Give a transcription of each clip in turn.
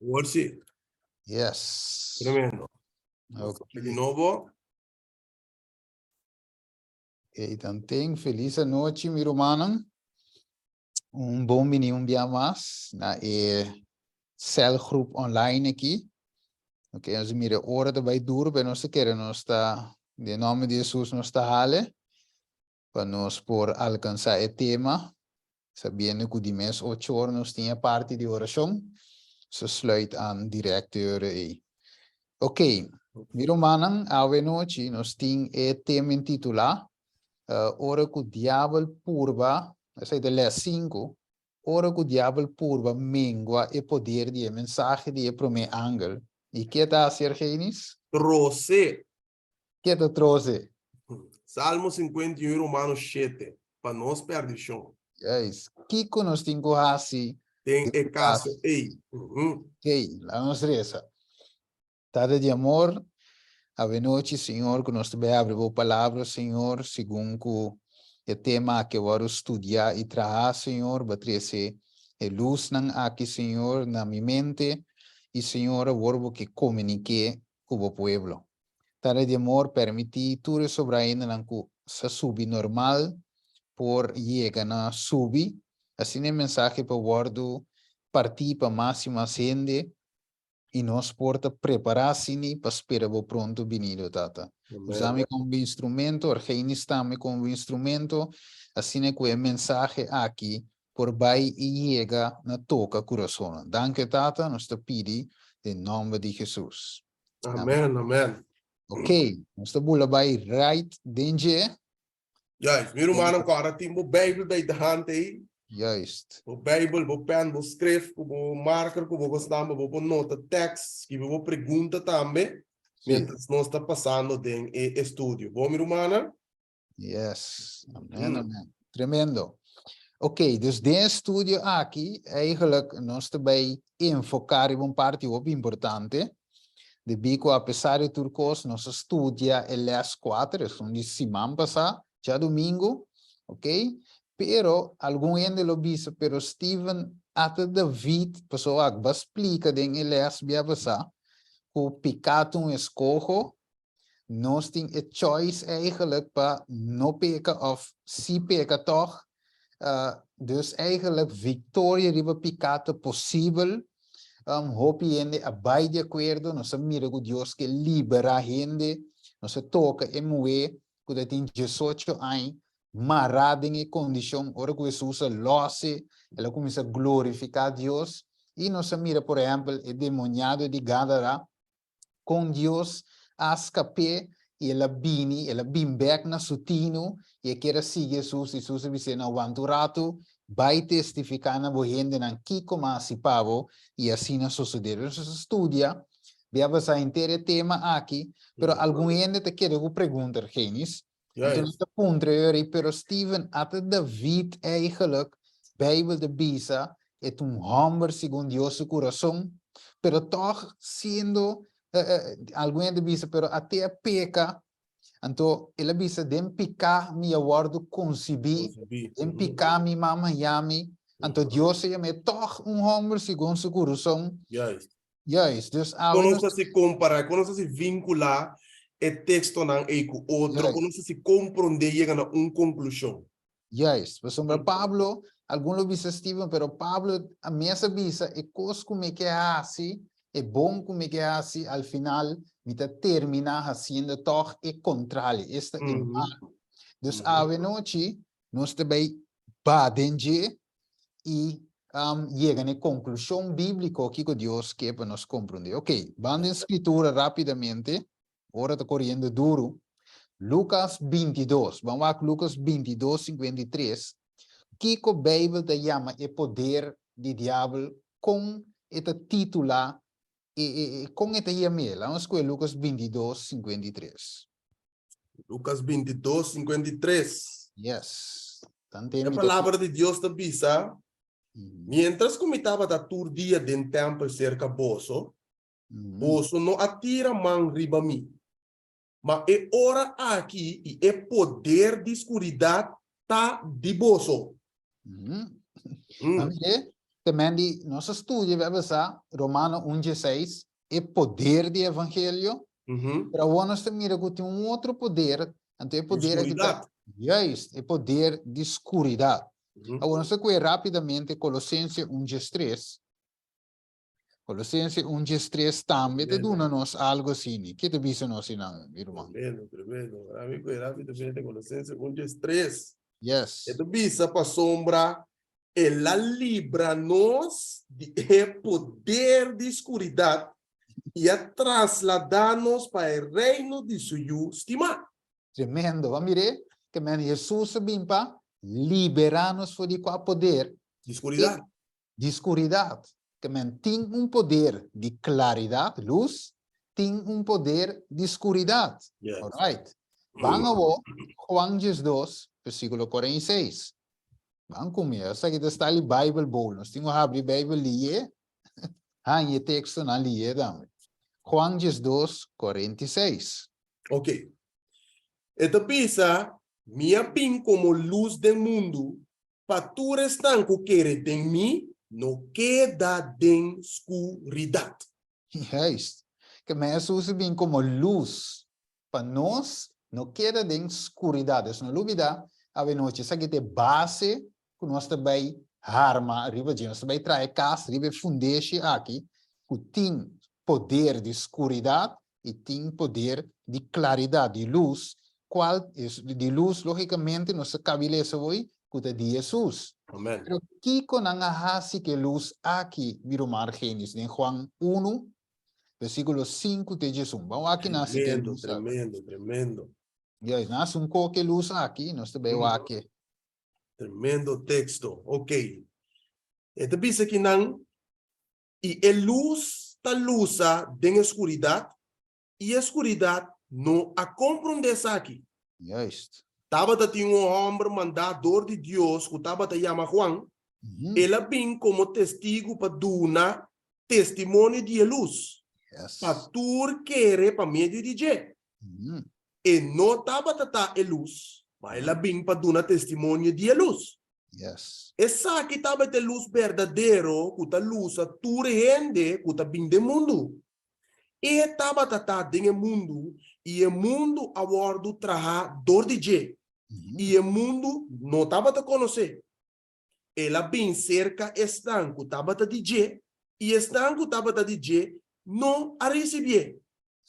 Awor sí. Yes. Tremendo. Ok. Di nobo. Ei tanten, felis anochi mi rumannan. Un bon bini un bia mas na e celgroep online aki. Ok, nos mira ora ta bai duro, pero nos ta kere nos ta, den nomber di Jesus nos ta hale, pa nos por alcansa e tema, sabiendo cu di mes ocho or nos tin e parti di oracion, so sluit aan direct e ora ei. Ok, mi rumannan, awe nochi nos tin e tema intitula Ora ku diabel purba, esei ta les sinku, ora ku diabel purba mengua e poder di e mensahe di e promé angel, i ke ta hasi Argenis? Trose. Ke ta trose? Salmo 51 i Romanos shete, pa nos perdishon. Juist. Kiko nos tin ku hasi Den e kaso ei? Ok, laga nos resa. Tata di amor, avenochi, Señor, ku nos ta bai abri bo palabra, Señor, segun ku e tema aki a wòrdu studiá i trahá, Señor, bo a trese e lusnan aki, Señor, na mi mente, i, Señor, awor bo ke komuniké ku bo pueblo. Tata di amor, permití tur e sobrá hendenan ku sa subi normal por yega na subi, asina e mensahe por wòrdu partí pa mas i mas hende, i nos por ta prepará asini pa spera bo pronto binido, Tata. Usa mi komo bo instrumento, Argenis tambe komo bo instrumento, asina ku e mensahe aki por bai i yega na toka kurasonnan. Danki, Tata, nos ta pidi den nòmber di Hesus. Amen, amen. Ok, nos ta bula bai right den dje. Juist, mi rumannan kòrda tin bo Bijbel bij de hand ei. Juist. Bo Bijbel, bo pen, bo skrif, ku bo marker ku bo kosnan, bo por nota tekst, skibi bo pregunta tambe, mientras nos ta pasando den e estudio. Bo mi rumannan? Yes, amen, amen. Tremendo. Ok, dus den e studio aki, eigenlijk nos ta bai enfoká riba un parti hopi importante, Debí ku apesar di tur kos nos a studia e lès kuater, esun di siman pasá, djadumingu, ok? Pero algun hende lo bisa, pero Steven, ata David, pasobra wak, bo a splika den e lès bia pasá ku piká ta un eskoho, nos tin e choice eigenlijk pa no peka òf si peka tòg, dus eigenlijk viktoria riba piká ta posibel. Hopi hende a bai di akuerdo, nos a mira ku Dios ke liberá hende, nos a toka e muhé ku ta tin diesocho aña mará den e kondishon, ora ku Hesus a lòs'e, el a kuminsá glorifiká Dios, i nos a mira por ehèmpel e demoniado di Gadara, kon Dios a skap'é i el a bini, el a bin bèk na su tinu i e kier a sigui Hesus, Hesus a bis'é, No wanta un ratu, bai testifiká na bo hendenan kiko mi a hasi pa bo, i asina sosodé. Nos a studia bia basá henter e tema aki, pero algun hende ta keda ku pregunta, Argenis. Anto nan ta puntra e ora ei, pero Steven, ata David eigenlijk, Bijbel ta bisa, e ta un hòmber segun Dios su kurason, pero tòg siendo, algun hende bisa, pero ate a peka, anto el a bisa, den piká mi a wòrdu konsibí, den piká mi mama haña mi, anto Dios a yam'é tòg un hòmber segun su kurason. Juist, dus awe Kon nos ta si kompará, kon nos ta si vinkulá e tekstonan ei ku otro, kon nos ta si komprondé i yega na un konklushon? Juist, pasobra Pablo, algun lo bisa Steven, pero Pablo a mes a bisa e kos ku mi ke hasi, e bon ku mi ke hasi, al final mi ta terminá hasiendo tòg e kontrali, esta e malu. Dus awe nochi nos ta bai ba den dje i yega na e konklushon bíbliko kiko Dios ke pa nos komprondé. Oke, ban den Skritura rápidamente, ora ta koriendo duru. Lukas 22, ban wak Lukas 22, 53, kiko Beibel ta yama e poder di diabel, kon e ta titulá e, e, e, kon e ta yam'é? Laga nos skohe Lukas 22, 53. Lucas 22, 53. Yes. E palabra di Dios ta bisa, Mientras ku mi tabata tur dia den tèmpel serka boso, boso no a tira man riba mi. Ma e ora aki i e poder di skuridat ta di boso. A mir'é? Te men di nos a studia we hebben sa Romano 1:16 e poder di evangelio. Pero awor nos ta mira ku tin un otro poder, anto e poder aki ta juist e poder di skuridat. Awor nos ta kue rapidamente Kolosense 1:13. Kolosense 1:13 tambe ta duna nos algo asini. Ke ta bisa nos einan, mi ruman? Tremendo, tremendo. Ami kue rapidamente Kolosense 1:13. Yes. E ta bisa pasobra El a libra nos di e poder di skuridat i a trasladá nos pa e reino di su Yu stimá. Tremendo! Bo a mir'é? Ke men Hesus a bin pa liberá nos for di kua poder? Di skuridat. Di skuridat. Ke men tin un poder di klaridat, lus, tin un poder di skuridat. Yes. Alright. Ban awor Juan 12, versíkulo 46. Ban ku mi, esaki ta sta li Bible Bowl. Nos tin ku habri Bijbel lié. Haña e tekstonan lié tambe. Juan 12, 46. Ok. E ta bisa, Mi a bin komo lus den mundu, pa tur esnan ku kere den mi no keda den skuridat. Juist. Ke men Hesus a bin komo lus pa nos no keda den skuridat. Dus no lubida awenochi esaki ta e base ku nos ta bai harma riba dje. Nos ta bai traha e kas riba e fundeshi aki ku tin poder di skuridat i tin poder di klaridat, di lus, kual di lus logikamente nos ta kabi lesa awoi ku ta di Hesus. Amen. Pero kiko nan a hasi ku e lus aki, mi ruman Argenis, den Juan unu, Versículo 5 te 11. Ban wak nan si ke Tremendo, luz aki. tremendo, tremendo. Juist, nan hasi un koke luz aki, nos ta bay wak e. Tremendo teksto. Ok. E ta bisa ki nan, I e lus ta lusa den e skuridat, i e skuridat no a komprondé esaki. Juist. Tabata tin un hòmber mandá dor di Dios ku tabata yama Juan. El a bin komo testigu pa duna testimonio di e lus, pa tur kere pa medio di dje. E no tabata ta e lus, ma el a bin pa duna testimonio di e lus. Esaki tabata e lus berdadero ku ta lusa tur hende ku ta bin den mundu. E tabata ta den e mundu, i e mundu a wòrdu trahá dor di dje, i e mundu no tabata konos'é. El a bin serka esnan ku tabata di dje, i esnan ku tabata di dje no a risibié.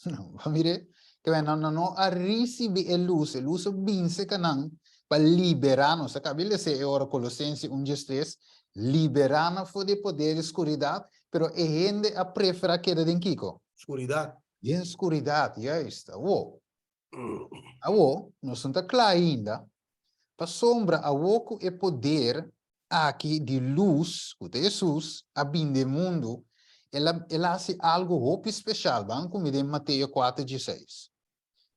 Bo mire, ke men nan no a risibí e lus, e lus a bin serka nan pa liberá nos. A kaba di lesa e ora Kolosense un djes tres, liberá nan for di e poder di skuridat, pero e hende a preferá keda den kiko? Skuridat. Den skuridat, juist. Awor, Awor, nos no ta kla ainda, pasobra awor ku e poder aki di lus, ku ta Hesus, a bin den mundu, el a el a hasi algu hopi speshal. Ban ku mi den Mateo kuater dieseis.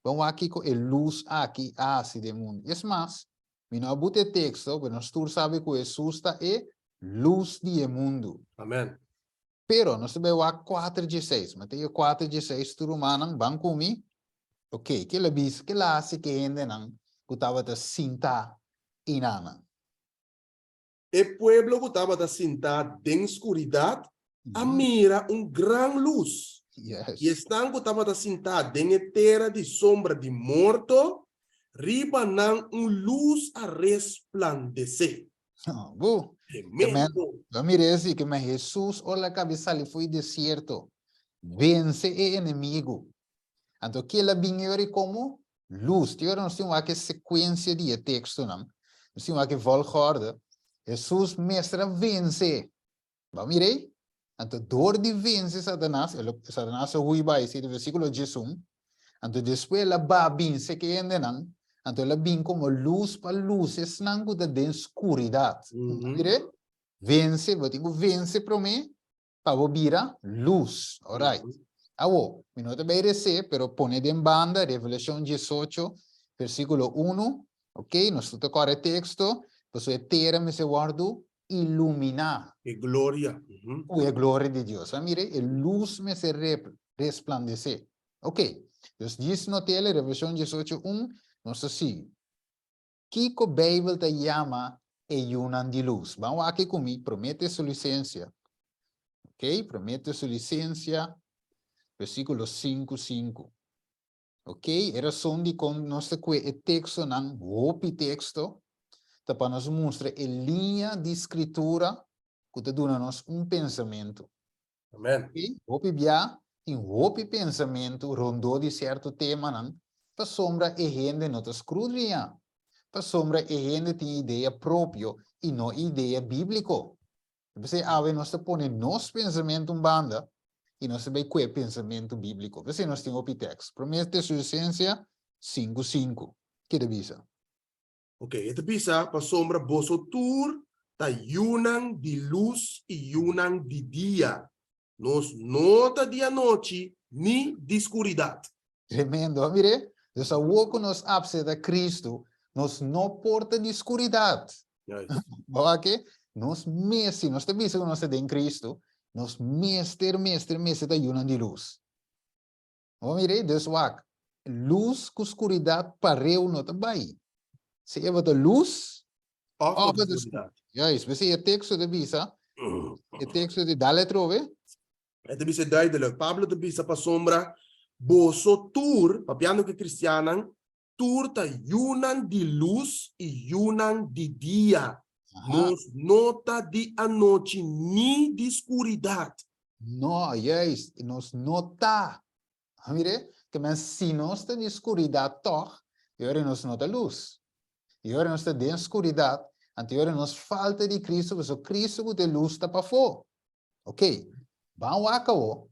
Ban wak kiko e lus aki a hasi den mundu. Es mas, mi no a buta e teksto, pero nos tur sabi ku Hesus ta e lus di e mundu. Amen. Pero, nos ta bai wak kuater dieseis. Mateo kuater dieseis, tur rumannan, ban ku mi. Ok, ke el a bisa? Ke el a hasi ku e hendenan ku tabata sintá einanan? E pueblo ku tabata sintá den skuridat a mira un gran lus. I esnan ku tabata sintá den e tera di sombra di morto, riba nan un lus a resplandesé. Bu, ke men, lo mira esi, ke men Hesus ora el a kabi sali fo'i desierto, vense e enemigu. Anto kila bin e ora i komo lus. Te ora nos tin wak e sekuensia di e tekstonan, nos tin wak e volgorde, Hesus mester a vense. Bo a mira ei? Anto dor di vense Satanas, el a, Satanas a hui bai, esei ta versíkulo 11, anto despues el a ba binse ke hendenan, anto el a bin komo lus pa lusa esnan ku ta den skuridat. Bo a mira ei? Vense, bo tin ku vense promé pa bo bira lus. Alright. Awo, mi no ta bai resé, pero pone den banda Revelashon 18, versíkulo 1. Ok, nos tur ta kòrda e teksto, pasobra e tera mester wòrdu iluminá. E gloria. Ku e gloria di Dios. A mira, e lus mester resplandesé. Ok, dus djis not'el, Revelashon 18, 1, nos ta sigui. Kiko Beibel ta yama e yunan di lus. Ban wak aki ku mi, Promé Tesalisensia. Ok, Promé Tesalisensia, versíkulo sinku, sinku. Ok, e rason dikon nos ta kue e tekstonan, hopi teksto, ta pa nos mustra e liña di Skritura ku ta duna nos un pensamentu. Amen. Ok, hopi bia tin hopi pensamentu rondó di sierto temanan pasobra e hende no ta skrudriñá, pasobra e hende tin idea propio i no idea bíbliko. P'esei awe nos ta pone nos pensamentu un banda i nos ta bai ku e pensamentu bíbliko. P'esei nos tin hopi tèks. Promé Tesalonisensia sinku sinku. Ke ta bisa? Ok, e ta bisa, Pasobra boso tur ta yunan di lus i yunan di dia. Nos no ta di anochi ni di skuridat. Tremendo, a mir'é? Dus awor ku nos apseta Kristu, nos no por ta di skuridat. Bo wak ke? Nos mes, si nos ta bisa ku nos ta den Kristu, nos mester, mester, mester ta yunan di lus. Bo a mir'é? Dus wak, lus ku skuridat pareu no ta bai. Si e bo ta lus, Òf bo ta skuridat. Juist, p'esei e teksto ta bisa, e teksto di dale atrobe. E ta bisa duidelijk. Pablo ta bisa pasobra boso tur, papiando ku e kristiannan, tur ta yunan di lus i yunan di dia. Nos no ta di anochi ni di skuridat. No, juist, nos no ta. Mire, ke men si nos ta di skuridat tòg, e ora nos no ta lus. E ora nos ta den skuridat, anto e ora nos falta di Kristu, pasobra Kristu ku ta e lus ta pafó. Ok, ban wak awo.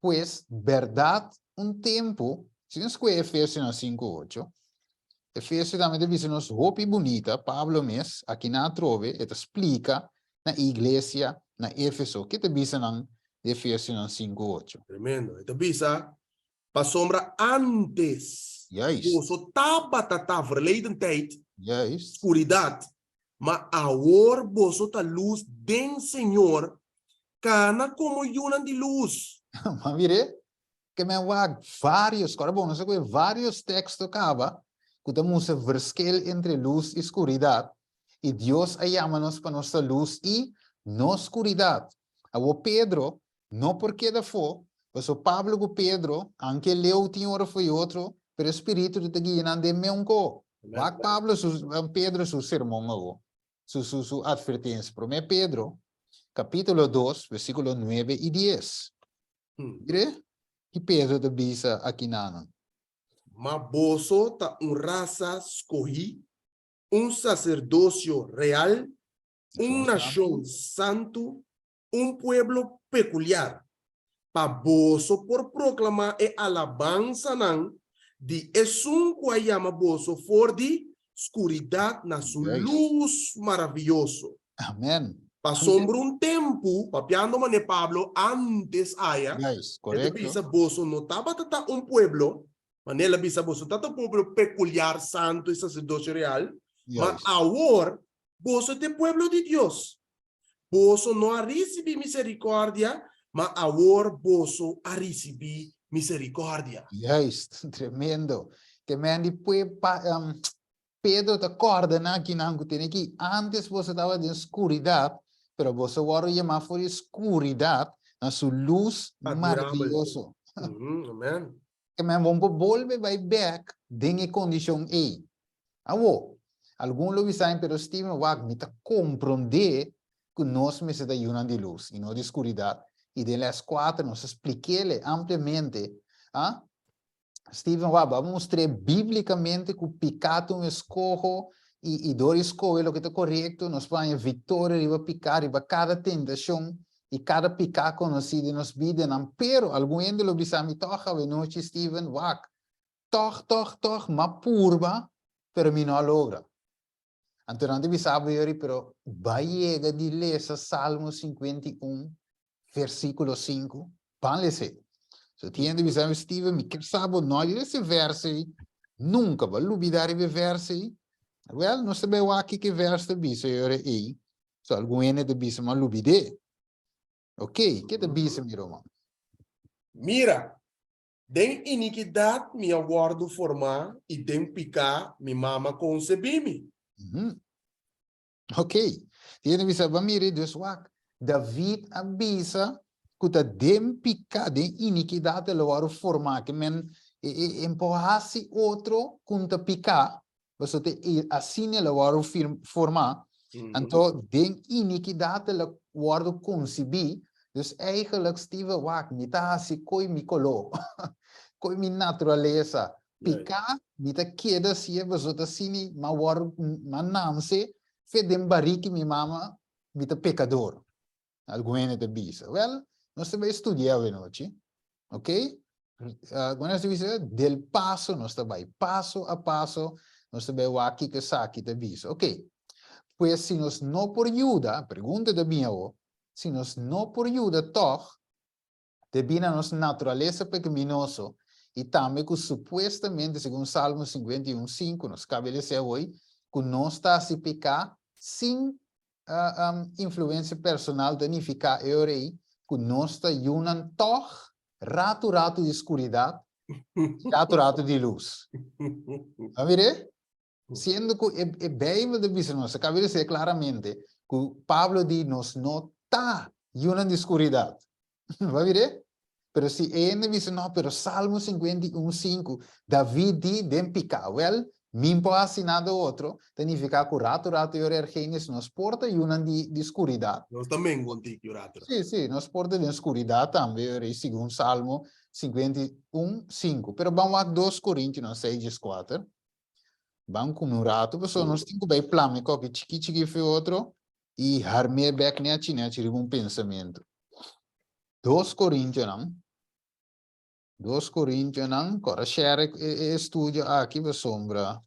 Pues, bèrdat un tempu, si nos kohe Efesionan sinku ocho, Efesio tambe ta bisa nos hopi bunita, Pablo mes, aki nan atrobe, e ta splika na e iglesia na Efeso. Ke ta bisa nan di Efesionan sinku ocho? Tremendo. E ta bisa, Pasobra ántes boso tabata ta verleden tijd, skuridat, ma awor boso ta lus den Señor, kana komo yunan di lus. Ma mir'é, ke men wak vários, kòrda bon, nos a kohe vários teksto kaba ku ta mustra verschil entre lus i skuridat, i Dios a yama nos pa nos ta lus i no skuridat. Awor Pedro no por keda afó, pasobra Pablo ku Pedro, anke leu tin ora fo'i otro, pero e spiritu ta guia nan den meun ko. Wak Pablo su, Pedro su sermon awor, su, su, su atvertensia. Promé Pedro, kapítulo dos, versíkulo nuebe i dies. Mire ki Pedro ta bisa akinanan. Ma boso ta un rasa skohí, un saserdosio real, un nashon santu, un pueblo pekuliar, pa boso por proklamá e alabansanan di Esun ku a yama boso for di skuridat na su lus maravioso. Amen. Pasobra un tempu, papiando manera Pablo ántes aya, e ta bisa boso no tabata ta un pueblo, manera el a bisa boso ta ta un pueblo pekuliar, santu i saserdosio real, ma awor boso ta e pueblo di Dios. Boso no a risibí miserikòrdia, ma awor boso a risibí miserikòrdia. Juist, tremendo. Ke men di pue pa, Pedro ta kòrda nan akinan ku tene ki ántes boso tabata den skuridat, pero boso a wòrdu yamá for di skuridat na su lus maravioso. Amen. Ke men bon por bolbe bai bèk den e kondishon ei. Awor, algun lo bisa mi, pero Steven, wak, mi ta komprondé ku nos mester ta yunan di lus i no di skuridat, i den lès kuater nos a splik'é ampliamente, a Steven, wak, bo a mustr'é bíblikamente ku piká ta un eskoho i i dor di skohe loke ta korekto nos por haña viktoria riba piká, riba kada tentashon i kada piká konosí den nos bidanan. Pero algun hende lo bisa mi, tòg awenochi, Steven, wak, Tòg, tòg, tòg, m'a purba, pero mi no a logra. Anto nan ta bisa bo yori, pero ba yega di lesa Salmo 51, versíkulo 5? Ban les'é. So tin hende bisa mi, Steven, mi kier sa bo no a lesa e vèrs ei. Nunka bo a lubidá riba e vèrs ei. Wèl, nos ta bai wak kiko e vèrs ta bisa yori ei. So algun hende ta bisa mi a lubid'é. Oké, ke ta bisa mi ruman? Mira, Den inikidat mi a wòrdu formá i den piká mi mama konsebí mi. Ok. Tiene bisa, ba mire, dus wak. David a bisa ku ta den piká, den inikidat el a wòrdu formá, ke men e e e por hasi otro ku ta piká, pasobra te e asina el a wòrdu fir formá, anto den inikidat el a wòrdu konsibí, dus eigenlijk Steven wak, mi ta hasi ko'i mi koló, ko'i mi naturalesa, Piká, mi ta keda si'e boso ta sini m'a wòrdu, m'a nanse fe den bariki mi mama, mi ta pekador. Algun hende ta bisa. Wèl, nos ta bai studia awenochi, ok? Kon nos ta bisa? Del paso nos ta bai, paso a paso nos ta bai wak kiko esaki ta bisa. Ok, pues si nos no por yuda, pregunta ta bin awo, si nos no por yuda tòg, Debí na nos naturalesa pecaminoso i tambe cu supuestamente, segun Salmo 51, 5, nos cabe lesa awoi, cu nos ta haci pecá sin influencia personal ta nificá e ora ei cu nos ta yunan tog ratu ratu di scuridad i ratu ratu di lus. A mir'é? Siendo cu e Bijbel ta bisa nos, a caba di lesa claramente, cu Pablo di nos no ta yunan di scuridad. Bo a mir'é? Pero si e hende bisa, no, pero Salmo 51, 5, David di den pica. Wel, min por haci nada otro, ta nifica cu rato rato e ora Ergenis nos por ta yunan di di scuridad. Nos ta mengu un tiki rato rato. Sí, sí, nos por ta den scuridad tambe, e ora ei segun Salmo 51, 5. Pero ban wak 2 Corintionan 6, 14. Ban kume un ratu, pasobra nos tin ku bai plama e koki chiki chiki fe otro i harm'é bèk nechi nechi riba un pensamentu. Dos Korintionan, Dos Korintionan, kòrda share e e estudio aki pasobra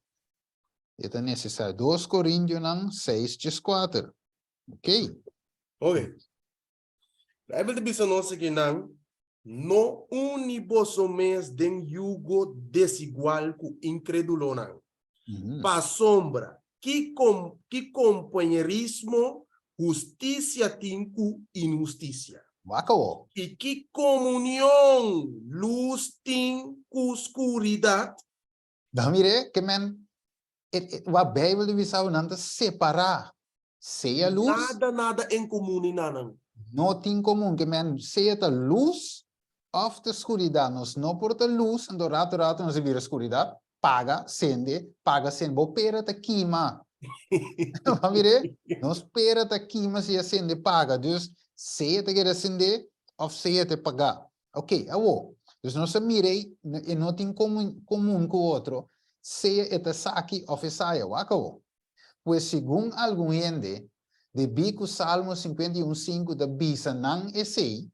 e ta nesesario. Dos Korintionan seis djeskuater. Ok. Ok. Bijbel ta bisa nos akinan, No uni boso mes den yugo desigual ku inkredulonan. Pasobra ki ki kompañerismo hustisia tin ku inhustisia? Wak awor. I ki komunion lus tin ku skuridat? Dan mir'é ke men wak Bijbel ta bisa nan ta separá sea lus. Nada nada en komun i nanan. No tin komun ke men sea ta lus òf ta skuridat. Nos no por ta lus anto rato rato nos a bira skuridat, paga, sende, paga, sende. Bo pera ta kima. Bo a mir'é? Nos pera ta kima si a sende paga. Dus sea ta keda sende òf sea ta pagá. Ok, awor, dus nos a mira ei, e no tin komun komun ku otro, sea e ta esaki òf esaya. Wak awor. Pues segun algun hende, debí ku Salmo 51, 5 ta bisa nan esei,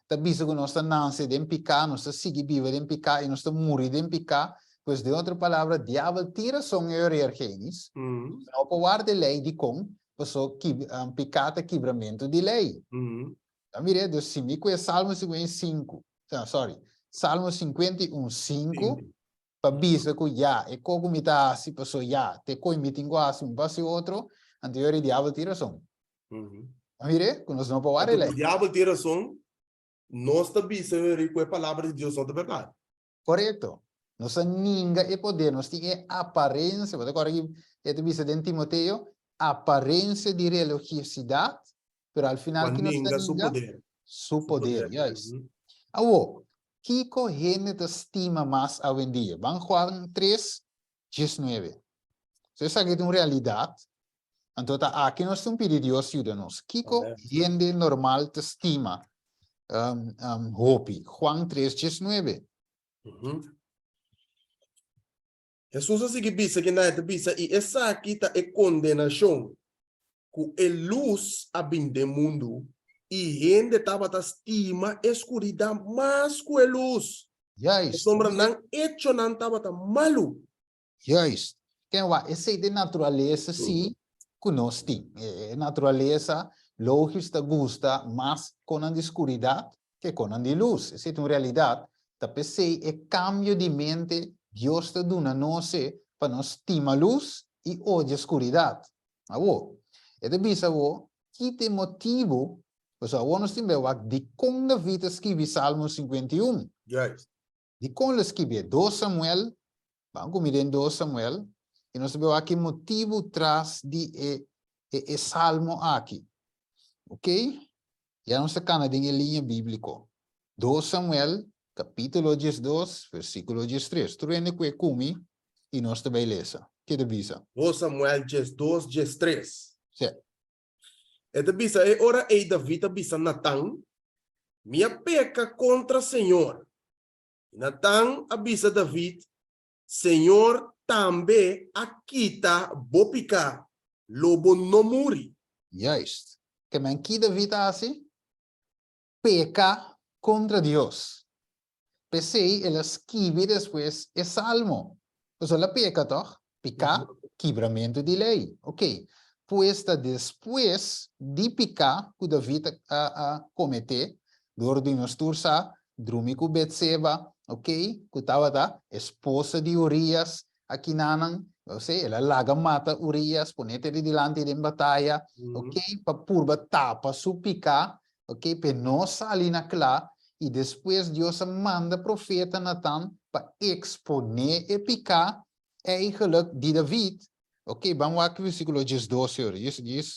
ta bisa ku nos ta nanse den piká, nos ta sigui biba den piká i nos ta muri den piká, pues den otro palabra, diabel tin rason e ora Ergenis, no por warda e lei, dikon? Pasobra piká ta kibramentu di lei. Ta mir'é, dus si mi ku e Salmo 55, sorry, Salmo 51, 5, pa bisa ku ya, e ko ku mi ta hasi, paso ya, te koi mi tin ku hasi, mi por hasi otro, anto e ora e diabel tin rason. Ta mir'é, ku nos no por wak Anto lei. ku diabel tin rason, nos ta bisa e ora ku e palabra di Dios no ta bèrdat. Korekto. Nos a ninga e poder, nos tin e aparensia, bo ta kòrda ki e ta bisa den Timoteo, aparensia di religiosidat, pero al final Ku a ki nos ta ninga su ninga? poder. Su poder, juist. Awor, kiko hende ta stima mas awendia? Ban Juan 3, 19. So esaki ta un realidat, anto ta aki nos tin pidi Dios yuda nos. Kiko hende normal ta stima hopi? Juan 3, 19. Hesus a sigui bisa kenda e ta bisa, I esaki ta e kondenashon, ku e lus a bin den mundu, i hende tabata stima e skuridat mas ku e lus, pasobra nan echonan tabata malu. Juist. Ken wak, esei ta e naturalesa sí ku nos tin. E naturalesa logis ta gusta mas konan di skuridat ke konan di lus. Esei ta un realidat. Ta p'esei e kambio di mente Dios ta duna nos e pa nos stima lus i odia skuridat. Awor, e ta bisa awor ki ta e motibu, pasobra awor nos tin bai wak dikon David a skibi Salmo 51. Juist. Dikon lo skibié? Dos Samuel, ban ku mi den Dos Samuel, i nos ta bai wak e motibu tras di e e salmo aki. Ok? Ya nos ta kana den e liña bíbliko. 2 Samuel, kapítulo 12, versíkulo 13. Tur hende ku e kumi i nos ta bai lesa. Ke ta bisa? 2 Samuel 12, 13. Sí. E ta bisa, E ora ei David a bisa Natan, Mi a peka kontra señor. I Natan a bisa David, Señor tambe a kita bo piká, lo bo no muri. Juist. Ke men ki David a hasi? Peka kontra Dios. P'esei el a skibi despues e salmo. Pasobra el a peka, tòg? Piká, kibramentu di lei. Oké. Pues ta despues di piká ku David a kometé, dor di nos tur sa, drumi ku Betseba, oké, ku tabata esposa di Urias, akinanan, osea, el a laga mata Urias, pon'é te di dilanti den bataya, oké, pa purba tapa su piká, oké, p'e no sali na kla, i despues Dios a manda profeta Natan pa eksponé e piká eigenlijk di David. Oké, ban wak versíkulo 12 ora, djis, djis,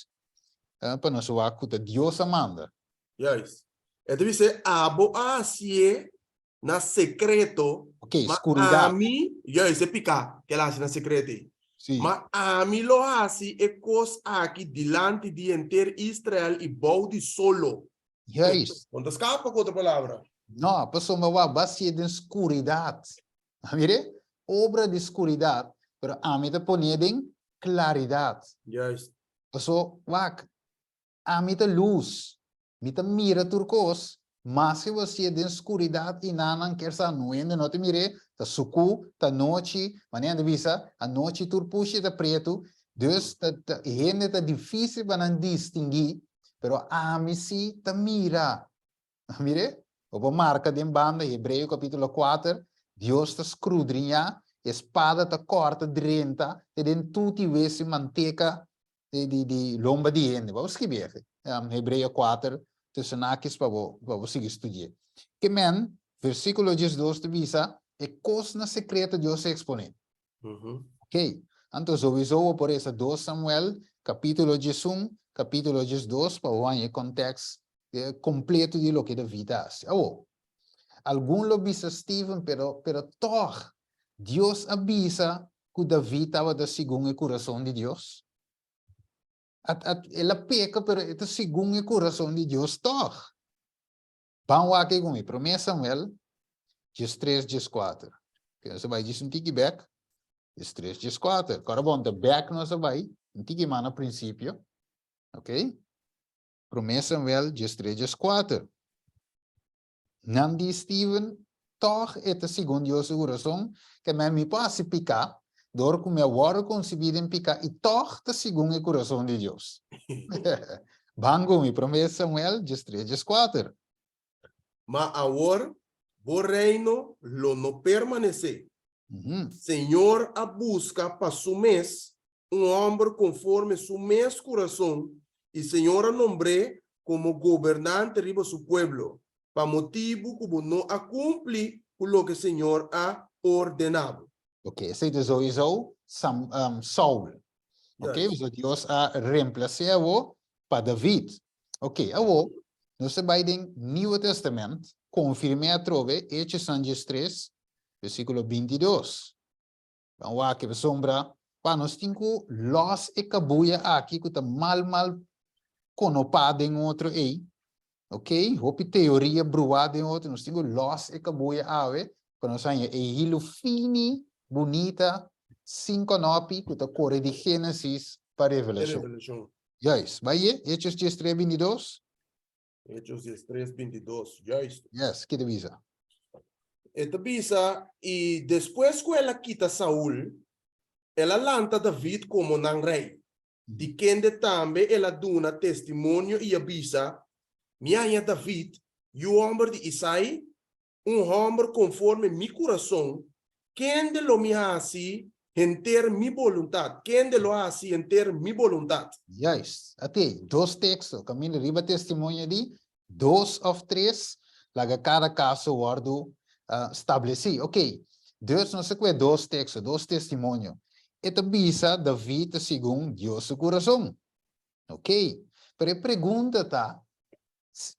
pa nos wak ku ta Dios a manda. Juist. E ta bisa, Abo a hasié na sekreto, Oké, ma skuridat. ami, juist, e piká ku el a hasi na sekreto ei. Sí. Ma ami lo hasi e kos aki dilanti di henter Israel i bou di solo. Juist. Bo no ta skapa, ku otro palabra. No, pasobra bo a hasié den skuridat. A mire, obra di skuridat, pero ami ta pon'é den klaridat. Juist. Paso, wak, ami ta lus, mi ta mira tur kos, maske bo si'e den skuridat i nannan kier sa no hende no ta mir'é, ta sukú, ta nochi, manera nan ta bisa, anochi tur pushi ta pretu, dus ta ta hende ta difísil pa nan distinguí, pero ami sí ta mira. Mire, bo por marka den banda Hebreo kapítulo kuater, Dios ta skrudriñá, e spada ta kòrta drenta te den tuti wes i manteka di di di lomba di hende. Bo skibi efe, Hebreo kuater, tussen akis pa bo pa bo sigui studi'é. Ke men, versíkulo 12 ta bisa, e kos na sekreto Dios a eksponé. Ok, anto souiso bo por resa 2 Samuel kapítulo 11, kapítulo 12 pa bo haña e kòntèks kompleto di loke David a hasi. Awor, algun lo bisa Steven, pero, pero tòg Dios a bisa ku David tabata segun e kurason di Dios? At, at, el a peka, pero e ta segun e kurason di Dios tòg. Ban wak ei ku mi, Promé Samuel, 13, 14. Oké, nos a bai djis un tiki bèk. 13, 14. Kòrda bon, ta bèk nos a bai, un tiki mas na prinsipio. Oké. Promé Samuel 13, 14. Nan di Steven, Tòg e ta segun Dios su kurason, ke men mi por hasi piká, dor ku mi a wòrdu konsibí den piká i tòg ta segun e kurason di Dios. Ban ku mi, Promé Samuel 13, 14. Ma awor bo reino lo no permanesé. Señor a buska pa su mes un hòmber konforme su mes kurason, i Señor a nombr'é komo gobernante riba su pueblo, pa motibu ku bo no a kumpli ku loke Señor a ordená bo. Ok, esei ta souiso Sam, Saul. Ok, so Dios a reemplas'é awo pa David. Ok, awo nos ta bai den Nieuwe Testament, konfirm'é atrobe Hechosnan 13, versíkulo 22. Ban wak e pasobra pa nos tin ku lòs e kabuya aki ku ta mal mal konopá den otro ei. Ok, hopi teoria bruá den otro, nos tin ku lòs e kabuya awe pa nos haña e hilu fini, bunita, sin kònòpi ku ta kore di Génesis pa Revelashon. Juist, bai e, Hechos 13, 22. Hechos 13, 22, juist. Yes, ki ta bisa? E ta bisa, I despues ku el a kita Saul, el a lanta David komo nan rei, di kende tambe el a duna testimonio i a bisa, Mi a haña David, yu hòmber di Isai, un hòmber konforme mi kurason, kende lo mi hasi henter mi boluntat, kende lo hasi henter mi boluntat. Juist. At'é, dos teksto, kaminda riba testimonio di dos òf tres, laga kada kaso wòrdu stablesí. Oké, dus nos ta kue dos teksto, dos testimonio. E ta bisa David ta segun Dios su kurason. Ok, pero e pregunta ta,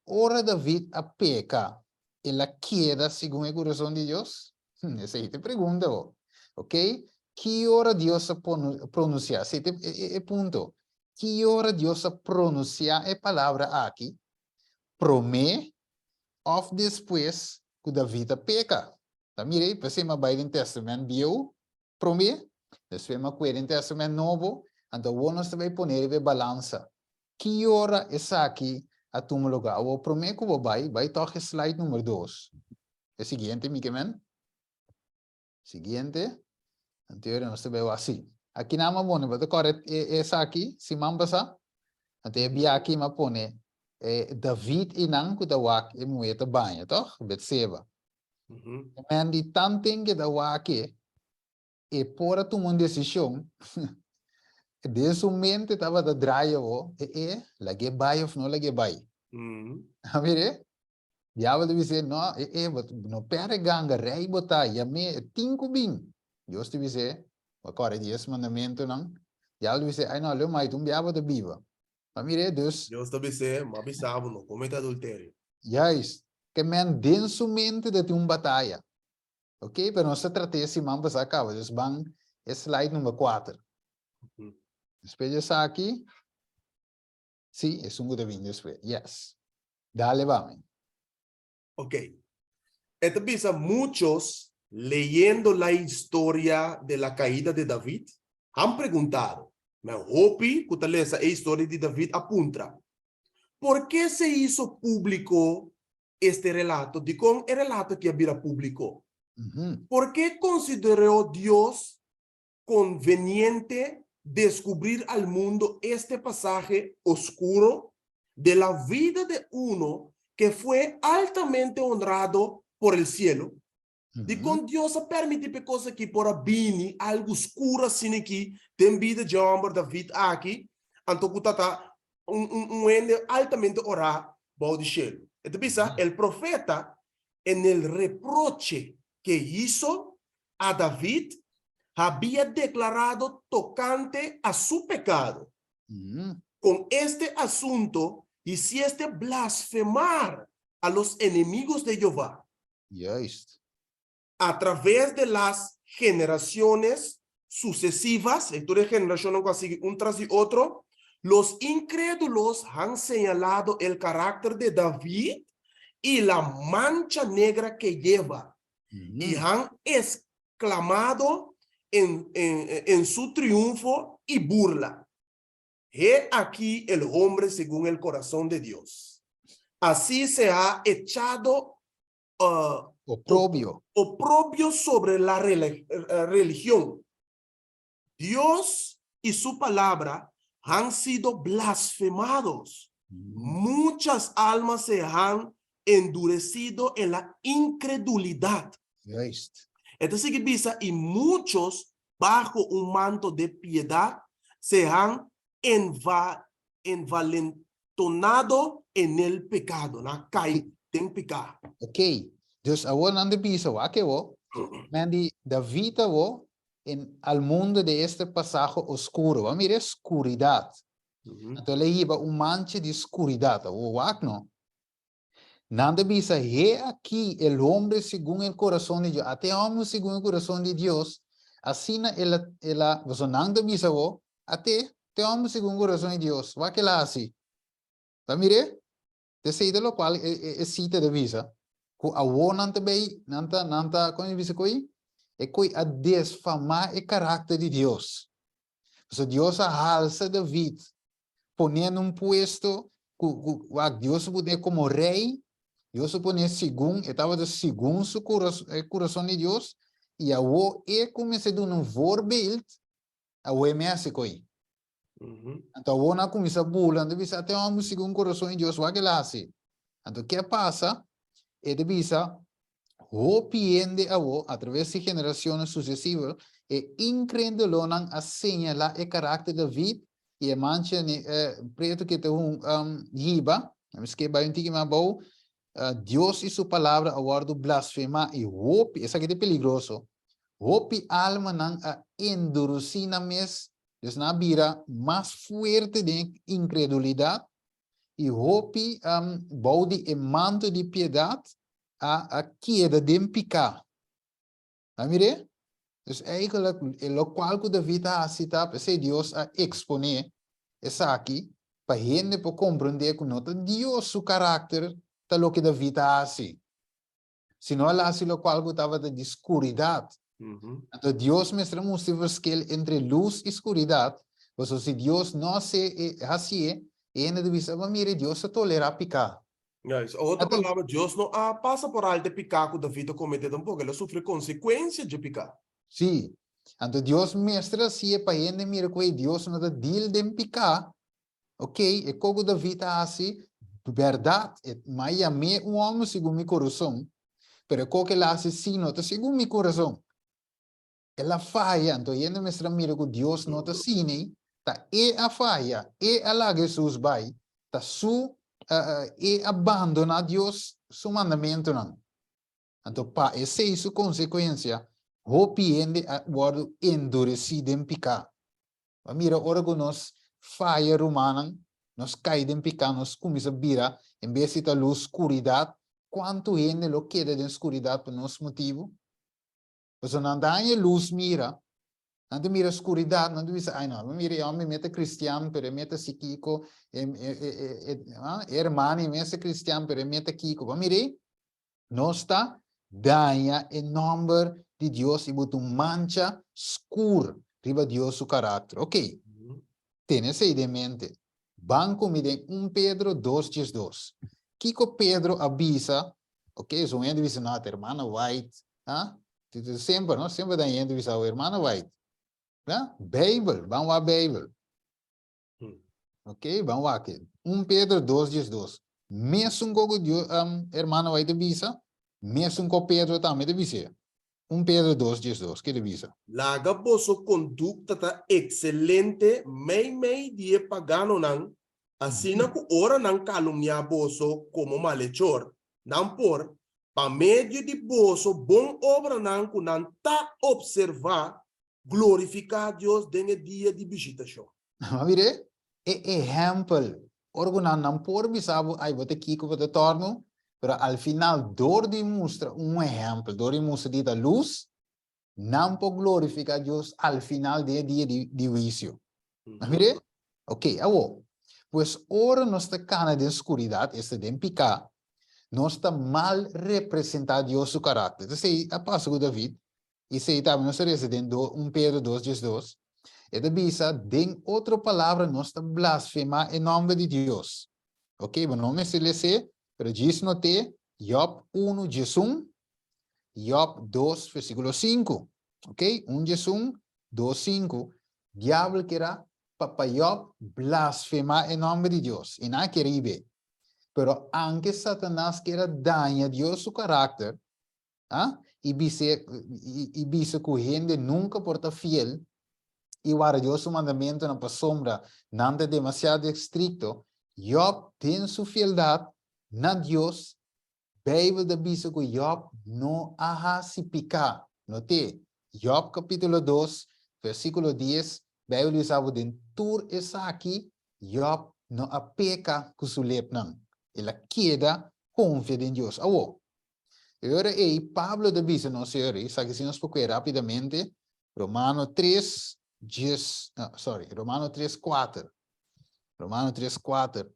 ora David a peka, el a keda segun e kurason di Dios? Esei ta e pregunta bo. Ok, ki ora Dios a pronunsiá? Esei ta e punto. Ki ora Dios a pronunsiá e palabra aki? Promé òf despues ku David a peka? Ta mira ei, p'esei mi a bai den Tèstamènt Bieu promé, despues mi a kue den Tèstamènt Nobo, anto awor nos ta bai pone riba e balansa. Ki ora esaki a tuma lugá? Awor, promé ku bo bai, bai tòg e slide number dos. E siguiente, mi ke men. Siguiente. Anto ora nos ta bai wak si. Aki nan mi a pone, bo ta kòrda e esaki siman pasá? Anto e bia aki mi a pone e David i nan ku ta wak e muhé ta baña, tòg? Betseba. E men di tanten ke ta wak e, e por a tuma un desishon, den su mente tabata draai awo, e e lag'é bai òf no lag'é bai. A mir'é? Diabel ta bis'é, No, e e, bo no pèrdè ganga, rei bo ta, yam'é, e tin ku bin. Dios ta bis'é, Bo a kòrda e dies mandamentunan? Diabel ta bis'é, Ai no, leu mai, ta un bia bo ta biba. A mir'é, dus. Dios ta bis'é, M'a bisa bo, no komete adulterio. Juist. Ke men den su mente ta tin un bataya. Ok, pero nos ta trat'é siman pasá kaba, dus ban e slide number kuater. Despues di esaki, sí, esun ku ta bin despues, yes. Dale ba mi. Ok. E ta bisa muchos leyendo la historia de la caida de David han preguntado, men hopi cu ta lesa e historia di David a puntra, Por ke se hizo publico este relato? Dikon e relato aki a bira publico? Por ke consideró Dios conveniente descubrir al mundo este pasaje oscuro de la vida de uno que fue altamente honrado por el cielo? Dikon Dios a permití pa e kos akí por a bini, algu skur asina akí, den bida dje hòmber David aki, anto ku ta ta un un hende altamente orá bou di shelu? E ta bisa, El profeta, en el reproche ke hizo a David, habia deklarado tokante a su pekado. Kon este asunto hicieste blasfemar a los enemigos de Jehová. Juist. A través de las generaciones sucesivas, e tur e generacionnan cu a sigui un tras di otro, los incrédulos han señalado el carácter de David y la mancha negra que lleva, y han exclamado en, en, en su triunfo y burla, He aquí el hombre según el corazón de Dios. Así se ha echado uh, oprobio. oprobio sobre la religión. Dios y su palabra han sido blasfemados. Muchas almas se han endurecido en la incredulidad. Juist. E ta sigui bisa, y muchos bajo un manto de piedad se han enva envalentonado en el pecado. Nan a kai den piká. Ok, dus awor nan ta bisa, wak awor, men di David awor en al mundo de este pasaho oscuro. Bo a mira e skuridat. Anto el a hiba un mancha di skuridat. Awor wak no. Nan ta bisa, He aki el hombre segun el corazon di Dios. Ata e homber segun e corazon di Dios. Asina el a, el a, pasobra nan ta bisa bo, At'e, t'e homber segun e corazon di Dios. Wak el a haci. Ta mir'é? Ta esei ta locual e, e, e cita ta bisa. Cu awor nan ta bay, nan ta, nan ta, con e bisa coi? E coi a desfamá e caracter di Dios. Pasobra Dios a halsa David, pon'é na un puesto ku, ku wak Dios a pon'é komo rei, Dios a pon'é segun, e tabata segun su kuras, e kurason di Dios, i awor e kuminsá duna un voorbeeld, awor e mester ko'i. Anto awor nan a kuminsá bula, nan ta bisa, ate hòmber segun kurason di Dios, wak el a hasi? Anto ke a pasa? E ta bisa, Hopi hende awor, atraves di generacionnan sucesivo, e incredulonan a señala e caracter di David y e mancha preto cu e ta hiba. Mi skirbi bai un tiki mas abou, Dios y su palabra a wordo blasfema y hopi, esaki ta peligroso, hopi almanan a enduruci nan mes. Dus nan a bira mas fuerte den inkredulidat i hopi bou di e manto di piedat a keda den piká. A mir'é? Dus eigenlijk e lokual ku David a hasi ta p'esei Dios a eksponé esaki pa hende por komprondé ku no ta Dios su karakter ta loke David a hasi, sino el a hasi lokual ku tabata di skuridat. Anto Dios mester a mustra e verschil entre lus i skuridat, pasobra si Dios no hasié, e hende ta bisa, Bo mira, Dios ta tolerá piká. Juist. Otro palabra, Dios no a pasa por alto e piká ku David a kometé tampoko. El a sufri konsekuensia dje piká. Sí. Anto Dios mester hasié pa hende mira ku ei Dios no ta deal den piká. Ok, e kos ku David a hasi, bèrdat, e m'a yam'é un hòmber segun mi kurason, pero e kos ku el a hasi sí no ta segun mi kurason. El a faya, anto hende mester a mira ku Dios no ta asina, ta e a faya, e a laga Hesus bai, ta su e a bandoná Dios su mandamentunan. Anto pa esei su konsekuensia, hopi hende a wòrdu enduresí den piká. Bo a mira ora ku nos faya rumannan, nos kai den piká, nos kuminsá bira, en bes di ta lus, skuridat, kuantu hende lo keda den skuridat pa nos motibu? Pasobra nan ta haña lus mira, nan ta mira skuridat, nan ta bisa, ai no, mira e hòmber mi ta kristian, pero e mi ta si kiko, e e hermana mi ta kristian, pero e mi ta kiko. Bo mira ei, nos ta daña e nòmber di Dios i bo ta un mancha skur riba Dios su karakter. Oké, tene esei den mente. Ban ku mi den un Pedro dos diesdos. Kiko Pedro a bisa? Ok, so un hende bisa, no, ta hermana White, ha? Semper, no? Semper ta hende bisa, oh, hermana White. Ha? Bijbel, ban wak Bijbel. Ok, ban wak. 1 Pedro 2, 12. Mesun ko ku um, hermana White bisa, mesun ko Pedro tambe ta bisa. 1 Pedro 2, 12, ke ta bisa? Laga boso kondukta ta ekselente meimei di e paganonan, Asina ku ora nan kalumniá boso komo malechor, nan por, pa medio di boso bon obranan ku nan ta opservá, glorifiká Dios den e dia di bishitashon. Bo mira e ehèmpel, ora ku nan nan por bisa bo, ai, bo ta kiko, bo ta tòrnu, pero al final dor di mustra un ehèmpel, dor di mustra di ta lus, nan por glorifica Dios al final di e dia di, di huicio. Mm -hmm. Mire? Ok, awo. Pues ora nos ta cana den scuridad, esta den pica, nos ta mal representa Dios su carácter. Entonces, a pasa cu David, y sei tambe nos reza den do, 1 Pedro 2, 12, e ta bisa, den otro palabra, nos ta blasfema e nombre di Dios. Ok, bo no mester lese, pero djis note, Job 1, 11, Job 2, versíkulo 5. Ok, 1 diesun, 2 5. Diabel kera pa pa Job blasfemá e nòmber di Dios, i nan a kere hib'é. Pero anke Satanas kera daña Dios su karakter, ah, i bis'é, i bisa ku hende nunka por ta fiel i warda Dios su mandamentunan pasobra nan ta demasiado estrikto, Job den su fieldat na Dios Beibel ta bisa ku Jòb no a hasi piká. Not'é, Jòb kapítulo dos, versíkulo dies, Beibel bisa bo den tur esaki Jòb no a peka ku su lepnan. El a keda konfia den Dios. Awor, e ora ei Pablo ta bisa nos e ora ei, esaki si nos por kue rápidamente, Romano tres, djes, no, sorry, Romano tres, kuater. Romano tres, kuater.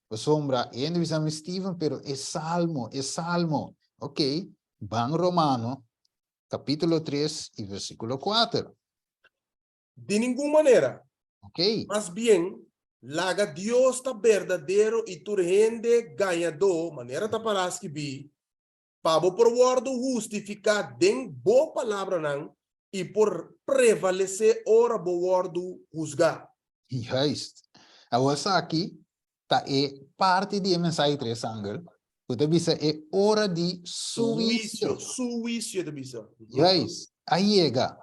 Pasobra e hende bisa mi, Steven, pero e salmo, e salmo. Ok, ban Romano, capítulo 3 y versículo 4. Di ningun manera. Ok. Mas bien, laga Dios ta berdadero i tur hende gañadó, manera ta pará skibí, pa bo por wòrdu hustifiká den bo palabranan i por prevalesé ora bo wòrdu husgá. Juist. Awor esaki ta e parti di e mensahe tres angel ku ta bisa e ora di su huisio. Su huisio ta bisa. Juist. A yega.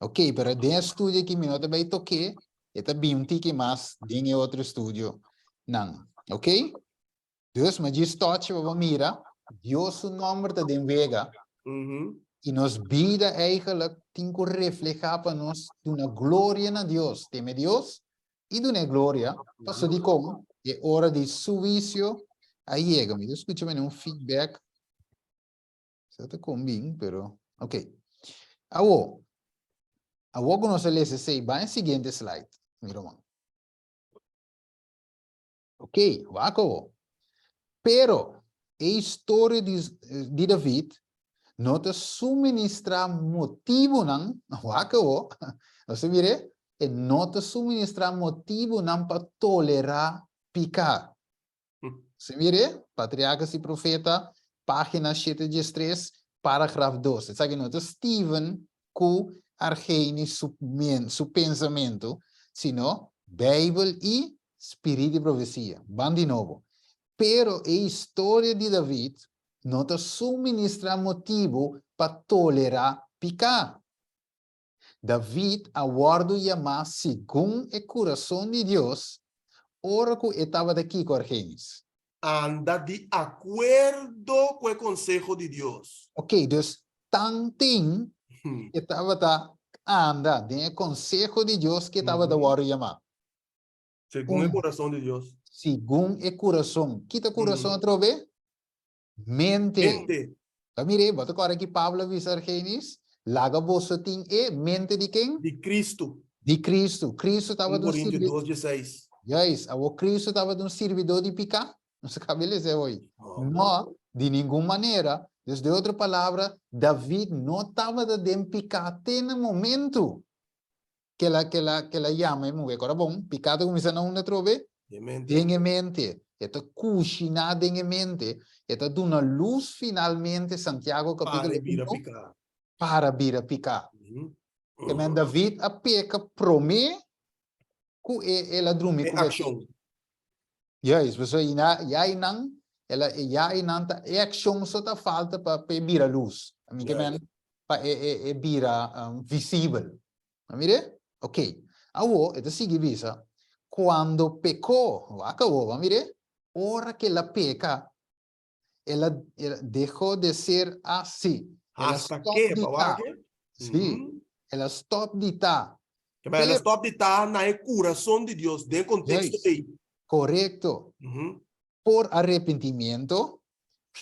Ok, pero den e studio aki mi no ta bai tok'é, e ta bin un tiki mas den e otro estudionan. Ok? Dus, ma djis tochi pa bo mira, Dios su nomber ta den wega. I nos bida eigenlijk tin ku reflehá pa nos duna gloria na Dios, teme Dios i dun'é gloria, paso dikon e ora di su huisio a yega. Mi ta skucha mene un feedback. Sa ta kon bin, pero ok. Awo, awo ku nos a lesa esei, bai e siguiente slide, mi ruman. Ok, wak awo. Pero, e historia di, di David no ta suministrá motibunan, wak awo, nos ta mir'é, e no ta suministrá motibunan pa tolerá piká. Si mir'é, Patriarcas y Profeta, página 713, paragraf 2. Esaki no ta Steven ku Argeni su men, su pensamentu, sino Beibel i Spirit di Profesia. Ban di nobo. Pero e historia di David no ta suministrá motibu pa tolerá piká. David a wòrdu yamá segun e kurason di Dios ora ku e tabata kiko, Argenis? Anda di akuerdo ku e konseho di Dios. Oké, dus tanten e tabata anda den e konseho di Dios ku e tabata wòrdu yamá. Segun e kurason di Dios. Segun e kurason. Ki ta kurason atrobe? Mente. Mente. Ta mir'é, bo ta kòrda ki Pablo a bisa Argenis? Laga boso tin e mente di ken? Di Cristo. Di Cristo. Cristo tabata un sirbi. Corintio 2, 16. Juist. Awor Cristo tabata un sirbidó di piká? Nos a kaba di lesa hoy. No, di ningun manera. Dus den otro palabra, David no tabata den piká te na momento Kela, kela, kela yama e muhe. Kora bon, piká ta kuminsá na unda atrobe? Den mente. Den e mente. E ta kushiná den e mente. E ta duna lus finalmente, Santiago kapítulo Para bira 1, piká. para bira piká. Ke men David a peka promé ku e el a drumi E ku Betsabé. akshon. Juist, pasobra i na, ya einan, el a, ya einan ta, e akshon so ta falta pa pa e bira lus. Mi ke men pa e e e bira visibel. A mir'é? Ok. Awor, e ta sigui bisa, Cuando pecó, wak awor, bo a mir'é? Ora ku el a peka, el a, el a dejó de ser así. El a Hasta stop ke, di pa ta. wak e? Sí, el a stop di ta. Ke el a stop di ta na e kurason di Dios, den konteksto Juist. ei. Korekto. Por arrepentimiento,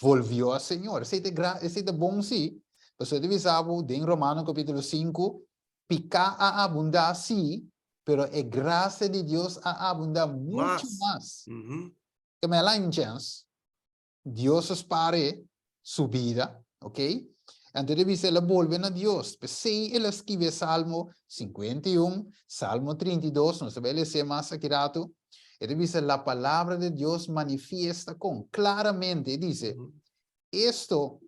volvió a Señor. Esei ta gra, esei ta bon sí. Pasobra e ta bisa bo den Romano capítulo 5, piká a abundá sí, pero e grasia di Dios a abundá muchu Mas. mas. Ke mei a laña un chèns. Dios a spar e su bida, ok? Anto el a bisa el a bolbe na Dios. P'esei el a skibi e Salmo 51, Salmo 32, nos ta bai lesa e mas aki ratu. E ta bisa la palabra de Dios manifiesta kon klaramente, e dice, esto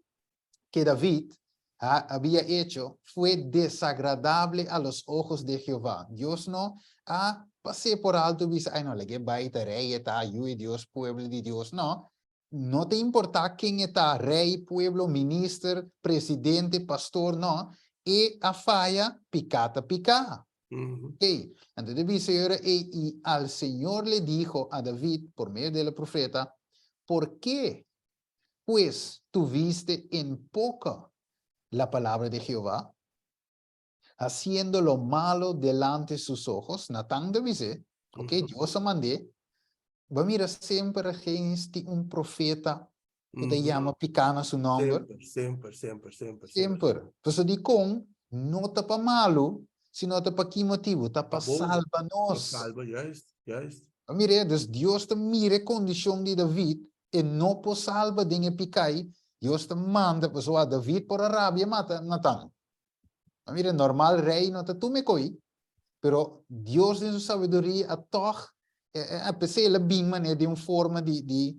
que David había hecho fue desagradable a los ojos de Jehová. Dios no a pas'é por alto bisa, ay no, lag'é bai, ta rey e ta, yu e Dios, pueblo di Dios. No, no ta importá ken e ta, rey, pueblo, minister, presidente, pastor, no. E a faya, piká ta piká. Ok, anto ta bisa e ora ei, y al Señor le dijo a David por medio del profeta, ¿por qué pues tuviste en poco la palabra de Jehová, haciendo lo malo delante sus ojos? Natán ta bis'é, ok, Dios a mand'é, bo a mira semper Genesis tin un profeta ku ta yama piká na su nòmber. Semper, semper, semper, semper. Semper. Pasobra dikon no ta pa malu, sino ta pa ki motibu? Ta pa salba nos. Pa salba, juist, juist. Bo mir'é? Dus Dios ta mira e kondishon di David E no por salba den e picai, Dios ta manda, pasobra David por a rabia mata Natan. Ma mira, normal rey no ta tuma e coi, pero Dios den su sabiduria a toch, a pesey el a bin manera den un forma di, di,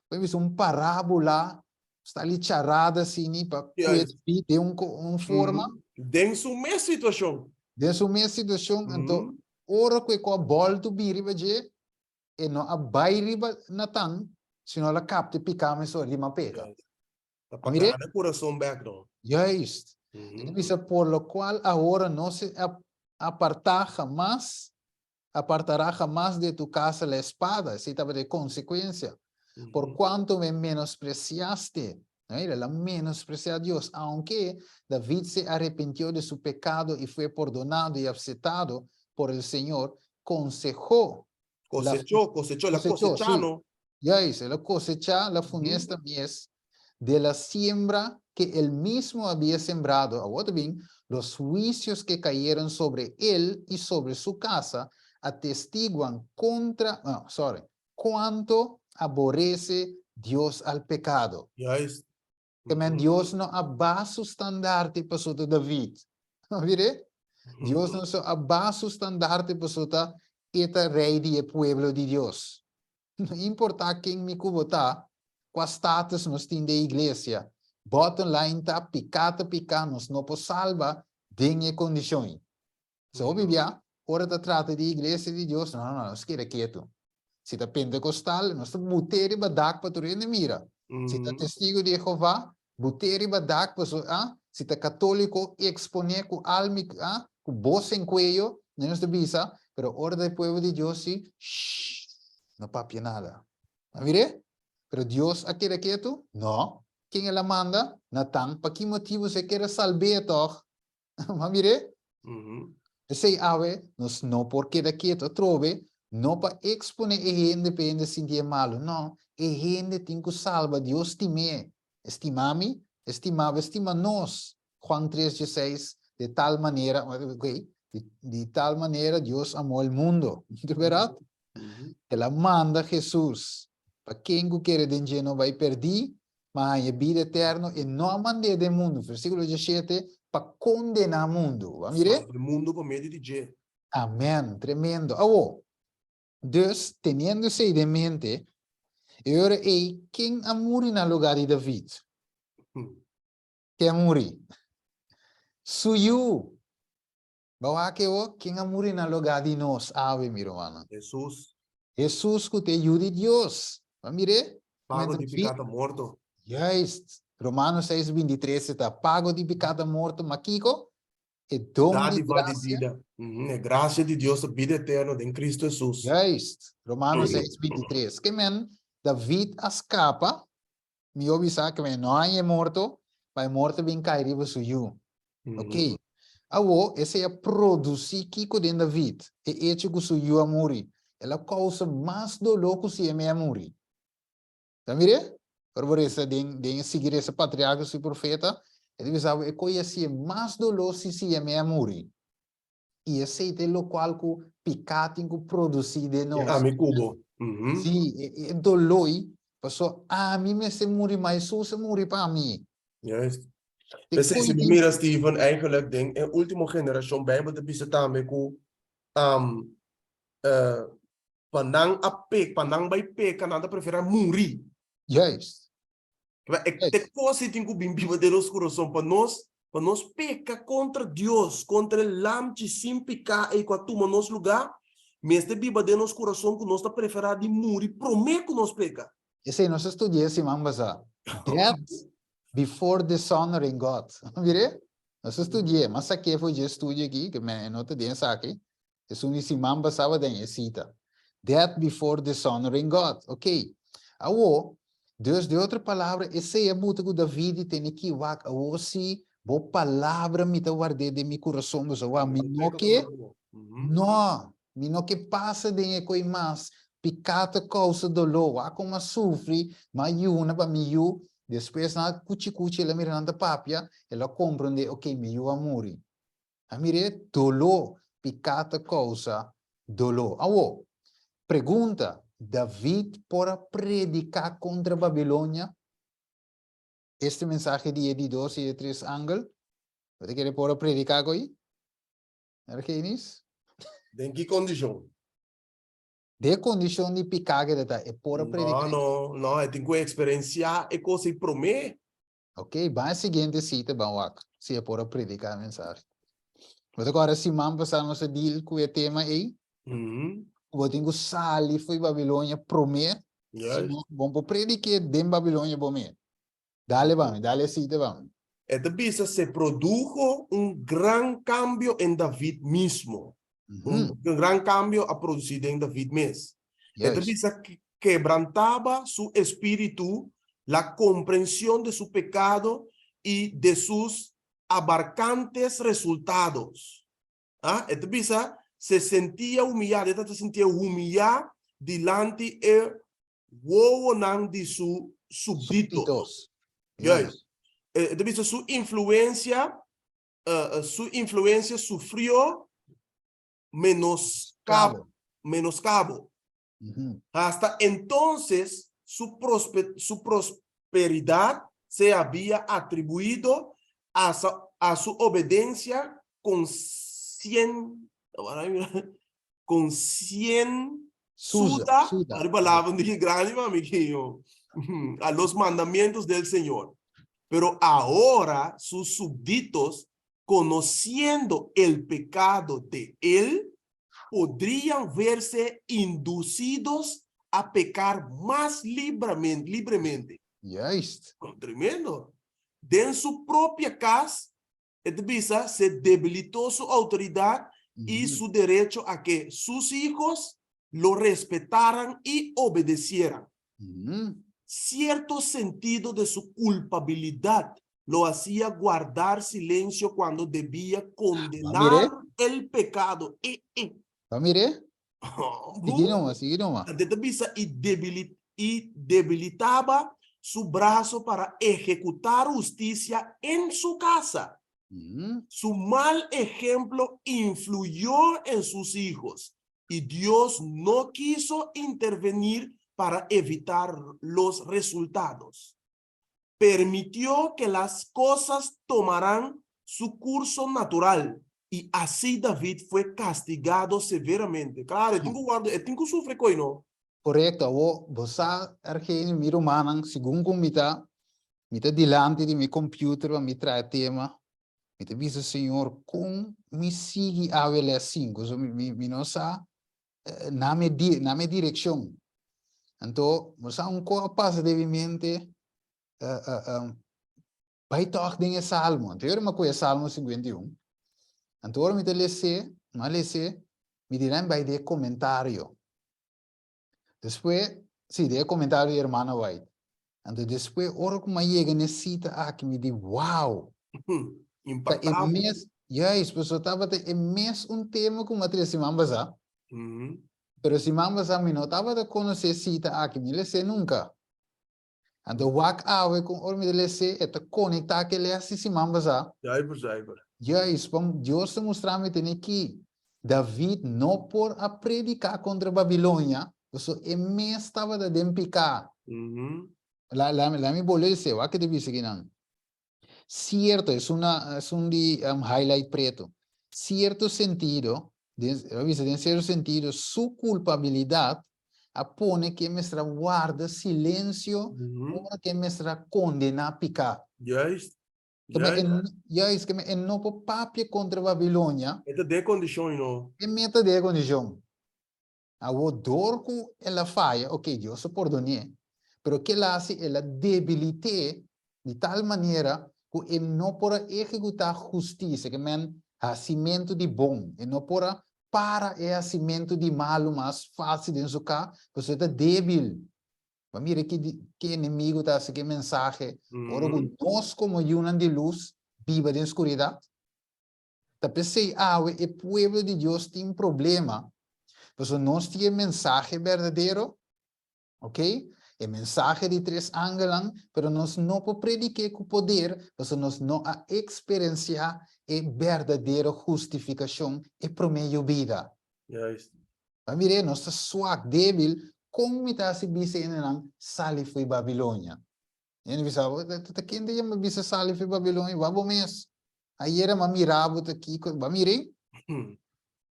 por bisa un parabola, sta li charada asini pa kue David den un, un forma. Den su mes situacion. Den su mes situacion, anto ora cu e cu a bolto bin riba dje, E no a bai riba Natan, sino el a kapta e piká mesora di mapega. Ta pa gana e kurason bèk no. Juist. E ta bisa, por lo kual ahora no se apartá hamas, apartará hamas de tu casa la espada. Esei tabata e konsekuensia. Por kuanto me menospresiaste. Mira, el a menospreciá Dios. Aunke David se arrepintió de su pecado y fue pordonado y aceptado por el Señor, consejó la Cosechó, cosechó, el a cosechó, cosechá, sí. no? Juist, el a cosechá la funesta mies de la siembra que él mismo había sembrado. Awor bin, los juicios que cayeron sobre él y sobre su casa atestiguan contra, no, sorry, cuánto aborrece Dios al pecado. Juist. Ke men Dios no a baha su standaard paso ta David. Mire? Dios no so a baha su standaard paso ta e ta rey di e pueblo di Dios. No importa ken mi ku bo ta, kua status nos tin den iglesia, bottom line ta piká ta piká, nos no por salba den e kondishon ei. So hopi bia, ora ta trata di iglesia di Dios, no, no, no, nos keda ketu. Si ta Pentecostal, nos ta but'é riba dak pa tur hende mira. Si ta Testigo di Jehová, but'é riba dak paso, ah, si ta Católico, exponé ku alma i, ah, ku bos en cuello, nos ta bisa, pero ora ta e pueblo di Dios si, shh, no papia nada. A mir'é? Pero Dios a keda ketu? No. Ken el a manda? Natan. Pa ki motibu si e kere salb'é tòg? Ma mir'é? P'esei awe nos no por keda ketu atrobe, no pa eksponé e hende pa e hende sinti e malu, no, e hende tin ku salba, Dios stim'é, e stima mi, e stima bo, e stima nos. Juan tres dieseis, De tal manera, ok, di tal manera Dios amó el mundo, di bèrdat? El a manda Hesus pa ken ku kere den dje no bai pèrdí, ma haña bida eterno, e no a mand'é den mundu, versíkulo diesshete, pa kondená mundu. Bo a mir'é? Salba e mundu pa medio di dje. Amèn! Tremendo! Awor, dus, teniendo esei den mente, e ora ei, ken a muri na lugá di David? Ken a muri? Su yu! Bo wak e o, ken a muri na lugá di nos awe, mi rumannan? Hesus. Hesus ku ta e Yu di Dios. Bo a mir'é? Pago di piká ta morto. Juist. Romanos seis bintitres e ta, Pago di piká ta morto, ma kiko? E don di Dádiva di grasia. bida. E grasia di Dios ta bida eterno den Kristu Hesus. Juist. Romanos seis bintitres. Ke men David a skapa Mi yo bisa ke no haña e morto, pa e morto bin kai riba su yu. Ok. Awo, esei a produsí kiko den David? E echo ku su yu a muri. El a kousa mas doló ku si e me a muri. Ta mir'é? Ora bo resa den den e sigui resa patriarka su profeta, e ta bisa bo e koi a hasié mas doló si si e me a muri. I esei ta e lokual ku piká tin ku produsí den nos. E ami ku bo. Sí, e doló ei, pasobra ami mester muri, ma Hesus a muri pa mi. Juist. P'esei si bo mira, Steven, eigenlijk den e último generashon Bijbel ta bisa tambe ku pa nan a peka, pa nan bai peka, nan ta preferá muri. Juist. E te kos ei tin ku bin biba den nos kurason pa nos, pa nos peka kontra Dios, kontra e Lamchi sin piká ei ku a tuma nos lugá, mester biba den nos kurason ku nos ta preferá di muri promé ku nos peka. Esei nos a studia e siman pasá. Death before dishonoring God. Mir'é? Nos a studi'é. M'a sak'é for dje studio akí, ke men e no ta den esaki. Esun di siman pasá bo den e sita. Death before dishonoring God. Ok. Awo, dus den otro palabra, esei a buta ku David di tene ki wak. Awo si, bo palabra mi ta ward'é den mi kurason, pasobra wak, mi no ke, no, mi no ke pasa den e koi mas. Piká ta kousa doló. Wak kon m'a sufri, m'a yuna pa mi yu. Despues nan a kuchi kuchi, el a mira nan ta papia, el a komprondé, ok, mi yu a muri. A mir'é doló, piká ta kousa doló. Awor, pregunta, David por a prediká kontra Babilonia? Este mensahe di e di dos i e tres angel, bo ta kere por a prediká ku ei? Argenis? Den ki kondishon? Den e kondishon di piká ku e ta ta, e por a prediká? No, no, no, e tin ku eksperensiá e kos ei promé. Ok, ban e siguiente cita, ban wak si e por a predica e mensahe. Bo ta corda siman pasá nos a deal cu e tema ei? Cu bo tin cu sali fo'i Babilonia promé, si no bo no por prediqué den Babilonia bo mes. Dale ban, dale e cita ban. E ta bisa, Se produjo un gran cambio en David mismo. Un gran cambio a producí den David mes. E ta bisa, Quebrantaba su espíritu. La comprensión de su pecado y de sus abarcantes resultados. Ah, e ta bisa, se sentía humillado, e ta sintié humillá dilanti e wowonan di su súbditos. Súbditos. Juist. E ta bisa su influencia, su influencia sufrió menoscabo, menoscabo. Hasta entonces su su prosperidad se había atribuido a a su obedencia conscien concienzuda, palabra di grandi mami a los mandamientos del Señor. Pero ahora sus súbditos, conociendo el pecado de él, podrían verse inducidos a pecar mas libremente. Juist. Tremendo. Den su propia cas, e ta bisa, se debilitó su autoridad y su derecho a que sus hijos lo respetaran y obedecieran. Cierto sentido de su culpabilidad lo hacía guardar silencio cuando debía condenar el pecado. Eh, eh. Ba mir'é? Sigui numa, sigui numa. Anto ta bisa y debili y debilitaba su brazo para ejecutar husticia en su casa. Su mal ejemplo influyó en sus hijos y Dios no quiso intervenir para evitar los resultados. Permitió que las cosas tomaran su curso natural y así David fue castigado severamente. Claro, e tin cu warda, e tin cu sufri coy no. Correcto, awo bo sa Argeni, mi rumannan, segun cu mi ta, mi ta dilanti di mi computer pa mi traha tema, mi ta bisa Señor con mi sigui awe les cinco, so mi mi mi no sa na mi di na mi direccion. Anto bo sa un co a pasa den mi mente bai tog den e salmo. Anto yora mi a coge salmo 51. Anto ora mi ta les'é, mi a les'é, mi di nan bai den e comentario. Despues, si, den e comentario di hermana White. Anto despues ora cu mi a yega na e cita aki mi di wow! Ta e mes, juist, pasobra tabata e mes un tema cu mi a trece siman pasa. Pero siman pasa mi no tabata conoce e cita aki, mi les'é nunca. Anto wak awe con ora mi ta les'é e ta conecta cu e les di siman pasa. Zuiver, zuiver. Juist, pa Dios ta mustra mi tene ki David no por a predica contra Babilonia, pasobra e mes tabata den pica. La, la, la mi bolbe les'é, wak ke ta bisa kinan. Cierto, es una, es un di um, highlight preto. Cierto sentido, den, a bisa den cierto sentido, su culpabilidad a pone que mester a warda silencio ora que mester a condena pica. Juist. Que me en, juist, que me en no por papia contra Babilonia. E ta den condicion, no. E meta den condicion. Awor dor ku el a faya, oke, Dios a pordon'é, pero ke el a hasi? El a debilit'é di tal manera ku e no por a ehekutá hustisia, ke men hasimentu di bon. E no por a para e hasimentu di malu mas fásil den su ka, pasobra e ta débil. Bo a mira ki ki enemigu ta hasi ki mensahe ora ku nos komo yunan di lus biba den skuridat? Ta p'esei awe e pueblo di Dios tin problema, pasobra nos tin e mensahe berdadero, ok, e mensahe di tres angelnan, pero nos no por predik'é ku poder, pasobra nos no a eksperensiá e berdadero hustifikashon, e promé yobida. Juist. Ba mir'é, nos ta swak, débil, kon mi ta hasi bisa e hendenan sali fo'i Babilonia? Hende bisa bo, ta ken ta yama bisa sali fi Babilonia? Wak bo mes. Ayera m'a mira bo ta kiko. Bo a mir'é?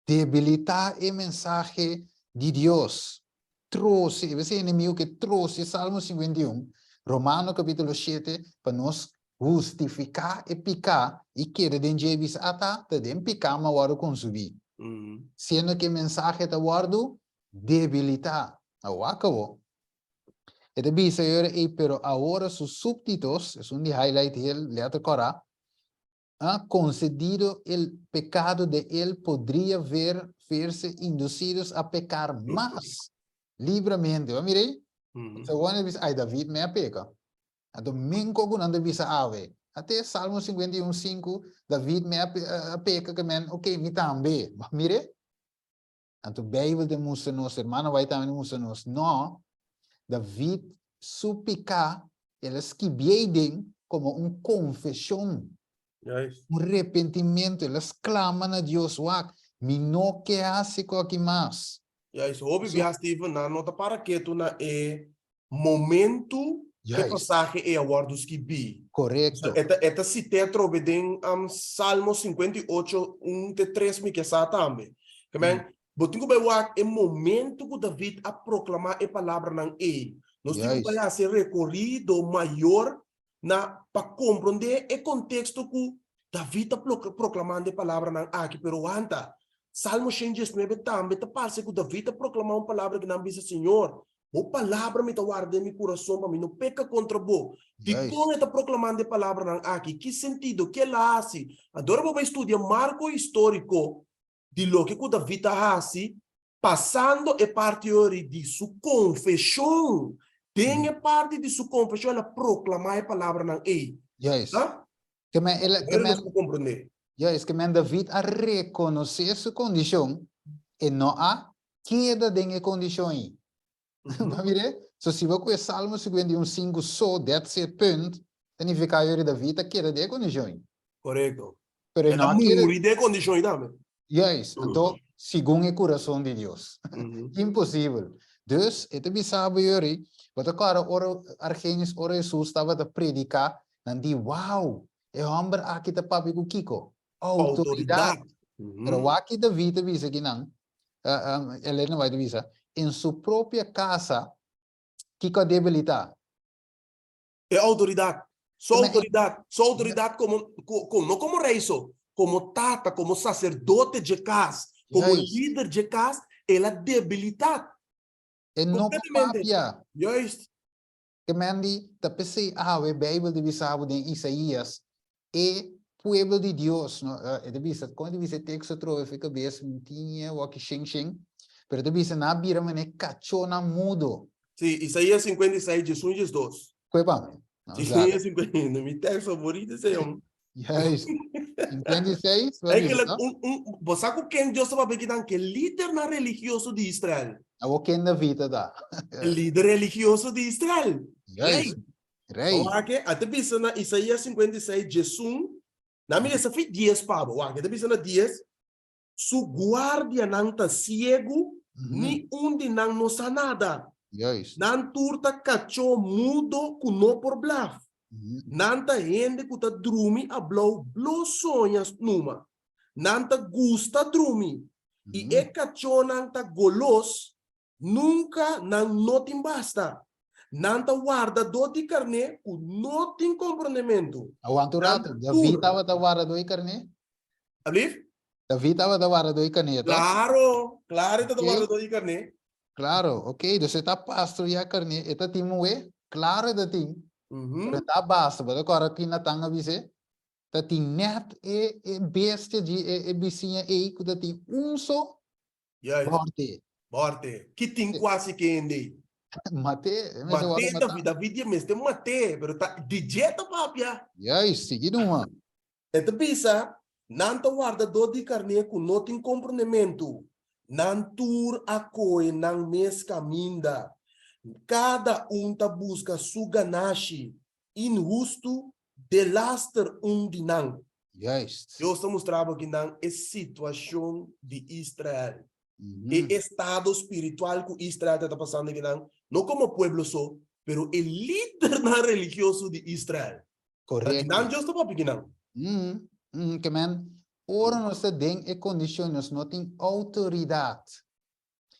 Debilitá e mensahe di Dios. Trose, e bes e enemigo ke trose Salmo 51, Romano kapítulo 7, pa nos hustifiká e piká i keda den dje i bisa, ata, ta den piká m'a wòrdu konsubí. Siendo ke e mensahe ta wòrdu debilitá. Awor akabó. E ta bisa e ora ei, pero awor su súbditos, esun di highlight hel letter kòrá, ha concedido el pecado de él podría ver verse inducidos a pecar mas libremente. Bo a mira ei? Sa wou a bisa, ai David me a peka. Anto minko ku nan ta bisa awe. Ate Salmo 51, 5, David me a peka ke men, ok, mi tambe. Bo a mire? Anto Bijbel ta mustra nos, hermano White tambe ta mustra nos, no, David su piká, el a skibié den komo un konfeshon, un repentimentu, el a sklama na Dios, wak, mi no ke hasi ku aki mas. Juist, hopi bia Steven, nan no ta para ketu na e momentu e pasahe ei a wòrdu skibí. Korekto. E ta e ta sit'é atrobe den Salmo 58, 1 te 3 mi ke sa tambe. Ke men, bo tin ku bai wak e momentu ku David a proklamá e palabranan ei. Nos tin ku bai hasi rekorido mayor na pa komprondé e konteksto ku David ta proklamando e palabranan aki. Pero wanta, Salmo 119 tambe ta parse ku David ta proklamá un palabra ku nan bisa, Señor, Bo palabra mi ta warda den mi kurason pa mi no peka kontra bo. Dikon e ta proklamando e palabranan aki? Ki sentido? Ke el a hasi? Anto ora bo bai studia marko históriko di loke ku David a hasi, pasando e parti ori di su konfeshon, den e parti di su konfeshon el a proklamá e palabranan ei. Juist. Ta? Ke men, el a, ke Ora men, nos por komprondé. Juist, ke men David a rekonosé su kondishon, e no a keda den e kondishon ei. Bo mir'é? So si bo ku e Salmo 51:5 so, that's it, punt, ta nifiká yori David a keda den e kondishon ei. Korekto. Pero e E no ta a keda. muri den e kondishon ei tambe. Juist. Anto, segun e kurason di Dios. Imposibel. Dus, e ta bisa bo yori, bo ta kòrda ora Argenis, ora Hesus tabata prediká, nan di, Wow! E hòmber aki ta papia ku kiko? Outoridat. Pero wak ki David ta bisa kinan, Elena White ta bisa, en su propia casa, kiko a debilitá? E outoridat. Su outoridat. Su outoridat komo, no komo rei so, komo tata, komo saserdote dje kas, komo lider dje kas, el a debilitá. E no por papia. Juist. Ke men di, ta p'esei awe Beibel ta bisa bo den Isaías, e pueblo di Dios, no, e ta bisa, kon e ta bisa e teksto atrobe for e kabes, mi tin e wòki shen shen, pero e ta bisa nan a bira manera kachónan mudo. Sí, Isaías 56, 11, 12. Kue pa mi? Isaías 56, mi teksto favorito esei, hombre. Juist. 56, bo a bisa, Eigenlijk, no? un, un, bo sa ku ken Dios ta papia kinan? Ke lidernan religioso di Israel. Awor ken David ta ta? E lider religioso di Israel. Rei. Juist. Rei. Wak, a ta bisa na Isaías 56, 11, na mi lesa fi 10 pa bo. Wak, e ta bisa na 10, Su guardianan ta siegu, ni un di nan no sa nada. Juist. Nan tur ta kachó mudo ku no por blaf. Nan ta hende ku ta drumi a blou blo soña numa. Nan ta gusta drumi. I e kachónan ta golos, nunka nan no tin basta. Nan ta wardadó di karné ku no tin komprondementu. Awanta un Nan rato, David tur. tabata wardadó di karné? Alblief? David tabata wardadó di karné, toch? Klaro, klaro e tabata Oké. wardadó di karné. Klaro, oké, dus e ta pastoreá karné, e ta tin muhé? Klaro e ta tin. Pero e ta basta, bo ta kòrda ki Natan a bis'é? Ta tin nèt e e bestia di e e bisiña ei ku ta tin un so Juist. Morte. Morte. Ki tin kuasi ke hende ei? Mat'é. E mester wòrdu Mat'é matá. David. David di e mester mat'é, pero ta di dje ta papia. Juist, sigui numa. E ta bisa, Nan ta wardadó di karné ku no tin komprondementu. Nan tur a kohe nan mes kaminda. Kada un ta buska su ganashi inhustu delaster un di nan. Juist. Dios ta mustra bo kinan e situashon di Israel. E estado spiritual ku Israel ta pasando kinan, no komo pueblo so, pero e lidernan religioso di Israel. Korekto. Kinan Dios ta papia kinan. Ke men, ora nos ta den e kondishon nos no tin outoridat.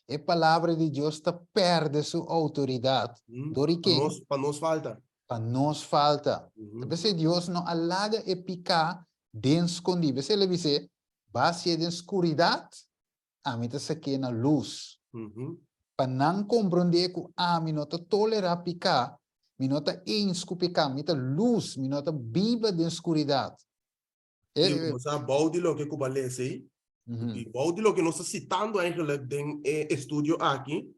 E palabra di Dios ta perde su outoridat. Dor di Pa ken? nos, pa nos falta. Pa nos falta. Ta p'esei Dios no a laga e piká den skondí. P'esei el a bis'é, Bo hasié den skuridat, ami ta sak'é na lus. Pa nan komprondé ku ami no ta tolerá piká, mi no ta eens ku piká, mi ta lus, mi no ta biba den skuridat. E, bo sa, bou di loke ku bo a lesa ei, i bou di loke nos ta sitando eigenlijk den e estudio aki,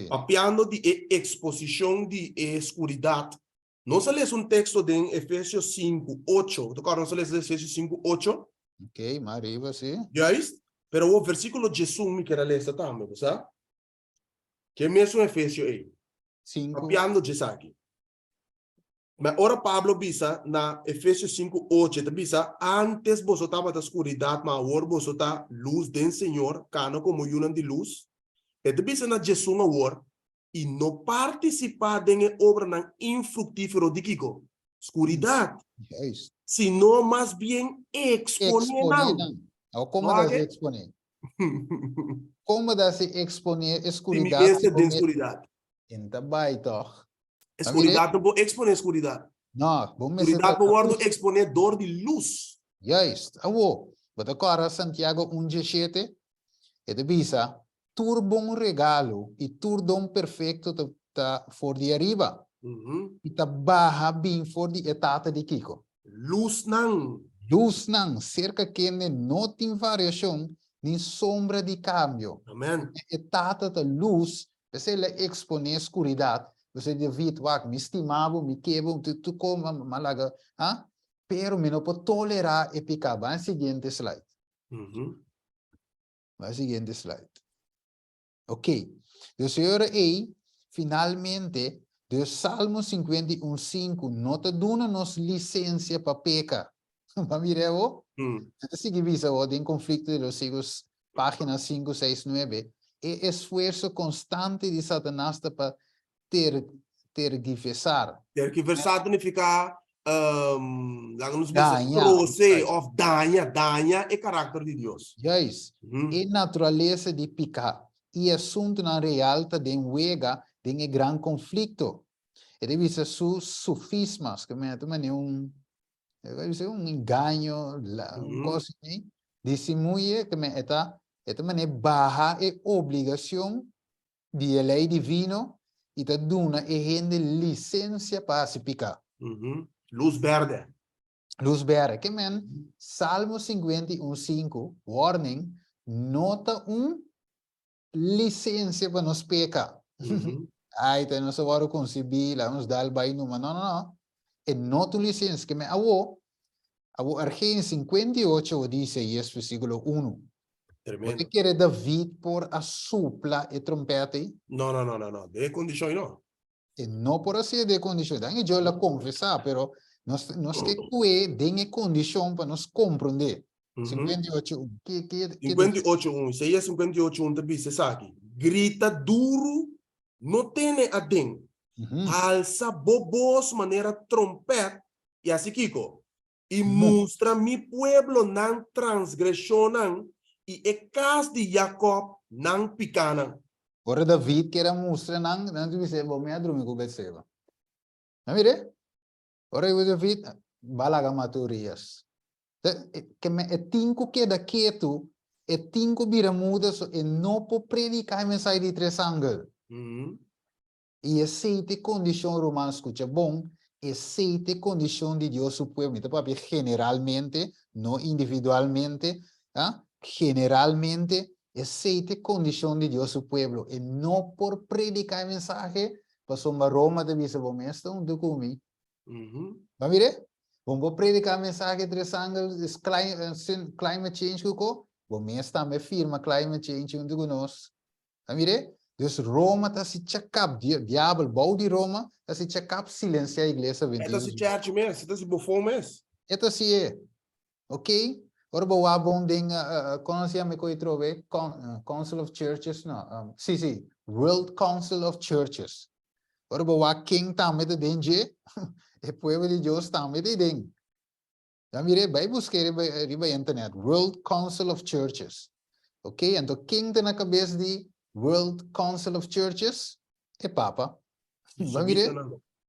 papiando di e eksposishon di e skuridat. Nos a lesa un teksto den Efesio 5, 8. Bo ta kòrda nos a lesa Efesio 5, 8? Ok, mas ariba, sí. Juist. Pero awor versíkulo 11 mi kier a lesa tambe, bo sa? Ke mesun Efesio ei. 5. Papiando djesaki. Ma ora Pablo bisa na Efesio 5, 8, e ta bisa, Antes boso tabata skuridat, ma awor boso ta lus den Señor, kana komo yunan di lus. E ta bisa na 11 awor, i no partisipá den e obranan infruktífero di kiko? Skuridat. Juist. Sino mas bien eksponé nan. Eksponé nan. Awor komo da si eksponé? Komo da si eksponé e Si mi skuridat mester si bo den me skuridat. En ta bai tòg. E Ta mir'é? skuridat no por eksponé skuridat. No, bo mester Skuridat ta por na wòrdu lus. eksponé dor di lus. Juist. Awor, bo ta kòrda Santiago un diesshete? E ta bisa, Tur bon regalo i tur don perfekto ta ta for di ariba, i ta baha bin for di e Tata di kiko? Lusnan. Lusnan, serka kende no tin variashon ni sombra di kambio. Amen. E Tata ta lus, p'esei el a eksponé skuridat. P'esei David, wak, mi stima bo, mi ke bo, tur kon mi a laga, ha? Pero mi no por tolerá e piká. Ban e siguiente slide. Bai siguiente slide. Ok. Dus e ora ei, finalmente, dus Salmo 51:5 no ta duna nos lisensia pa peka. Ba mira awo? E ta sigui bisa awo den Conflicto de los Siglos, pagina 569, e esfuerso konstante di Satanas ta pa ter, tergiversar. Tergiversar ta nifiká, laga nos bisa, Daña. trose òf daña, daña e karakter di Dios. Juist. E naturalesa di piká i asuntunan real ta den wega den e gran konflikto. E ta bisa su sofismas, ke men ta manera un, e ta bisa un engaño, un kos así, disimuye, ke men e ta, e ta manera baha e obligacion di e lei divino i ta duna e hende lisensia pa hasi piká. Lus bèrdè. Lus bèrdè. Ke men, Salmo 51:5, warning, no ta un lisensia pa nos peka. Ai, ta nos a wòrdu konsibí, laga nos dal bai numa. No, no, no. E no ta un lisensia. Ke men, awo, awo Argén 58 awo di Isaías versíkulo 1. Tremendo. Bo ta kere David por a supla e trompet ei? No, no, no, no, no. Den e kondishon ei no. E no por hasié den e kondishon. Dan e djo el a konfesá, pero nos, nos ke kue den e kondishon pa nos komprondé. 58 un. Ke, ke, ke 58 un. Isaías 58 un ta bisa esaki, Grita duru, no tene aden. Halsa bo bos manera trompet i hasi kiko? I mustra mi pueblo nan transgreshonnan i e kas di Jakòb nan pikánan. Ora David kier a mustra nan, nan ta bis'é, Bo mi a drumi ku Betseba. A mir'é? Ora ku David, Ba laga mata Urias. Ke men e tin ku keda ketu, e tin ku bira muda, so e no por prediká e mensahe di tres angel. I esei ta e kondishon, ruman, skucha bon, esei ta e kondishon di Dios su pueblo. Mi ta papia generalmente, no individualmente, ah, generalmente, esei ta e kondishon di Dios su pueblo. E no por prediká e mensahe, pasobra Roma ta bisa, Bo mes ta huntu ku mi. Bo a mir'é? Bo por prediká e mensahe tres angel, es climate change ku ko? Bo mes tambe firma climate change huntu ku nos. Ta mir'é? Dus Roma ta hasi chakap, diabel bou di Roma ta hasi chakap silensiá iglesia E ta Adventista. hasi chèrchi mes, e ta hasi bofon mes. E ta hasi e. Ok? Ora bo wak bon den, kon nan se yama e koe trobe? Council of Churches? No, si, si, World Council of Churches. Ora bo wak ken tambe ta den dje, e pueblo di Dios tambe ta den. Ya mire, bai busk'é riba, riba internet, World Council of Churches. Ok, anto ken ta na kabes di World Council of Churches? E Papa. Ba mire?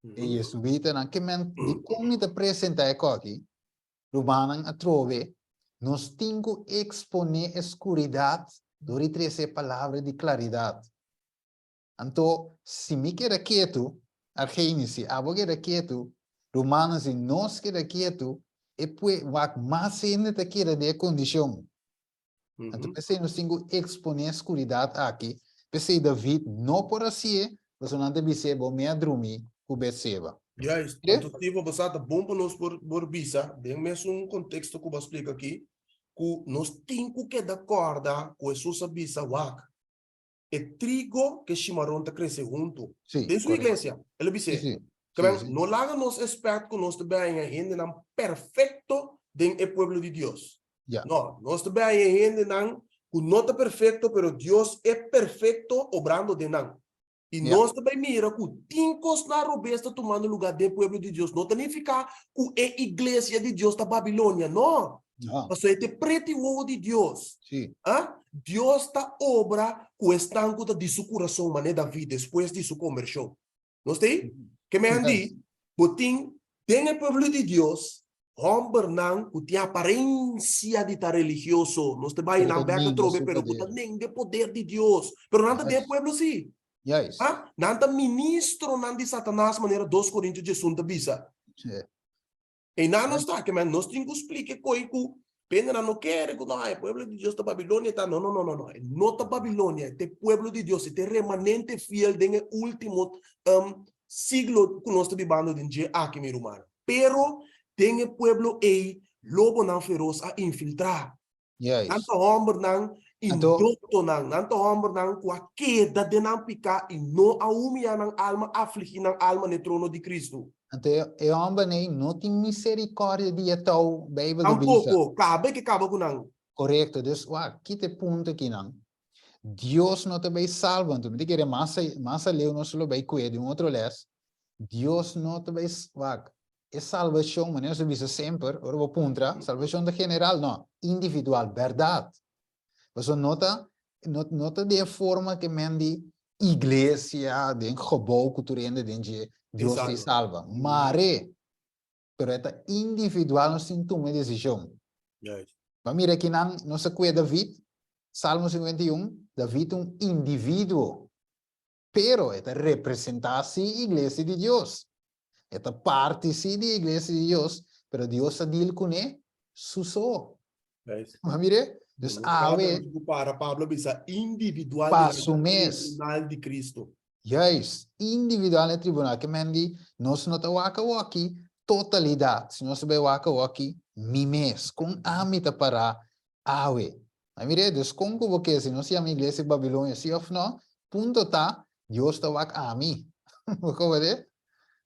E Jesuitanan. Ke men, dikon mi ta presentá e koki? Rumannan, atrobe, nos tin ku eksponé e skuridat dor di trese e palabra di klaridat. Anto, si mi keda ketu, Argeni, si abo keda ketu, rumannan, si nos keda ketu, e pue wak mas hende ta keda den e kondishon. Anto, p'esei nos tin ku eksponé e skuridat aki. P'esei David no por hasié, pasobra nan ta bis'é, Bo mea drumi ku Betseba. Juist, Mire? anto tipo bo sa ta bon pa nos por por bisa den mesun contexto cu bo a splica aki, cu nos tin cu keda corda cu Jesus a bisa wak, e trigo cu e shimaron ta crece hunto. Sí, Den su correcto. iglesia, el a Sí, bis'é. sí, Ke sí, men, sí. no laga nos expect cu nos ta baya hendenan perfecto den e pueblo di Dios. Ja. No, nos ta baya hendenan cu no ta perfecto, pero Dios e perfecto obrando den nan. I Ja. nos ta bai mira ku tin kosnan robes ta tumando lugá den pueblo di Dios. No ta nifiká ku e iglesia di Dios ta Babilonia, no. No. Pasobra e ta e preti wowo di Dios. Sí. Ah? Dios ta obra ku esnan ku ta di su kurason, manera David despues di su kombershon. Nos ta ei? Ke men di, bo tin den e pueblo di Dios hòmbernan ku tin aparensia di ta religioso. Nos ta bai Pero nan ta bèk nenga atrobe, su pero ku ta poder. nenga e poder di Dios. Pero nan ta den e Juist. pueblo sí. Juist. Ha? Nan ta ministronan di Satanas, manera 2 Korintio 11 ta bisa. Sí. Einan nos ta, ke men nos tin ku splika e koi ku pendenan no kere ku no, e pueblo di Dios ta Babilonia ta. No, no, no, no, no. E no ta Babilonia, e ta e pueblo di Dios, e ta e remanente fiel den e ultimo um, siglo ku nos ta bibando den dje aki, mi rumannan. Pero den e pueblo ei lobonan feros a infiltrá. Juist. Nan ta hòmbernan Anto indoktonan, nan ta hòmbernan ku a keda den nan piká i no a humiyá nan alma, afligí nan alma n'e trono di Kristu. Anto e e hòmbernan ei no tin miserikòrdia di e tou, Beibel ta bisa. Tampoko, kaba e ke kaba ku nan. Korekto. Dus, wak, kita e punto akinan. Dios no ta bai salba, anto mi ta kere mas mas aleu nos lo bai kue den un otro les. Dios no ta bai, wak, E salbashon, manera nos a bisa semper, ora bo puntra, salbashon ta general? No, individual, bèrdat. Pasobra no ta, no, no ta den e forma ke men di iglesia, den gebou ku tur hende den dje, Dios ta Exacto. salba. Mare, pero e ta individual nos tin tuma e desishon. Juist. Bo a mira kinan nos a kue David, Salmo 51, David ta un individuo. Pero e ta representá sí iglesia di Dios. E ta parti sí di e iglesia di Dios, pero Dios a deal kuné su so. Juist. Bo a mir'é? Dus Kada awe. un ku para Pablo a bisa individual Pa dilanti su mes. tribunal di Cristo. Juist, individual na e tribunal. Ke men di, nos no ta wak awoki totalidat, si nos ta bai wak awoki mi mes, kon ami ta pará awe. A mir'é, dus kon ku bo ke si nos yama iglesia Babilonia si òf no, punto ta, Dios ta wak ami. Bo komprendé?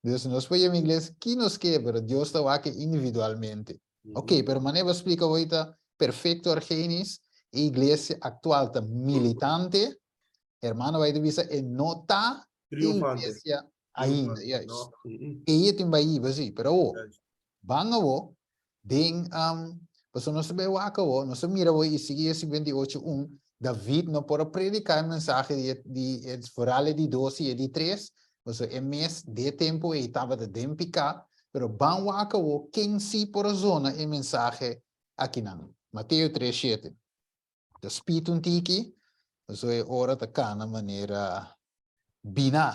Dus nos por yama iglesia ki nos ke, pero Dios ta wak e individualmente. Ok, pero manera bo a splika hoy ta perfecto Argenis, e iglesia aktual ta militante, hermano bai ta bisa e no ta Triunfante. iglesia ainda, Triunfante, juist. no. Ei e tin bai hiba si, pero awo, Juist. Ban awo den um, pasobra nos ta bai wak awo, nos ta mira awo Isaías 58, un, David no por a prediká e mensahe di e, di e, foral e di dos i e di tres, pasobra e mes de e tempu ei tabata den piká, pero ban wak awo ken sí por a zona e mensahe akinan. Mateo 3, shete. Ta spit un tiki, pasobra e ora ta kana manera biná.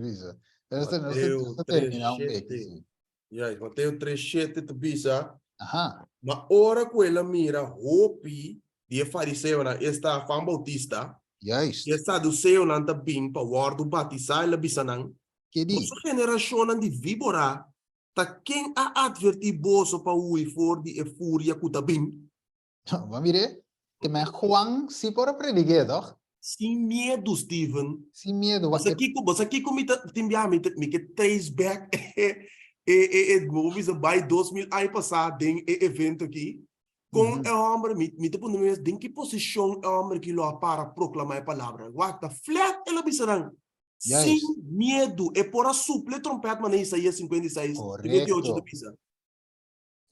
Bisa. Nos ta, nos ta, Mateo nos ta 3, terminá un bek, 7. sí. Juist, Mateo 3, 7 ta bisa, Aha. Ma ora ku el a mira hopi di e fariseonan, esta Juan Bautista, Juist. i e saduseonan ta bin pa wòrdu batisá, el a bisa nan, Ke di? Boso generashonnan di víbora, ta ken a atvertí boso pa hui for di e furia ku ta bin? Bo mir'é? Te men Juan sí por a prediké, toch? Sin miedu, Steven. Sin miedu. Bo sa kiko, bo sa kiko mi ta tin biaha mi ta mi ke trace back e e e e bo bisa bai 2000 aña pasá den e evento aki. Kon e hòmber mi mi ta puntra mi mes den ki posishon e hòmber aki lo a para proklamá e palabra. Wak ta flat el a bisa nan. Sin miedu. E por a supla e trompèt manera Isaías 56, 58 ta bisa.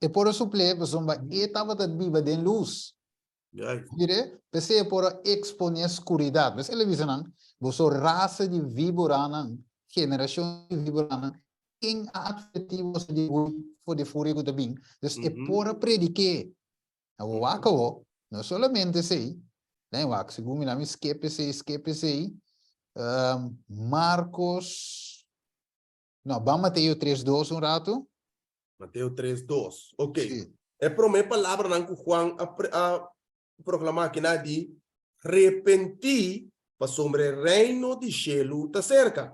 E por a supl'é pasobra e tabata biba den lus. Mire, p'esei e por a eksponé skuridat. P'esei el a bisa nan, Boso rasa di víboranan, generashon di víboranan, ken a atvertí boso di hui for di furia ku ta bin? Dus e por a predik'é. Awor wak awor, no solamente esei, den wak, segun mi nan mi skep esei, skep esei, Marcos, no, ban Mateo 3 dos un ratu. Mateo 3, 2. Ok. Sí. E promé palabranan ku Juan a, a proklamá akinan di, Repentí, pasobra e reino di shelu ta serka.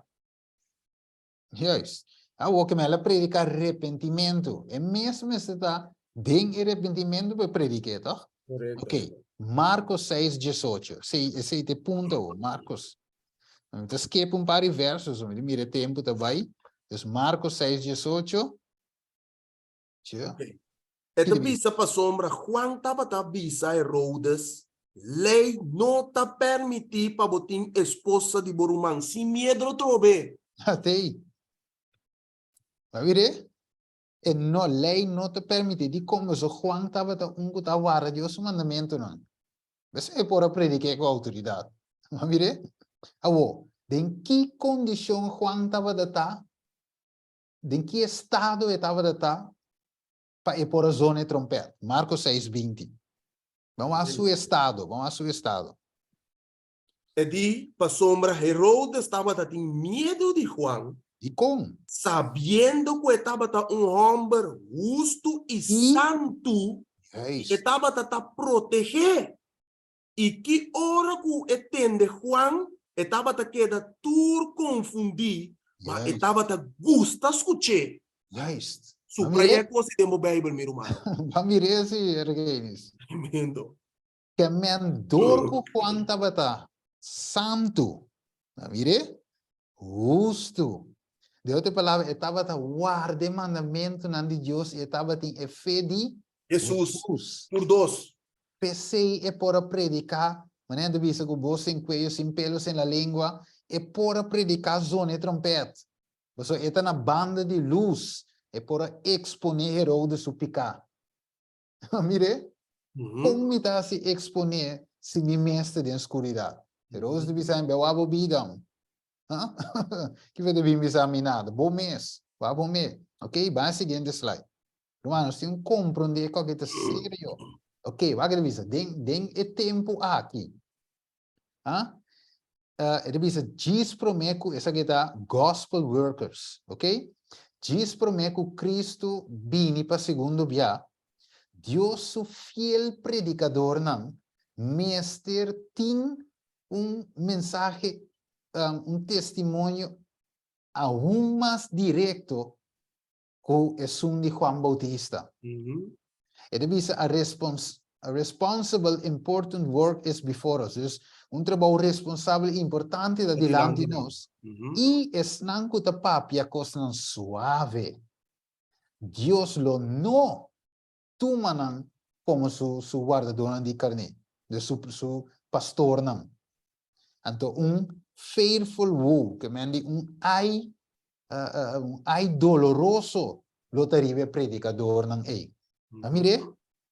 Juist. Awor ke men el a prediká repentimentu. E mes mester ta den e repentimentu pa e predik'é, tòg? Korekto. Ok, Marcos 6, 18. Esei, esei ta e punto awor, Marcos. Mi ta skip un par di versos, mi ta mira e tempu ta bai. Dus Marcos 6, 18. Tje. Ok. E ta bisa pasobra Juan tabata bisa Herodes, Lei no ta permití pa bo tin esposa di bo ruman sin miedo trobe. Atei. Bo a mir'é? E no, lei no ta permití. Dikon? Pasobra Juan tabata un ku ta warda Dios su mandamentunan. P'esei e por a predik'é ku outoridat. Bo a mir'é? Awor, den ki kondishon Juan tabata ta? Den ki estado e tabata ta pa e por a zona e trompèt? Marko seis, 20. Ban wak su estado, ban wak su estado. E di, Pasobra Herodes tabata tin miedu di Juan. Dikon? Sabiendo ku e tabata un hòmber hustu i santu, e tabata ta proteg'é. I ki ora ku e tende Juan, e tabata keda tur konfundí, ma e tabata gusta skuch'é. Juist. Subraya e kos ei den bo Beibel, mi ruman. Ban mir'é si, Ergenis. Tremendo. Ke men dor ku Juan tabata santu, a mir'é? Hustu. Den otro palabra, e tabata warda e mandamentunan di Dios i e tabatin e fe di Hesus. Tur dos. P'esei e por a prediká, manera nan ta bisa ku bos sin kueyo, sin pelos en la lengua, e por a prediká zona e trompèt. Pasobra e ta na banda di lus, e por a eksponé Herodes su piká. Mir'é? Kon mi ta hasi eksponé si mi mes ta den skuridat? Herodes ta bisa mi, B'e wak bo bida. Ha? Kiko ta bin bisa mi nada? Bo mes. Wak bo mes. Ok, ban e siguiente slide. Ruman, nos tin un komprondé ku aki ta serio. Ok, wak e ta bisa, den, den e tempu aki, ha? E ta bisa djis promé ku, esaki ta gospel workers, ok? Djis promé ku Kristu bini pa segundo bia, Dios su fiel predikadornan mester tin un mensahe, un testimonio aun mas direkto ku esun di Juan Bautista. E ta bisa a respons a responsible important work is before us. Dus un trabou responsabel i importante ta dilanti nos. I esnan ku ta papia kosnan suave, Dios lo no tuma nan komo su su wardadónan di karné, dus su su pastornan. Anto un fearful woe, ke men di un ai, un ai doloroso lo ta riba e predikadornan ei. A mir'é?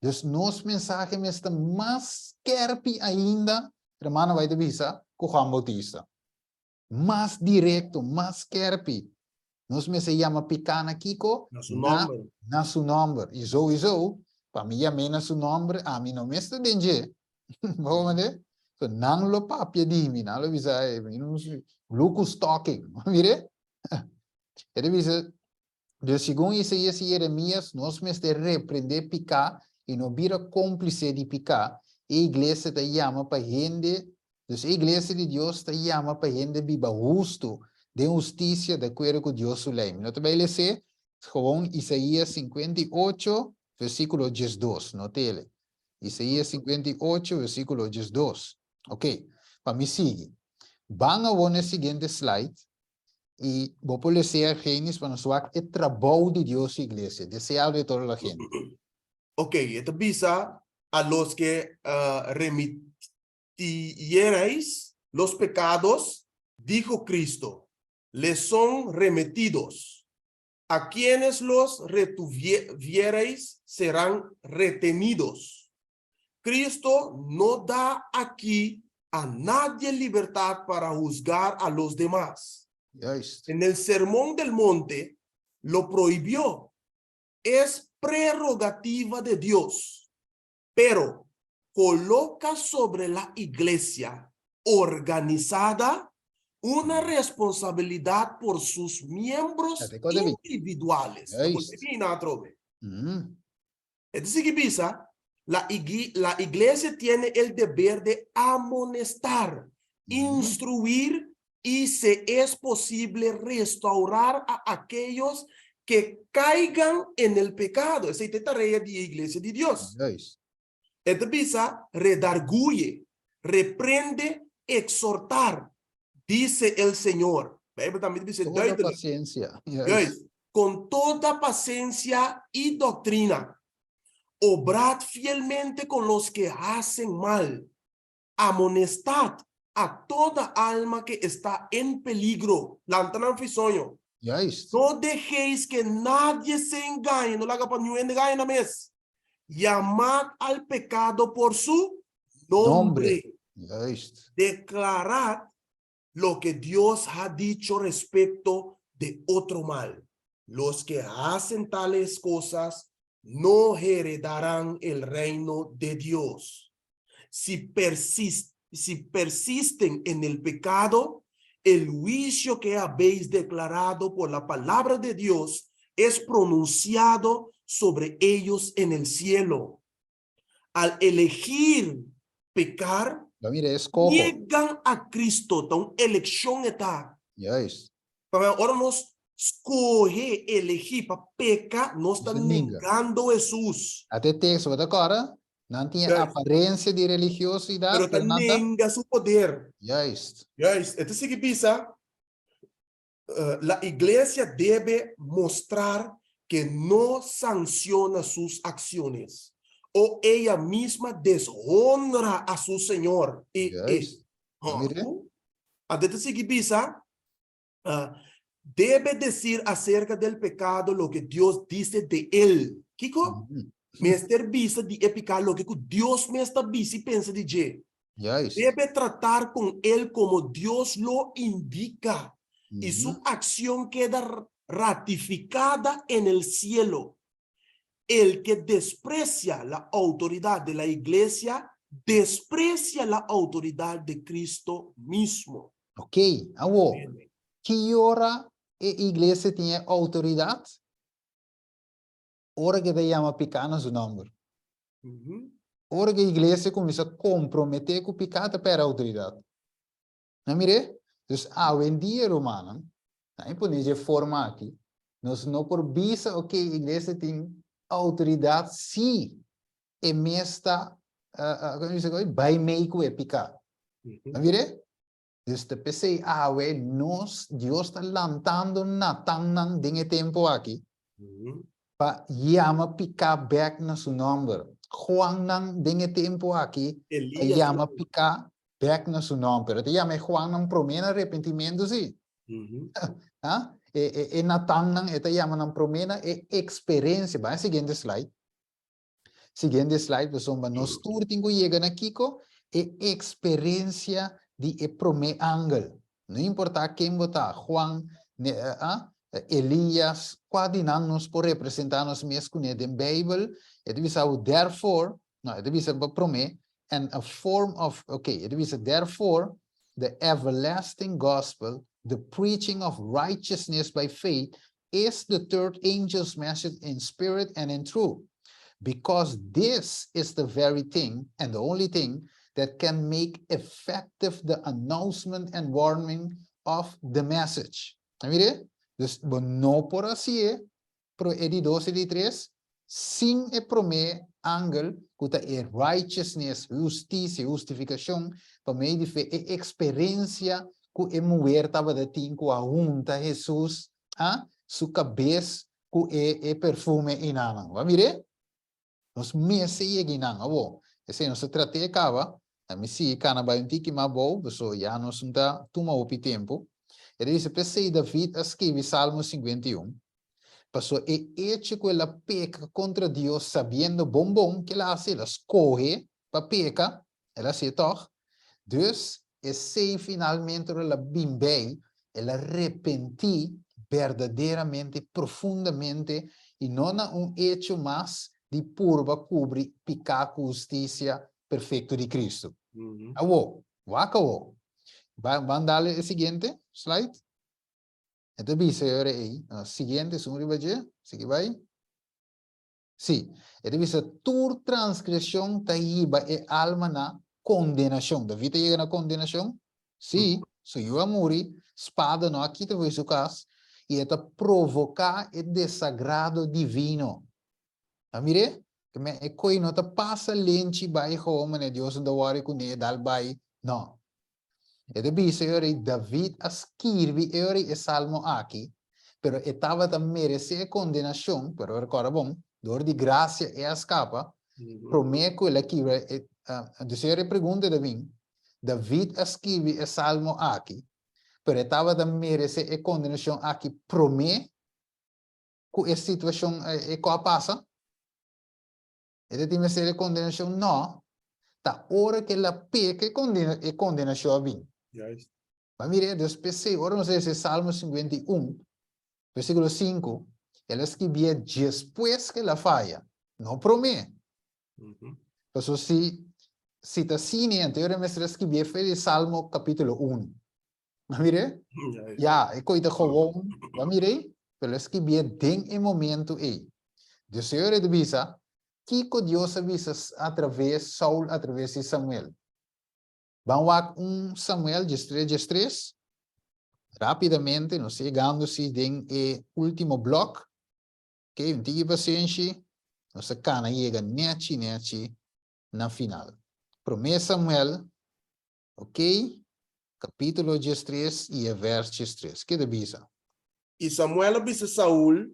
Dus nos mensahe mester mas skerpi ainda, hermano bai ta bisa, ku Juan Bautista. Mas direkto, mas skerpi. Nos mester yama piká na kiko? Na su nòmber. Na su nòmber. I souiso, pa mi yam'é na su nòmber, ami no mester den dje. Bo comprende? So nan lo papia di mi, nan lo bisa, hey, mi no si, look who's talking. Mire? E ta bisa, dus segun Isaías i Jeremías, nos mester reprendé piká i no bira kómplise di piká. E iglesia ta yama pa hende, dus e iglesia di Dios ta yama pa hende biba hustu, den hustisia, di akuerdo ku Dios su lei. Mi no ta bai les'é, gewoon Isaías 58, versíkulo 12, not'ele. Isaías 58, versíkulo 12. Ok, pa mi sigui. Ban awor na e siguiente slide i bo por lesea Génesis pa nos wak e trabou di Dios su iglesia, deseado de toda la gente. Ok, e ta bisa a los que remitiereis los pecados, dijo Cristo, les son remetidos. A quienes los retuviereis serán retenidos. Cristo no da aki a nadie libertad para huzgar a los demás. Juist. En el Sermón del Monte lo prohibió. Es prerrogativa de Dios. Pero coloca sobre la iglesia organizada una responsabilidad por sus miembros individuales. E ta sigui bisa, La la iglesia tiene el deber de amonestar, instruir. Y si es posible restaurar a aquellos que caigan en el pecado. Esei ta e tarea di e iglesia di Dios. Juist. E ta bisa, redarguye, reprende, exhortar, dice el Señor. Bijbel tambe ta bisa Toda duidelijk. paciencia. Juist. Juist. Con toda paciencia y doctrina. Obrad fielmente con los que hacen mal. Amonestad a toda alma que está en peligro. Lanta nan fi soño. Juist. No dejéis que nadie se engañe. No laga pa niun hende gaña nan mes. Llamad al pecado por su nombre. Nombre. Juist. Declarad lo que Dios ha dicho respecto de otro mal. Los que hacen tales cosas no heredarán el reino de Dios. Si, persis si persisten en el pecado, el juicio que habéis declarado por la palabra de Dios es pronunciado sobre ellos en el cielo. Al elegir pecar, Lo mira, eskoho. niegan a Cristo. Ta un elekshon e ta. Juist. Pasobra ora nos skohe, elegí pa peka, nos ta Nos ta ninga. negando Hesus. Ata e teksto, bo ta kòrda? Nan tin e Juist. aparensia di religiosidat, Pero ta pero nan ta. nenga su poder. Juist. Juist. E ta sigui bisa, La iglesia debe mostrar que no sanciona sus acciones o ella misma deshonra a su Señor. E, e, Juist. Mire. Anto ta sigui bisa, debe decir acerca del pecado lo que Dios dice de él. Kiko? Mester bisa di e piká loke ku Dios mes ta bisa i pensa di dje. Juist. Debe tratar con él como Dios lo indica y su acción keda ratificada en el cielo. El que desprecia la autoridad de la iglesia, desprecia la autoridad de Cristo mismo. Ok, awo, ki ora e iglesia tin e autoridad? Ora ku e ta yama piká na su nòmber. Ora ku e iglesia kuminsá komprometé ku piká ta pèrdè outoridat. Nan mir'é? Dus awendia, rumannan, nan e pone dje forma aki, nos no por bisa oke e iglesia tin outoridat si e mes ta bai mei ku e piká. Nan mir'é? Dus ta p'esei awe nos, Dios ta lantando Natannan den e tempu aki pa yama piká bèk na su nòmber. Juannan den e tempu aki pa yama piká bèk na su nòmber. Pero ta yama e Juannan promé na repentimentu sí. E Natannan e ta yama nan promé na e eksperensia. Bai siguiente slide. Siguiente slide, pasobra nos tur tin ku yega na kiko? E eksperensia di e promé angel. No importá ken bo ta, Juan, Elias, kua di nan nos por representá nos mes kuné den Beibel, e ta bisa bo therefore, no, e ta bisa bo promé, and a form of, ok, e ta bisa therefore, the everlasting gospel, the preaching of righteousness by faith, is the third angel's message in spirit and in truth. Because this is the very thing and the only thing that can make effective the announcement and warning of the message. Mire, dus bo no por hasié pro e di dos i di tres sin e promé angel ku ta e righteousness, hustisia, hustifikashon pa medio di fe, e eksperensia ku e muher tabata tin ku a hunta Hesus a su kabes ku e e perfume einanan. Bo a mir'é? Nos mester yega einan awor. Esei nos ta trat'é kaba. Na mi sigui kana bai un tiki mas abou, pasobra ya nos no ta tuma hopi tempu. E ta bisa, P'esei David a skibi Salmo 51, pasobra e echo ku el a peka kontra Dios sabiendo bon bon ke el a hasi, el a skohe pa peka, el a hasié tòg. Dus, esei finalmente ora el a bin bei, el a repentí berdaderamente, profundamente, i no na un echo mas di purba kubri piká ku hustisia perfekto di Kristu. Awor, wak awor. Ban dale e siguiente slide. E ta bisa e ora ei, siguiente, esun riba dje, sigui bai. Sí, e ta bisa tur transgreshon ta hiba e alma na kondenashon. David a yega na kondenashon? Sí. Su yu a muri, spada no a kita for di su kas, i e ta provoká e desagrado divino. A mir'é? Ke men e koi no ta pasa lenchi bai gewoon manera Dios no ta wòri kuné, dal bai. No. E ta bisa e ora ei, David a skirbi e ora ei e salmo aki, pero e tabata meresé e kondenashon, pero rekòrda bon, dor di grasia e a skapa, promé ku el a kibra e, dus e ora e pregunta ta bin, David a skirbi e salmo aki, pero e tabata meresé e kondenashon aki promé ku e situashon e ku a pasa? E ta tin mester e kondenashon? No. Ta ora ku el a peka e kondena e kondenashon a bin. Juist. Ma mira, dus p'esei ora nos lesa e Salmo 51, versíkulo 5, el a skibié despues ku el a faya, no promé. Pasobra si si ta asina, anto e mester a skibié for di Salmo kapítulo 1. Bo a mir'é? Ya, e koi ta gewoon. Bo a mir'é? Pero el a skibié den e momento ei. Dios Señor e ta bisa, Kiko Dios a bisa atraves Saul atraves di Samuel? Ban wak un Samuel 13 13. Rápidamente, nos ta yegando si den e último blòk. Ok, un tiki pasenshi, nos ta kana yega nechi nechi na final. Promé Samuel, ok, kapítulo 13 i e vèrs 13. Ke ta bisa? I Samuel a bisa Saul,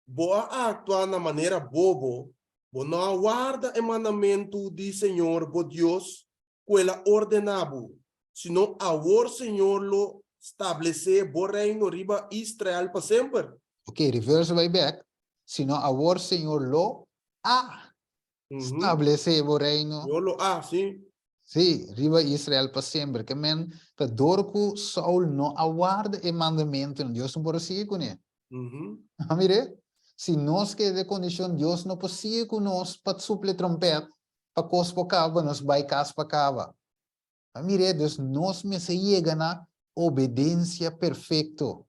Bo a aktua na manera bobo, bo no a warda e mandamentu di señor bo Dios ku el a ordená bo, sino awor señor lo stablesé bo reino riba Israel pa semper. Ok, reverse bai bek, sino awor señor lo a stablesé bo reino. Señor lo a, sí. Sí, riba Israel pa semper. Ke men ta dor ku Saul no a warda e mandamentunan, Dios no por a sigui kuné. A mir'é? Si nos keda den kondishon, Dios no por sigui ku nos pa supla e trompèt, pa kos por kaba, pa nos bai kas pa kaba. A mir'é? Dus nos mester yega na obedensia perfekto,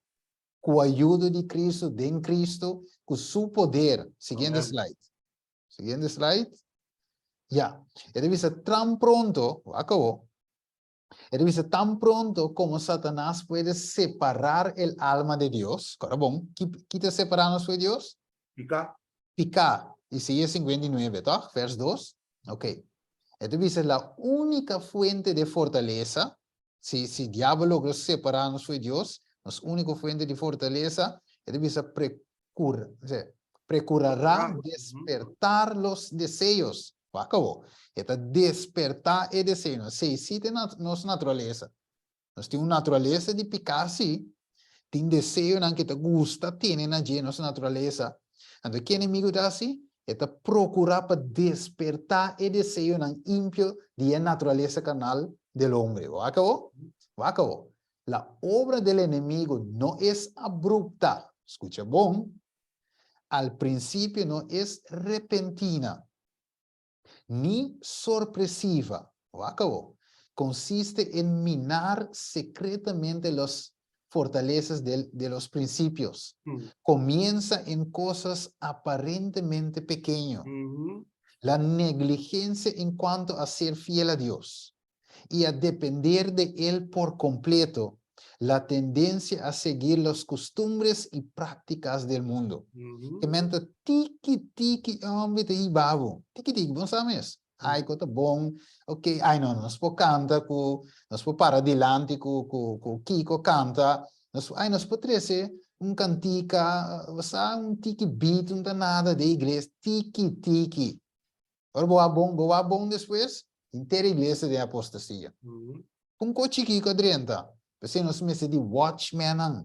ku ayudo di Kristu, den Kristu, ku Su poder. Siguiente slide. Siguiente slide. Ya. E ta bisa tan pronto, wak awo. E ta bisa tan pronto como Satanás puede separar el alma de Dios. Kora bon, ki, ki ta separa nos for Dios? Piká. Piká. Isaías 59, toch? Vers 2. Ok. E ta bisa la única fuente de fortaleza, si, si diablo logra separa nos for Dios, nos único fuente de fortaleza, e ta bisa pre, cur, precurará despertar los deseos. Wak awor. E ta despertá e deseonan. Esei sí ta nos naturalesa. Nos tin un naturalesa di piká sí. Tin deseonan ke ta gusta tene na dje nos naturalesa. Anto ke enemigu ta hasi? E ta procurá pa despertá e deseonan impio di e naturalesa carnal del hombre. Wak awor. Wak awor. La obra del enemigo no es abrupta, scucha bon, al principio no es repentina, ni sorpresiva, wak awo, consiste en minar secretamente los fortalezas del de los principios. Comienza en cosas aparentemente pequeño. La negligencia en cuanto a ser fiel a Dios. y a depender de él por completo, la tendencia a seguir las costumbres y prácticas del mundo. Ke men ta tiki tiki e hombre ta hiba bo. Tiki tiki, bo no sa mes. Ai, ku ta bon. Ok, ai no, nos por kanta ku, nos por para dilanti ku, ku, ku Kiko kanta. Nos, ai, nos por trese un kantika, bo sa, un tiki beat, un ta nada den iglesia. Tiki tiki. Ora bo wak bon, bo wak bon despues, henter iglesia den apostasia. Un ko chikí ku a drenta. P'esei nos mester di watchmennan,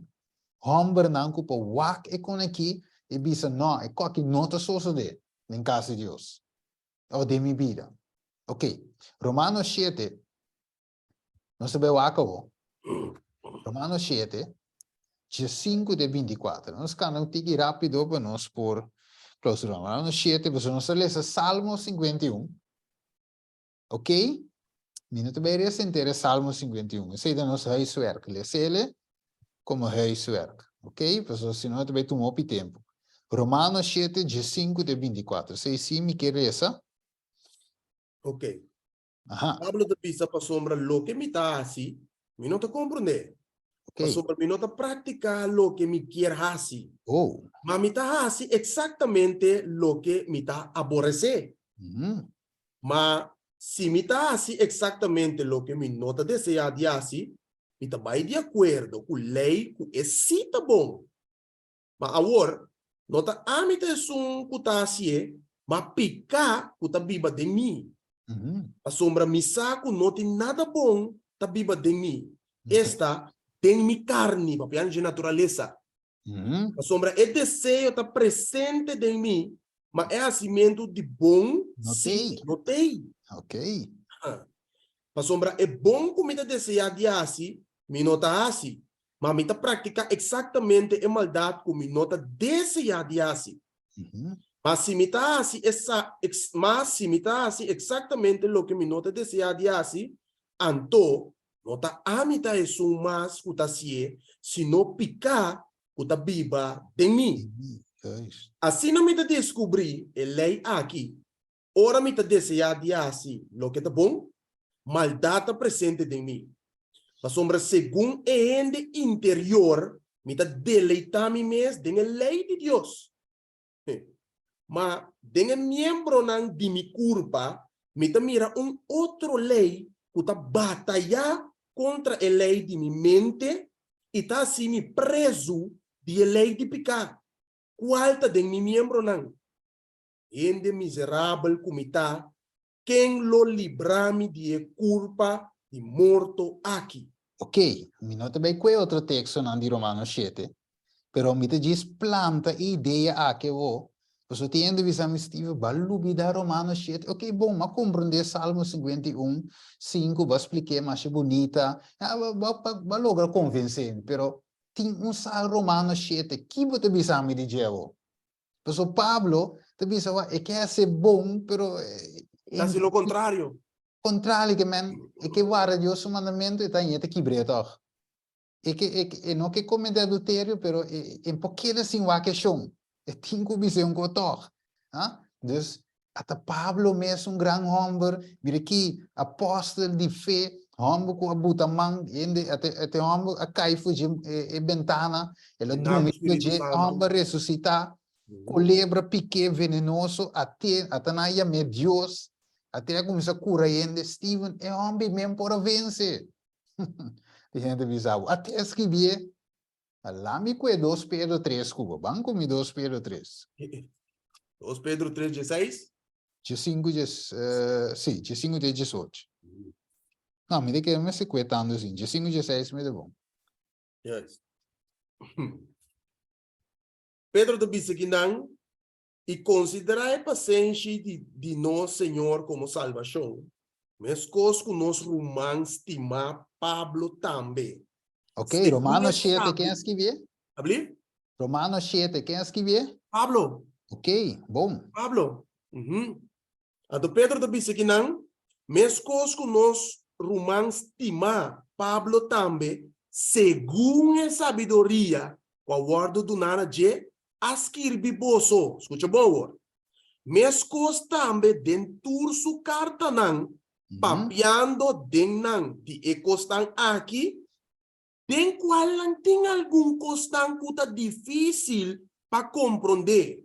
hòmbernan ku por wak e kon akí i bisa, No, e kòki no ta sosodé den kas di Dios òf den mi bida. Oké, Romanos shete, nos ta bai wak awor. Romanos shete, 15 te 24. Nos kanda un tiki rápido pa nos por clausura. Romanos 7, pasobra nos ta lesa Salmo 51. Ok? Mi no ta bai resa henter e Salmo 51. Esei ta nos huiswerk. Lesele komo huiswerk. Ok? Pasobra si no ta bai tuma hopi tempu. Romanos 7, 15 te 24. Esei sí mi ke resa. Ok. Aha. Pablo ta bisa pasobra loke mi ta hasi, Mi no ta komprondé. Pasobra mi no ta praktiká loke mi kier hasi. Ma mi ta hasi eksaktamente loke mi ta aboresé. Ma si mi ta hasi eksaktamente loke mi no ta deseá di hasi, mi ta bai di akuerdo ku lei ku e sí ta bon. Ma awor, no ta ami ta esun ku ta hasié, ma piká ku ta biba den mi. Pasobra mi sa ku no tin nada bon ta biba den mi, esta, den mi karni, papiando dje naturalesa. Pasobra e deseo ta presente den mi, ma e hasimentu di bon sí no t'ei. Pasobra e bon ku mi ta deseá di hasi, mi no ta hasi, ma mi ta praktiká eksaktamente e maldat ku mi no ta deseá di hasi. Ma si mi ta hasi esa, ma si mi ta hasi eksaktamente loke mi no ta deseá di hasi, anto no ta ami ta esun mas ku ta hasié, sino piká ku ta biba den mi. Asina mi ta deskubrí e lei aki, Ora mi ta deseá di hasi loke ta bon, maldat ta presente den mi. Pasobra segun e hende interior mi ta deleitá mi mes den e lei di Dios. Ma den e miembronan di mi kurpa mi ta mira un otro lei ku ta batayá kontra e lei di mi mente i ta hasi mi prezu di e lei di piká, kual ta den mi miembronan. Hende miserabel ku mi ta, ken lo libra mi di e kurpa di morto aki? Ok, mi no ta bai ku e otro tekstonan di Romano shete, pero mi ta djis planta e idea aki awo, pasobra tin hende bisa mi, Steven, bo a lubida Romano shete. Ok, bon, mi a komprendé Salmo 51, sinku, bo a splik'é masha bunita, bo a logra konvensé mi, pero tin un sal Romano shete, ki bo ta bisa mi di dje awo? Pasobra Pablo ta bisa wak e ke hasi bon, pero e Ta hasi lo kontrario. Kontrali ke men, e ke warda Dios su mandamentu, e ta hañ'é ta kibr'é tòg. E ke e e no ke kometé adulterio, pero e e por keda sin wak e shon. E tin ku bis'é un kos tòg. Ha? Dus, ata Pablo mes un gran hòmber, mira aki, apòstel di fe, hòmber ku a buta man, hende, ata e hòmber a kai for dje e bentana, el a drumi riba dje, e hòmber a resusitá, kolebra pik'é venenoso, at'é, ata nan a yam'é Dios, at'é a kuminsá kura hende, Steven, e hòmber ei men por a vense. Tin hende bisa bo, at'é a skibié. Ala mi kue dos Pedro tres ku bo. Ban ku mi dos Pedro tres. Dos Pedro tres dieseis? Diesinku dies, si, diesinku te diesocho. No, mi ta kere mester kue tantu asin. Diesinku dieseis mi ta bon. Juist. Pedro ta bisa kinan, I konsiderá e pasenshi di di nos Señor komo salbashon, meskos ku nos ruman stimá Pablo tambe. Ok, Segun Romano e shete, ken a skibié? Abli? Romano shete, ken a skibié? Pablo. Ok, bon. Pablo. Mhm. Anto Pedro ta bisa kinan, meskos ku nos ruman stimá Pablo tambe, segun e sabiduria ku a wòrdu duná na dje, a skirbi boso, skucha bon awor, meskos tambe den tur su kartanan, papiando den nan di e kosnan aki, den kualnan tin algun kosnan ku ta difísil pa komprondé,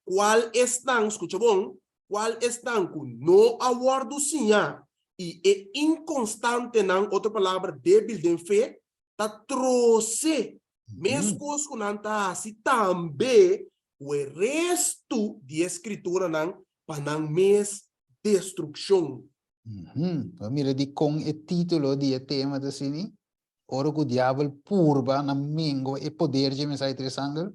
kual esnan, skucha bon, kual esnan ku no a wòrdu siñá i e inkonstantenan, otro palabra, débil den fe, ta trose Meskos ku nan ta hasi tambe ku e restu di e skrituranan pa nan mes destrukshon. Bo a mira dikon e título di e tema ta asini? Ora ku diabel purba na mengua e poder dje mensahe tres angel,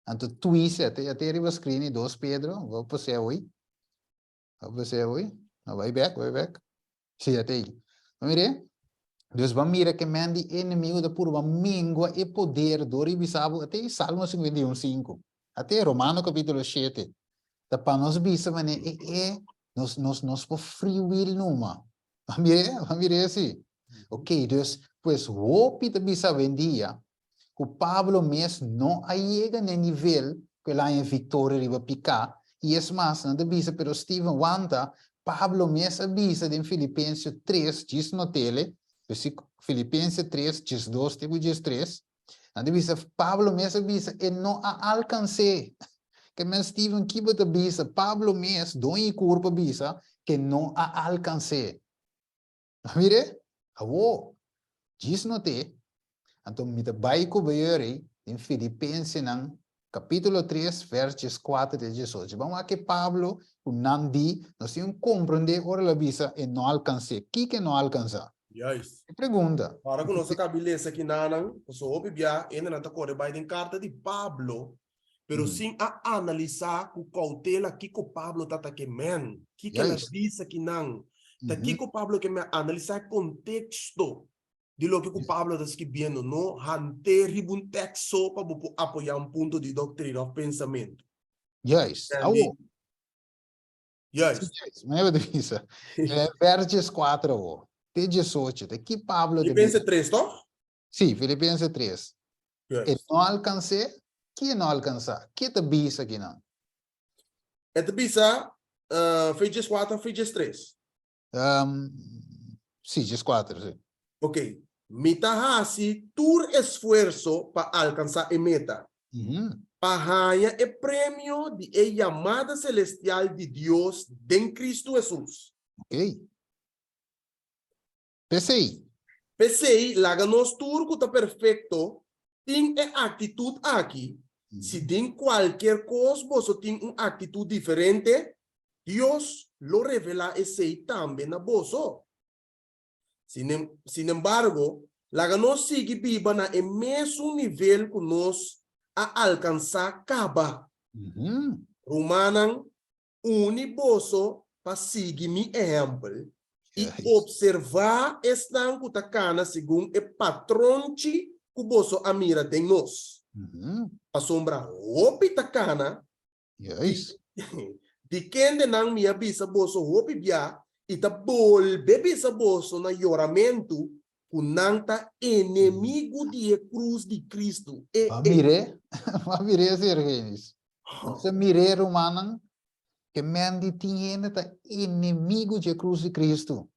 anto twist e, a te riba screen e dos Pedro, bo a posee awoi. Bo a posee awoi? No, bai bek, bai bek. Sí, a te. Bo mir'é? Dus bo a mira ke men di enemigo ta purba mengua e poder dor di bisa bo, a te Salmo 51, 5. A te Romano capítulo 7. Ta pa nos bisa manera e e nos nos nos por free will numa. Bo a mir'é? Bo a mir'é sí? Ok, dus pues hopi ta bisa awendia ku Pablo mes no a yega n'e nivel ku el a haña viktoria riba piká, i es mas, nan ta bisa, pero Steven, wanta, Pablo mes a bisa den Filipensio tres, djis not'ele, Filipense 3, 12 te ku 13, nan ta bisa, Pablo mes a bisa, e no a alkans'é. Ke men Steven, ki bo ta bisa? Pablo mes, doño di kurpa bisa, ke no a alkans'é. Mire, awo, djis noté, anto mi ta bai ku beyori den Filipensenan kapítulo 3, vers 14 te 18. Ban wak ke Pablo ku nan di, nos tin un komprendé ora el a bisa e no alkans'é. Kiko e no alkansá? Juist. E pregunta. Ora ku nos a kabi lesa kinanan, pasobra hopi bia hendenan ta kore bai den karta di Pablo, pero sin a analisá ku koutela kiko Pablo ta ta ke men, kiko el a bisa kinan, ta kiko Pablo ke men, analisá e konteksto di loke ku Pablo ta skibiendo, no hant'é riba un tèks so pa bo por apoyá un punto di doktrina òf pensamentu. Juist. Awo. Juist. Juist. Mi ta bisa. Vers 14 awo. Te 18. Te ki Pablo ta bisa. Filipense 3, toch? Sí, Filipense 3. E no alkans'é? Ki e no alkansá? Ke ta bisa akinan? E ta bisa, uh, djes kuater of djes tres? Um, sí, djes kuater, sí. Ok. Mi ta hasi tur esfuerso pa alkansá e meta, Mm -hmm. pa haña e premio di e yamada selestial di Dios den Kristu Hesus. Ok. P'esei. P'esei, laga nos tur ku ta perfekto tin e aktitut aki, si den kualkier kos boso tin un aktitut diferente, Dios lo revelá esei tambe na boso. Sinembargo, laga nos sigui biba na e mesun nivel ku nos a alkansá kaba. Rumannan, Uni boso pa sigui mi ehèmpel i opservá esnan ku ta kana segun e patronchi ku boso a mira den nos. Pasobra hopi ta kana di kendenan mi a bisa boso hopi bia i ta bolbe bisa boso na yoramentu ku nan ta enemigu di e krus di Kristu. E. Bo a mir'é? Bo a mir'é, Sergenis? Nos a mir'é, rumannan, ke men di tin hende ta enemigu dje krus di Kristu.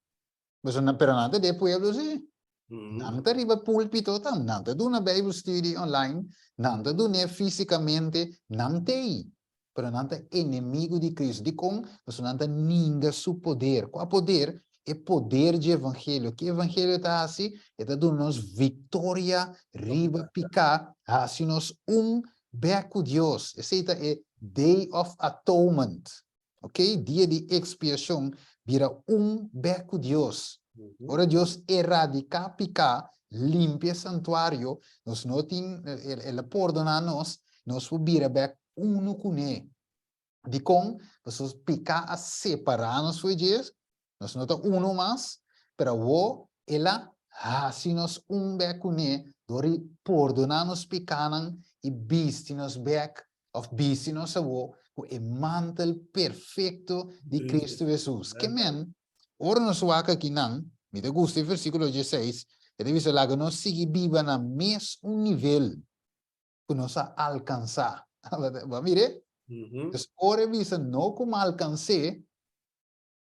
Pasobra nan, pero nan ta den e pueblo sí. Nan ta riba púlpito tam, nan ta duna Bijbel studie online, nan ta dun'é físikamente, nan t'ei. Pero nan ta enemigu di Kristu. Dikon? Pasobra nan ta ninga su poder. Kua poder? E poder dje evangelio. Ke evangelio ta hasi? E ta duna nos viktoria riba piká, hasi nos un bek ku Dios. Esei ta e Day of Atonement. Ok? Dia di Ekspiashon, bira un bek ku Dios. Ora Dios eradiká piká, limpia e santuario, nos no tin, El a pordoná nos, nos por bira bek unu kuné. Dikon? Pasobra piká a separá nos for dje, nos no ta unu mas, pero awor El a hasi nos un bek kuné dor di pordoná nos pikánan i bisti nos bek, òf bisti nos awor, ku e mantel perfekto di Kristu Hesus. Ke men, ora nos wak akinan, mi ta gusta e versíkulo dieseis, e ta bisa laga nos sigui biba na mes un nivel ku nos a alkansá. Bo a mir'é? Dus ora e bisa no ku mi a alkans'é,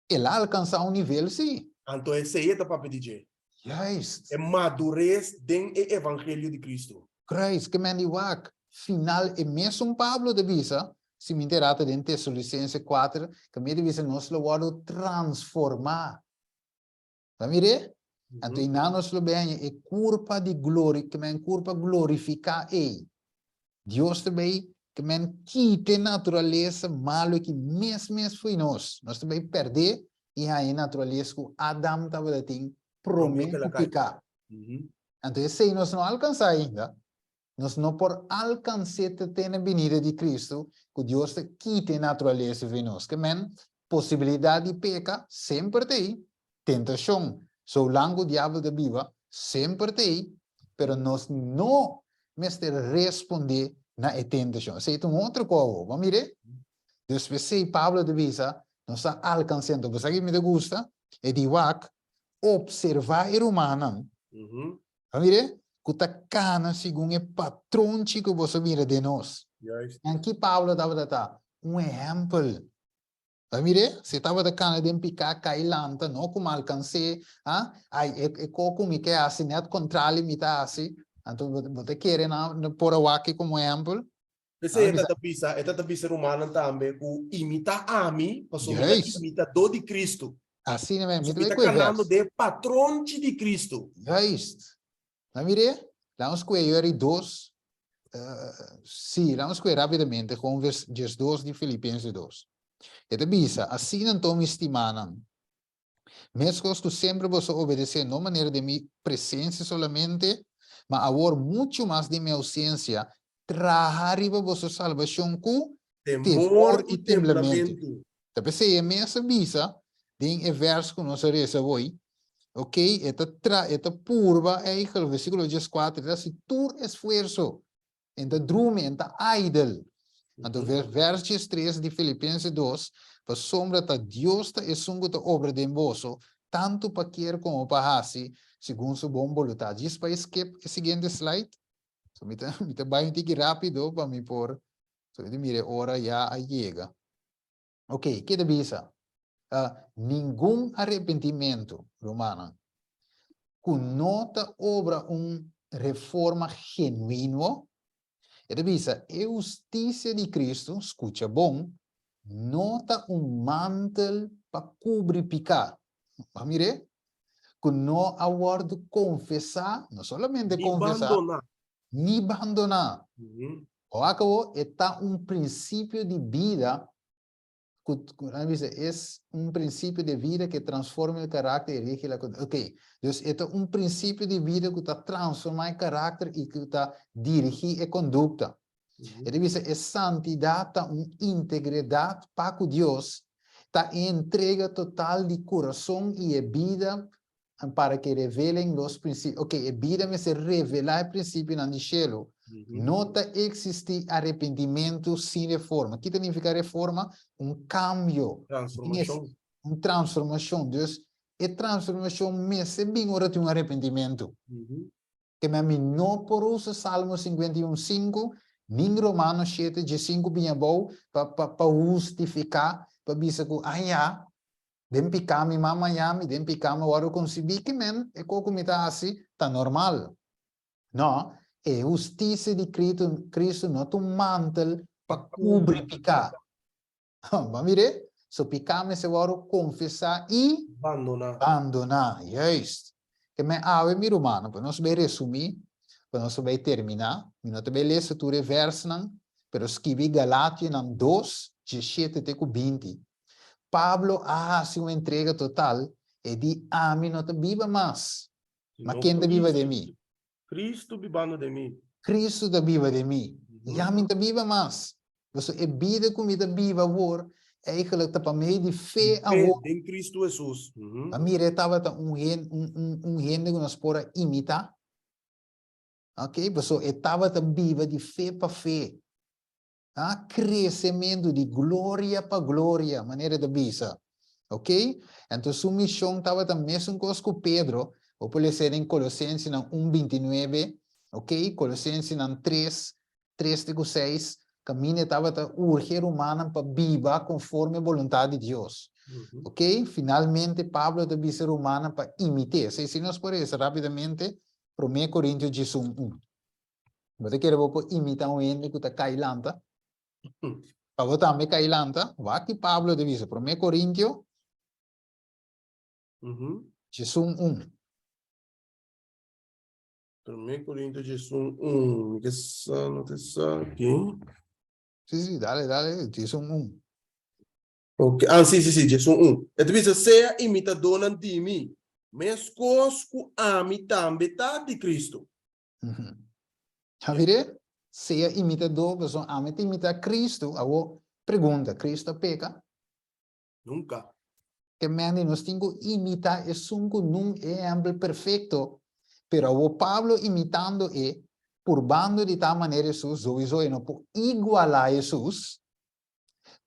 el a alkansá un nivel sí. Anto esei e ta papia di dje. Juist. E madures den e evangelio di Cristo. Kruis, ke men di wak. Final e mesun Pablo ta bisa, si mi ta erata den Tesalonicense 4, ke mi ta bisa nos lo wòrdu transformá. Ta mir'é? Anto einan nos lo bay haña e kurpa di glori, ke men kurpa glorifiká ei. Dios ta bay ke men kita e naturalesa malu aki mes mes fo'i nos. Nos ta bay pèrdé i haña e naturalesa ku Adam tabata tin promé ku piká. Anto esei nos no alkansá ainda. Nos no por alkans'é te te na binida di Kristu, ku Dios ta kita e naturalesa fo'i nos. Ke men, posibilidat di peka semper ta ei, tentashon, soulang ku diabel ta biba, semper ta ei, pero nos no mester respondé na e tentashon. Esei ta un otro kos awor. Bo a mir'é? Dus p'esei Pablo ta bisa, nos ta alkans'é. Anto bo sa ki mi ta gusta? E di wak, opservá e rumannan. Bo a mir'é? Ku ta kana segun e patronchi ku boso mira den nos. Juist. Nan ki Pablo tabata ta? Un ehèmpel. Ta mir'é? Si e tabata kana den piká, kai lanta, no ku mi alkans'é, ah, ai, e, e ko ku mi ke hasi, nèt kontrali mi ta hasi. Anto bo, bo ta kere nan por a wak komo ehèmpel? P'esei e ta ta bisa, e ta ta bisa rumannan tambe ku imitá ami, pasobra mi ta imitadó di Kristu. Asina mi, mi ta kanando den e patronchi di Kristu. Juist. Na mir'é? Laat ons kue yori dos, sí, laat ons kue rápidamente, gewoon vers 12 di Filipenses 2. E ta bisa, Asina anto, mi stimánan, meskos ku semper boso a obedesé, no manera den mi presensia solamente, ma awor muchu mas den mi ousensia, traha riba boso salbashon ku temor i temblamentu. Ta p'esei e mes a bisa den e vers ku nos a resa awoi, ok, e ta tra, e ta purba eigenlijk, versíkulo dieskuater, e ta hasi tur esfuerso, e ta drumi, e ta idle. Anto vers diestres di Filipenses dos, pasobra ta Dios ta esun ku ta obra den boso, tantu pa kier komo pa hasi, segun su bon boluntat. Djis pa e skip e siguiente slide. So mi ta, mi ta bai un tiki rápido pa mi por, so mi ta mira e ora ya a yega. Ok, ke ta bisa? Uh, ningun arrepentimentu, rumannan, ku no ta obra un reforma genuino, e ta bisa, e hustisia di Kristu, skucha bon, no ta un mantel pa kubri piká. Bo mir'é? Ku no a wòrdu konfesá, no solamente Ni konfesá, bandoná. ni bandoná. O akabó e ta un prinsipio di bida ku, ku nan bisa, es un prinsipio de vida ke transforma el karakter i rige la kondukta. Ok, dus e ta un prinsipio di bida ku ta transformá e karakter i ku ta dirigí e kondukta. E ta bisa e santidat ta un integridat pa ku Dios, ta e entrega total di kurason i e bida para ke revelen los prinsipio. Ok, e bida mester revelá e prinsipionan di shelu. No ta eksistí arepentimentu sin reforma. Ki ta nifiká reforma? Un kambio. Transformashon. Un transformashon. Dus, e transformashon mester bin ora tin un arepentimentu. Ke men mi no por usa Salmo 51, 5, nin Romano 7, 15 bin abou pa, pa, pa hustifiká, pa bisa ku, ah ya, den piká mi mama ya mi, den piká mi wòrdu konsibí, ke men e kos ku mi ta hasi ta normal. No, e hustisia di Kristu, Kristu no ta un mantel pa kubri piká. Bo a mir'é? So piká mester wòrdu konfesá i Bandoná. bandoná. Juist. Ke men awe, mi rumannan, pa nos bai resumí, pa nos bai terminá, mi no ta bai lesa tur e vèrsnan, pero skibi Galationan dos, diesshete te ku binti. Pablo a hasi un entrega total, e di, Ami no ta biba mas, ma ken ta biba den mi? Cristo bibando den mi. Cristo ta biba den mi. Ya mi ta biba mas. Pasobra e bida cu mi ta biba awor, eigenlijk ta pa medio di fe awor. Fe den Cristo Jesus. Pa mira e tabata un un un hende cu nos por a imita. Ok, pasobra e tabata biba di fe pa fe. A kresementu di gloria pa gloria, manera e ta bisa. Ok? Anto su mishon tabata mesun kos ku Pedro, bo por lesa den Kolosensenan un bintinuebe, ok, Kolosensenan tres, tres te ku seis, kaminda e tabata urgi e rumannan pa biba konforme boluntat di Dios. Ok? Finalmente Pablo ta bisa e rumannan pa imit'é. Esei si nos por resa rápidamente, Promé Korintio diesun un. Bo ta kere bo por imita un hende ku ta kai lanta? Pa bo tambe kai lanta? Wak ki Pablo ta bisa, Promé Korintio, 11. Promé Korintio 11, mi ke sa, no te sa aki. Sí, sí, dale, dale, 11. Ok, ah, sí, sí, sí, 11. E ta bisa, Sea imitadónan di mi, meskos ku ami tambe ta di Kristu. A mir'é? Sea imitadó, pasobra ami ta imitá Kristu. Awor, pregunta, Kristu a peka? Nunka. Ke men di nos tin ku imitá esun ku nun e ehèmpel perfekto, pero awor Pablo imitando e, purbando di ta manera Hesus, souiso e no por igualá Hesus,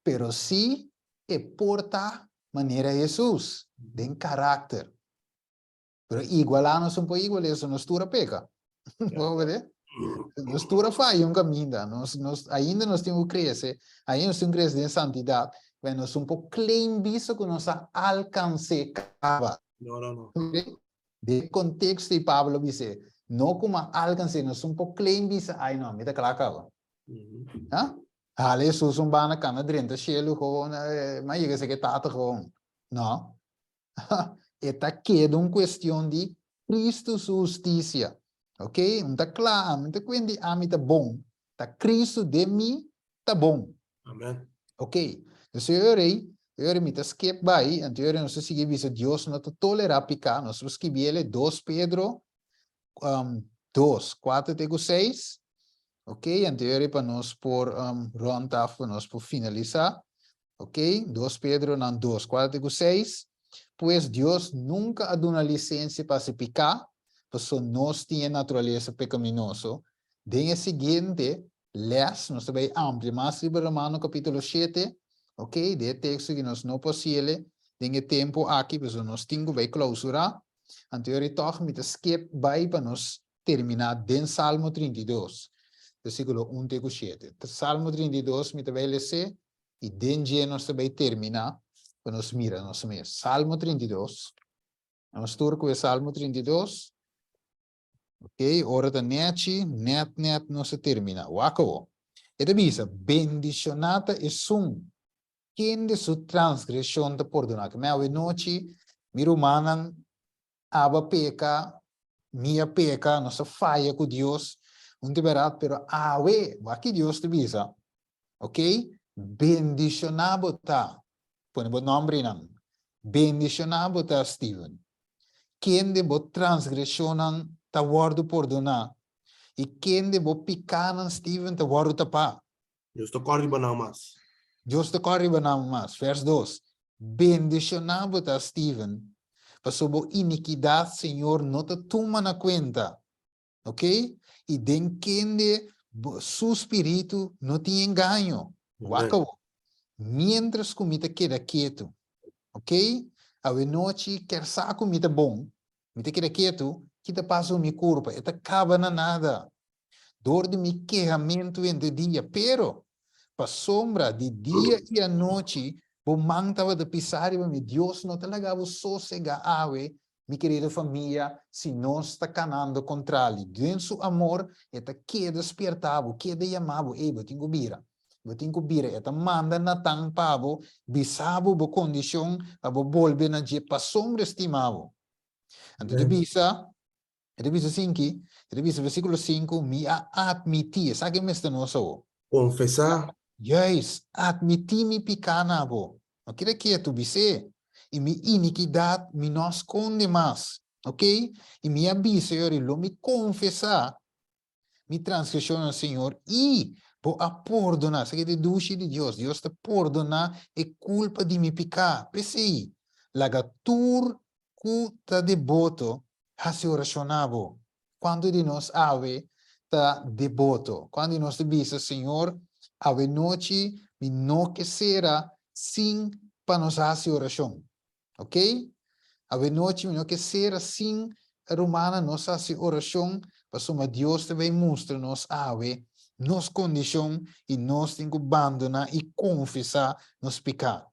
pero sí e por ta manera Hesus den karakter. Pero igualá nos un por igualé, eso nos tur a peca. Bo wede? Nos tur a falla un caminda. Nos, nos, ainda nos tin que crece, ainda nos tin que crece den santidad. Bueno, nos un por claim bisa ku nos a alkans'é kaba. No, no, no. Den konteksto di Pablo bis'é, no ku m'a alkans'é, nos un por claim bisa, ai no, mi ta kla kaba. Ha? Hala Hesus un banda kana drenta shelu gewoon, m'a yega esaki e Tata gewoon. No. E ta keda un kuestion di Cristo su hustisia. Ok? Un ta kla, ami ta kuenti ami ta bon. Ta Cristo den mi ta bon. Amen. Ok. Dus e ora ei, e ora mi ta skip bai, anto e ora nos ta sigui bisa Dios no ta tolerá piká. Nos por skibi el e 2 Pedro um, 2, 4 te ku 6. Ok, anto e ora ei pa nos por um, rond af, pa nos por finalisá. Ok, 2 Pedro nan 2, 4 te ku 6. Pues Dios nunka a duna lisensia pa hasi piká, pasobra nos tin e naturalesa pekaminoso. Den e siguiente les nos ta bai amplia mas riba Romano kapítulo 7, ok, den e teksto ki nos no por siele den e tempu aki, pasobra nos tin ku bai klousurá. Anto yori tòg mi ta skip bai pa nos terminá den Salmo 32, versíkulo 1 te ku 7. Salmo 32 mi ta bai les'é i den dje nos ta bai terminá pa nos mira nos mes. Salmo 32. Nos tur ku e Salmo 32. Ok, ora ta nechi, net net nos a terminá. Wak awo. E ta bisa, Bendishoná ta esun kende su transgreshon ta pordoná. Ke men awe nochi, mi rumannan, abo a peka, mi a peka, nos a faya ku Dios, un di bèrdat, pero awe, wak ki Dios ta bisa, ok, bendishoná bo ta, pone bo nòmber einan, bendishoná bo ta, Steven, kende bo transgreshonnan ta wòrdu pordoná, i kende bo pikánan, Steven, ta wòrdu tapá. Dios ta kòrda riba nan mas. Dios ta kòrda riba nan mas. Vers 2, Bendishoná bo ta, Steven, pasobra bo inikidat Señor no ta tuma na kuenta. Ok? I den kende bo, su spiritu no tin engaño. Wak awor. Miéntras ku mi ta keda ketu. Ok? Awenochi ker sa ku mi ta bon, mi ta keda ketu, ki ta pasa ku mi kurpa? E ta kaba na nada. Dor di mi kehamentu henter dia, pero pasobra di dia i anochi bo man tabata pisá riba mi. Dios no ta laga bo sosegá awe, mi kerido famia, si nos ta kanando kontrali. Den su amor e ta keda spiertá bo, keda yamá bo, Ey, bo tin ku bira. Bo tin ku bira. E ta manda Natan pa bo, bisa bo bo kondishon pa bo bolbe na dje pasobra e stima bo. Anto ta bisa, E ta bisa asin-ki, e ta bisa versíkulo sinku, Mi a atmití, esaki mester nos awo. Konfesá. Juist, atmití mi piká na bo. No keda ketu, bis'é. I mi inikidat mi no a skonde mas. Oké? I mi a bisa, Señor, lo mi konfesá mi transgreshon na Señor, i bo a pordoná. Esaki ta e dushi di Dios. Dios ta pordoná e kulpa di mi piká. P'esei, laga tur ku ta deboto hasi orashon na bo. Kuantu di nos awe ta deboto? Kuantu di nos ta bisa, Señor, awe nochi mi no ke sera sin pa nos hasi orashon? Ok? Awe nochi mi no ke sera sin rumannan nos hasi orashon pasobra Dios ta bay mustra nos awe nos kondishon i nos tin ku bandona i konfesá nos piká.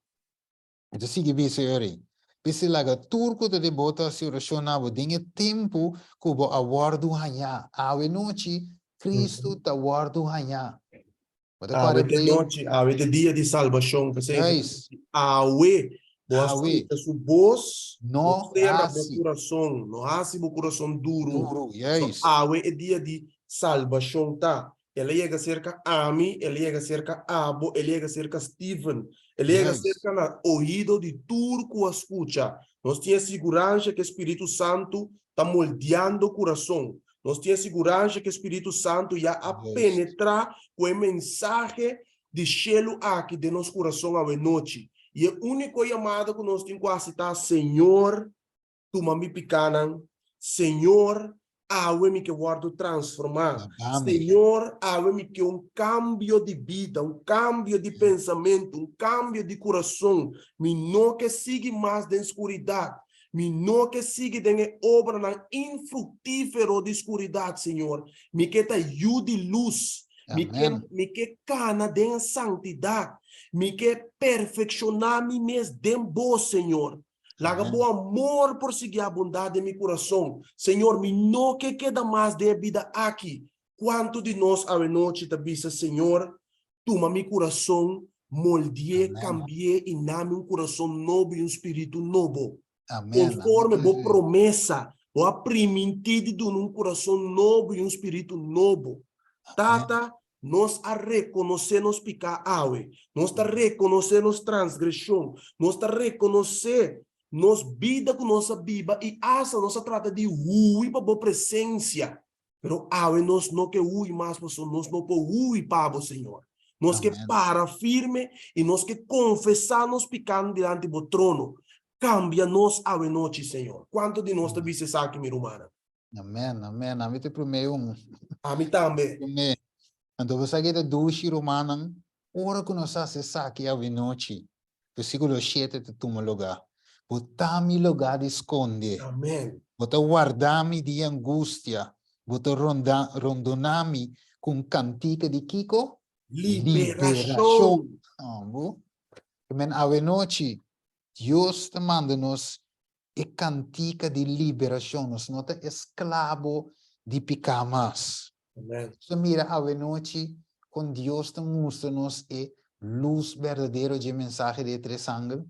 E ta sigui bisa e ora ei, P'esei laga tur ku ta deboto hasi orashon na bo den e tempu ku bo a wòrdu hañá. Awe nochi Kristu ta wòrdu hañá. Bo ta Awe te nochi, awe te dia di salbashon. P'esei Juist. Awe, bo a Awe. skucha su bos, no No sera bo hasi. kurason, no hasi bo kurason duru. Duru, So juist. awe e dia di salbashon ta. El a yega serka ami, el a yega serka abo, el a yega serka Steven, el a yega Juist. serka na oido di tur ku a skucha. Nos tin e siguransha ku e Spiritu Santu ta moldeando kurason. Nos tin e siguransha ku e Spiritu Santu ya a penetrá ku e mensahe di shelu aki den nos kurason awenochi. I e úniko yamada ku nos tin ku hasi ta, Señor, tuma mi pikánan. Señor, awe mi ke wòrdu transformá. Señor, awe mi ke un kambio di bida, un kambio di pensamentu, un kambio di kurason. Mi no ke sigui mas den skuridat. Mi no ke sigui den e obranan infruktífero di skuridat, Señor. Mi ke ta yu di lus. Mi ke, mi ke kana den e santidat. Mi ke perfekshoná mi mes den Bo, Señor. Laga Bo amor por sigui abundá den mi kurason. Señor, mi no ke keda mas den e bida aki. Kuantu di nos awenochi ta bisa, Señor, tuma mi kurason, moldié, kambié i na mi un kurason nobo i un spiritu nobo. Konforme Bo promesa, Bo a primintí di duna un kurason nobo i un spiritu nobo. Tata, nos a rekonosé nos piká awe. Nos ta rekonosé nos transgreshon. Nos ta rekonosé nos bida ku nos a biba i asta nos a trata di hui pa Bo presensia. Pero awe nos no ke hui mas pasobra nos no por hui pa bo, Señor. Nos ke para firme i nos ke konfesá nos pikánan dilanti bo trono. Kambia nos awe nochi, Señor. Kuantu di nos ta bisa esaki, mi rumannan? Amen, amen. Ami ta e promé un. Ami tambe. Promé. Anto bo sa ke ta dushi, rumannan? Ora ku nos hasi esaki awe nochi, Versíkulo shete ta tuma lugá, Bo ta mi lugá di skonde. Amen. Bo ta warda mi di angustia. Bo ta ronda, rondoná mi ku un kantika di kiko? Liberashon. Ambo. Men awenochi, Dios ta manda nos e kantika di liberashon. Nos no ta esklabo di piká mas. Amen. Nos ta mira awenochi kon Dios ta mustra nos e lus berdadero dje mensahe di e tres angel.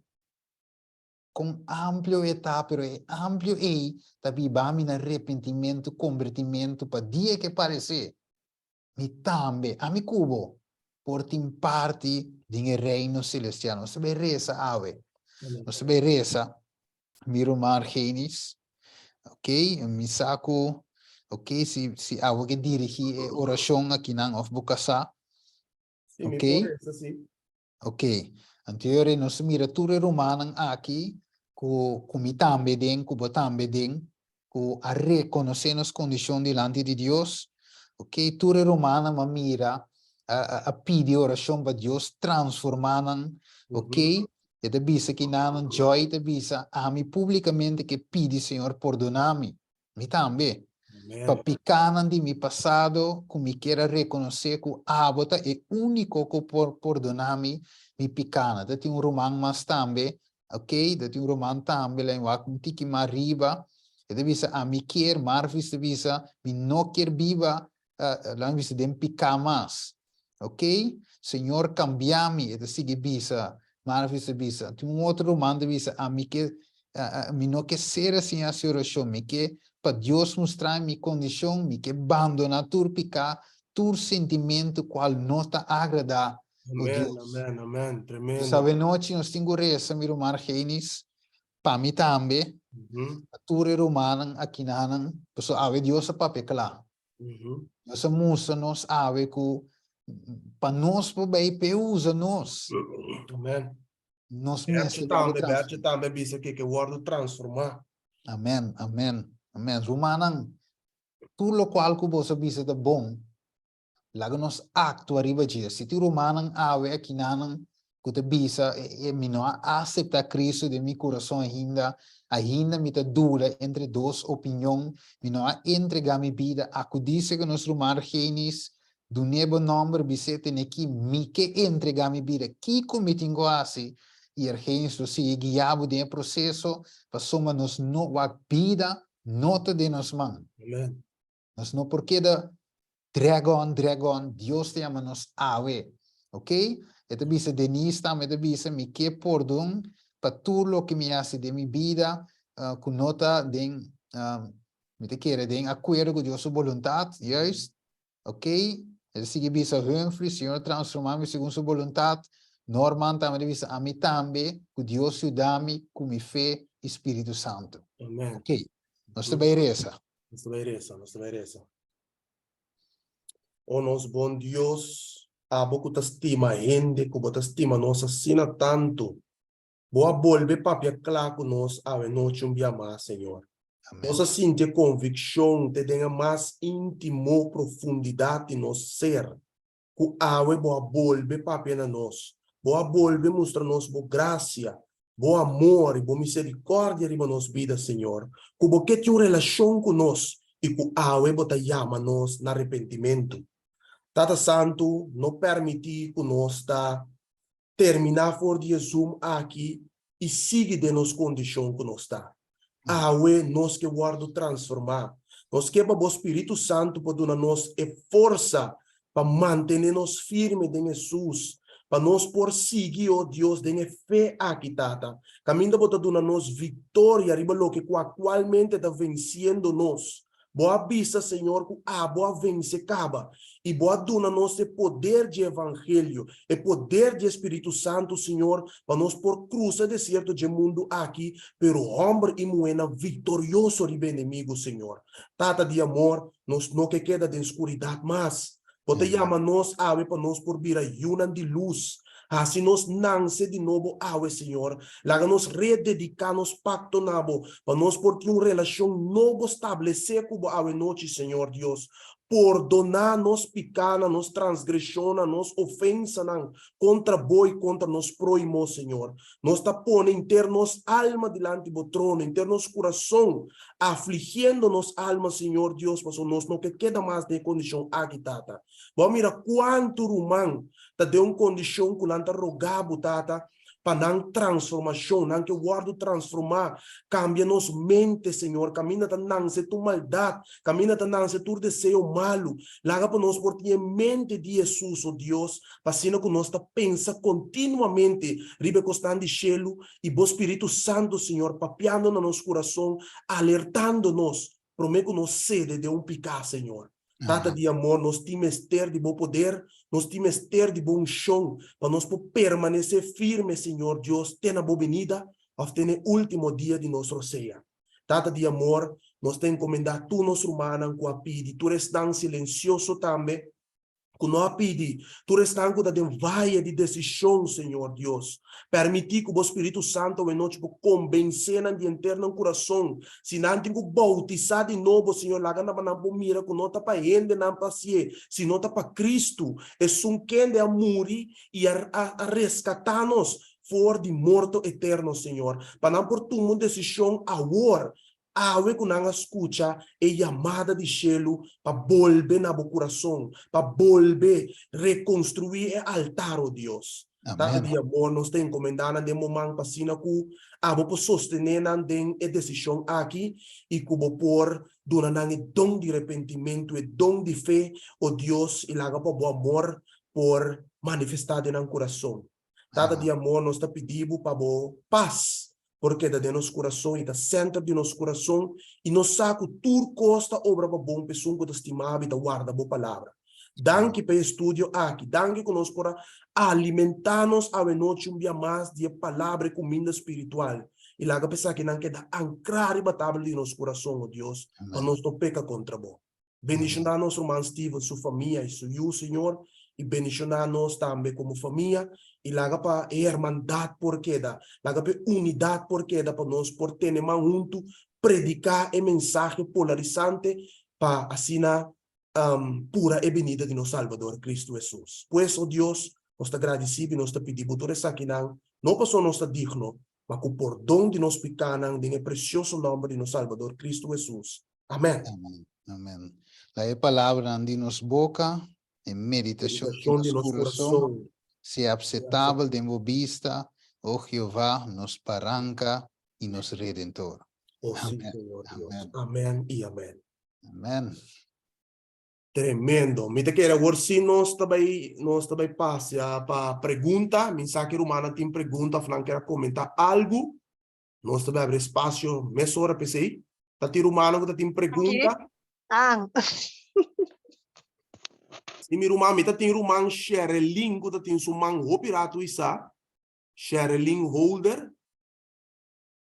Kon amplio e ta, pero e amplio ei ta biba mi na repentimentu, kombertimentu pa dia ke paresé. Mi tambe, ami ku bo, por tin parti den e reino selestial. Nos ta bai resa awe. Nos ta bai resa, mi ruman Argenis. Ok, mi sa ku, ok, si, si abo ke dirigí e orashon akinan òf bo kasá. Sí, mi Ok. por resa, sí. Ok, anto yori nos mira tur e rumannan aki ku ku mi tambe den, ku bo tambe den, ku a rekonosé nos kondishon dilanti di Dios. Ok, tur e rumannan a mira, a a a pidi orashon pa Dios transformá nan. Ok, e ta bisa kinanan, Joy ta bisa, ami públikamente ke pidi Señor pordoná mi. Mi tambe. Pa pikánan di mi pasado ku mi kier a rekonosé ku abo ta e úniko ku por pordoná mi mi pikánan. Ta tin un ruman mas tambe, ok, ta tin un ruman tambe, lain wak un tiki mas riba, e ta bisa ami kier, Marvis ta bisa, mi no kier biba, lain bisa den piká mas. Ok, Señor kambia mi, e ta sigui bisa, Marvis ta bisa. Tin un otro ruman ta bisa, ami ke, mi no ke ser asina hasi orashon, mi ke pa Dios mustra mi mi kondishon, mi ke bandona tur piká, tur sentimentu kual no ta agradá ku Amen, Dios. amen, amen, tremendo. Dus awenochi nos tin ku resa, mi ruman Argenis, pa mi tambe, pa tur e rumannan akinanan, pasobra awe Dios a papia kla. Dios a mustra nos awe ku pa nos por bay p'e usa nos. Amen. Nos Bertje mester wòrdu tambe, transformá. Bertje tambe bisa ke ke wòrdu transformá. Amen, amen, amen. Rumannan, tur lokual ku boso a bisa ta bon, Laga nos aktua riba dje. Si tin rumannan awe akinanan ku ta bisa, E, mi no a aseptá Kristu den mi kurason ainda, ainda mi ta duda entre dos opinion, mi no a entregá mi bida, akudí serka nos ruman Argenis, dun'é bo nòmber, bis'é, Tene ki, mi ke entregá mi bida, kiko mi tin ku hasi? I Argenis lo sigui guia bo den e proseso, pasobra nos no wak bida no ta den nos man. Amen. Nos no por keda drag on, drag on, Dios ta yama nos awe. Ok? E ta bisa Denise tambe ta bisa mi ke pordon pa tur loke mi hasi den mi bida uh, ku no ta den uh, mi ta kere den akuerdo ku Dios su boluntat, juist. Ok? E ta sigui bisa Humphrey, Señor transforma mi segun su boluntat. Norman tambe ta bisa ami tambe ku Dios yuda mi ku mi fe i Spiritu Santu. Amen. Ok. Nos ta bai resa. Nos ta bai resa, nos ta bai resa. O nos bon Dios, abo ku ta stima hende, ku bo ta stima nos asina tantu, bo a bolbe papia kla ku nos awe nochi un bia mas, Señor. Amen. Nos a sinti e konvikshon te den e mas íntimo profundidat di nos ser, ku awe bo a bolbe papia na nos, bo a bolbe mustra nos bo grasia, bo amor i bo miserikòrdia riba nos bida, Señor, ku bo ke tin un relashon ku nos i ku awe bo ta yama nos na arepentimentu. Tata Santu, no permití ku nos ta terminá for di e Zoom aki i sigui den nos kondishon ku nos ta. Awe nos ke wòrdu transformá. Nos ke pa bo Spiritu Santu por duna nos e forsa pa mantené nos firme den Hesus, pa nos por sigui, o Dios, den e fe aki, Tata, kaminda bo ta duna nos viktoria riba loke ku aktualmente ta vensiendo nos. Bo a bisa, Señor, ku abo a vense kaba, i bo a duna nos e poder dje evangelio, e poder dje Spiritu Santu, Señor, pa nos por krusa e desierto dje mundu aki, pero hòmber i muhénan viktorioso riba enemigu, Señor. Tata di amor, nos no ke keda den skuridat mas. Bo ta yama nos awe pa nos por bira yunan di lus. Hasi nos nanse di nobo awe, Señor. Laga nos redediká nos pakto na Bo, pa nos por tin un relashon nobo stablesé ku Bo awe nochi, Señor Dios. Pordoná nos pikánan, nos transgreshonnan, nos ofensanan kontra Bo i kontra nos próhimo, Señor. Nos ta pone henter nos alma dilanti Bo trono, henter nos kurason, afligiendo nos alma, Señor Dios, pasobra nos no ke keda mas den e kondishon aki, Tata. Bo a mira kuantu ruman ta den un kondishon ku nan ta roga bo, Tata, pa nan transformashon, nan ke wòrdu transformá. Kambia nos mente, Señor, kaminda ta nanse tur maldat, kaminda ta nanse tur deseo malu. Laga pa nos por tin e mente di Hesus, o Dios, pa asina ku nos ta pensa kontinuamente riba e kosnan di shelu i bo Spiritu Santu, Señor, papiando na nos kurason, alertando nos promé ku nos sede den un piká, Señor. Tata di amor, nos tin mester di bo poder, nos tin mester di bo unshon pa nos por permanesé firme, Señor Dios, te na bo benida òf te na e último dia di nos rosea. Tata di amor, nos ta enkomendá tur nos rumannan ku a pidi, tur esnan silensioso tambe, ku no a pidi, tur esnan ku ta den vaye di desishon, Señor Dios, pèrmití ku bo Spiritu Santu awenochi por kombensé nan di henter nan kurason. Si nan tin ku boutisá di nobo, Señor, laga nan pa nan por mira ku no ta pa hendenan pa hasié, sino ta pa Kristu, esun kende a muri i a a reskatá nos for di morto eterno, Señor. Pa nan por tuma un desishon awor Awe ku nan a skucha e yamada di shelu pa bolbe na bo kurason, pa bolbe rekonstruí e altar, o Dios. Tata di amor, nos ta enkomendá nan den bo man pa asina ku abo por sostené nan den e desishon aki i ku bo por duna nan e don di repentimentu, e don di fe, o Dios, i laga pa bo amor por manifestá den nan kurason. Tata di amor, nos ta pidi bo pa bo pas por keda den nos kurason i ta sènter di nos kurason, i nos sa ku tur kos ta obra pa bon pa esun ku ta stima bo i ta warda bo palabra. Danki pa e estudio aki. Danki ku nos por a alimentá nos awenochi un bia mas di e palabra, e kuminda spiritual. I laga pa esakinan keda ankrá riba tabla di nos kurason, o Dios, pa nos no peka kontra bo. Bendishoná nos ruman Steven, su famia i su yu, Señor, i bendishoná nos tambe komo famia, i laga pa e hermandat por keda, laga pa e unidat por keda, pa nos por tene man huntu, prediká e mensahe polarisante pa asina pura e binida di nos Salbador, Kristu Hesus. Pues, o Dios, nos ta gradisí bo i nos ta pidi bo tur esakinan, no pasobra nos ta digno, ma ku pordon di nos pikánan, den e presioso nòmber di nos Salbador, Kristu Hesus. Amen. Amen. Amen. La e palabranan di nos boka, e meditashon di nos kurason, sea apsetabel den bo bista, o Jehová, nos Baranka i nos Redentor. O sí, Señor Dios. Amen i amen. Amen. Tremendo. Mi ta kere awor si nos ta bai nos ta bai pasia pa pregunta. Mi sa ki rumannan tin pregunta of nan kier a komenta algu. Nos ta bai abri espasio mesora p'esei. Ta tin rumannan ku ta tin pregunta? An. Si mi ruman, mi ta tin ruman Sherelyn ku ta tin su man hopi ratu isá. Sherelyn Holder.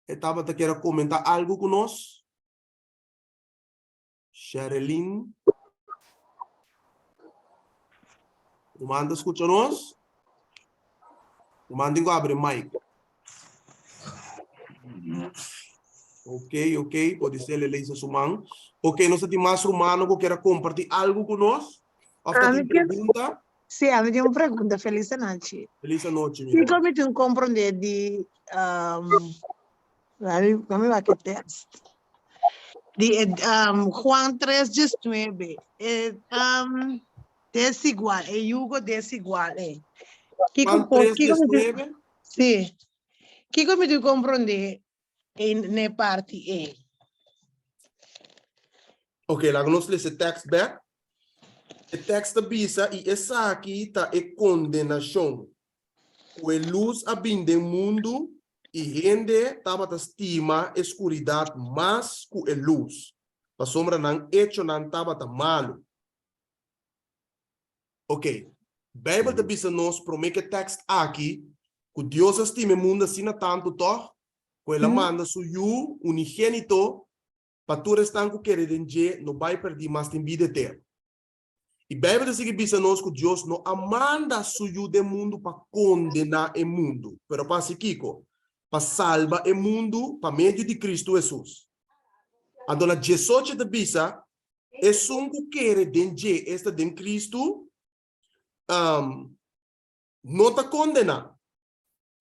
E tabata kier a komenta algu ku nos. Sherilyn. Ruman ta skucha nos? Ruman tin ku abri mic. Ok, ok, pode ser le leisa su man. Ok, nos ta tin mas rumano ku kier a komparti algu ku nos? Of ta A mi tin kier- pregunta? Sí, a mi tin un pregunta. Feliz anochi. Feliz anochi, mi Kiko ruman. mi tin komprondé di um, Lami, lami wak e test. Di e, um, Juan 3, 19. E, um, Desigual, e yugo desigual ei. Kiko Juan por, 3, kiko mi tin, 19. sí. Kiko mi tin komprondé ei n'e parti ei? Ok, laga nos lesa e tekst bek. E tekst ta bisa, I esaki ta e kondenashon, ku e lus a bin den mundu, i hende tabata stima e skuridat mas ku e lus, pasobra nan echonan tabata malu. Ok, Beibel ta bisa nos promé ku e tèkst aki ku Dios a stima e mundu asina tantu tòg, ku el a manda su Yu unigénito pa tur esnan ku kere den dje no bai pèrdí mas tin bida eterno. I Beibel ta sigui bisa nos ku Dios no a manda su Yu den mundu pa kondená e mundu, pero pa hasi kiko? Pa salba e mundu pa medio di Kristu Hesus. Anto na diesocho ta bisa, Esun ku kere den dje, esta den Kristu, no ta kondená.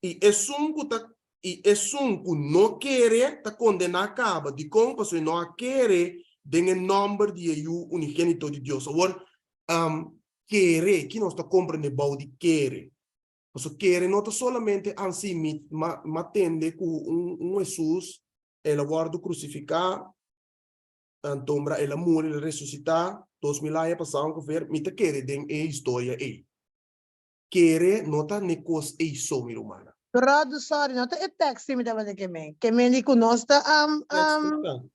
I esun ku ta i esun ku no kere ta kondená kaba. Dikon? Pasobra e no a kere den e nòmber di e Yu unigénito di Dios. Awor, kere, ki nos ta komprendé bou di kere? Pasobra kere no ta solamente ansi mi m'a tende ku un Hesus el a wòrdu krusifiká, Antombra el a muri, el a resusitá 2000 aña pasá ongeveer, mi ta kere den e historia ei. Kere no ta ne kos ei so, mi rumannan. Brother, sorry, no ta e tekst mi tabata ke men. Ke men di ku nos ta um, um,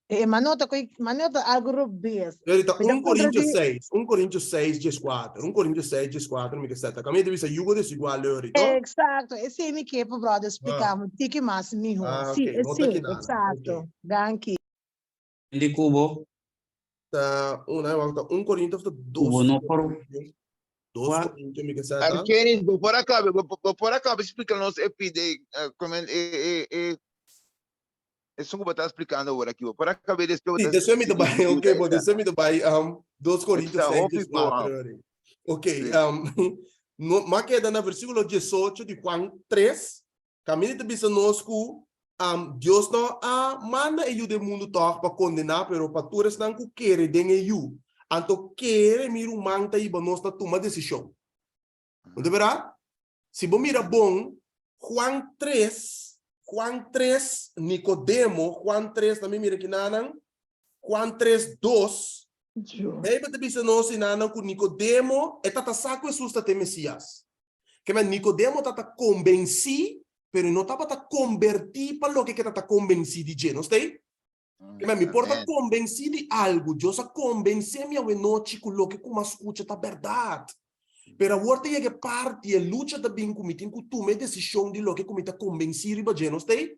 e ma no ta koi, ma no ta algo robes. Ahorita, Mi ta 1 kontra Corintio di 6, 1 Corintio 6, 14, 1 Corintio 6, 14, mi ke seta. Kaminda ta bisa yugo desigual ahorita. Exacto, esei mi ke pa brother splika mi tiki mas miho. Ah, Si, ok, no ta esei, kidana. exacto. Ok. Danki. Di kubo. Ta una, wak, ta 1 Corintio of ta 2 Kubo no por Corintio? 2 Wak. Corintio mi ke seta. Argenis, bo por a kabe, bo, bo por a kabe splika nos e pide, eh, komen e, e, e, esun ku bo ta splikando awor aki, bo por a kabe despues bo Sí, ta despues mi ta sigui bai, ok, yuda bo, esa. despues mi ta bai, 2 Corintio Esa 6, hopi dies bo, 4, ori. Ok, Sí. No, m'a keda na versíkulo 18 di Juan 3, Kaminda ta bisa nos ku Dios no a manda e Yu den mundu tòg pa kondená, pero pa tur esnan ku kere den e Yu. Anto kere, mi ruman, ta hiba nos na tuma desishon. No ta bèrdat? Si bo mira bon, Juan tres, Juan tres, Nikodemo, Juan tres, nan mi mira kinanan, Juan tres, dos, Beibel ta bisa nos enanan ku Nikodemo, e tabata sa ku Hesus ta te Mesias. Kema Nikodemo tabata konbensí, pero e no tabata konbertí pa loke ke tabata konbensí di dje. No sta ei? Kema mi por ta konbensí di algu, Dios a konbensé mi awenochi ku loke ku mi a skucha ta bèrdat. Pero awor ta yega e parti, e lucha ta bin ku mi tin ku tuma e desishon di loke ku mi ta konbensí riba dje. No sta ei?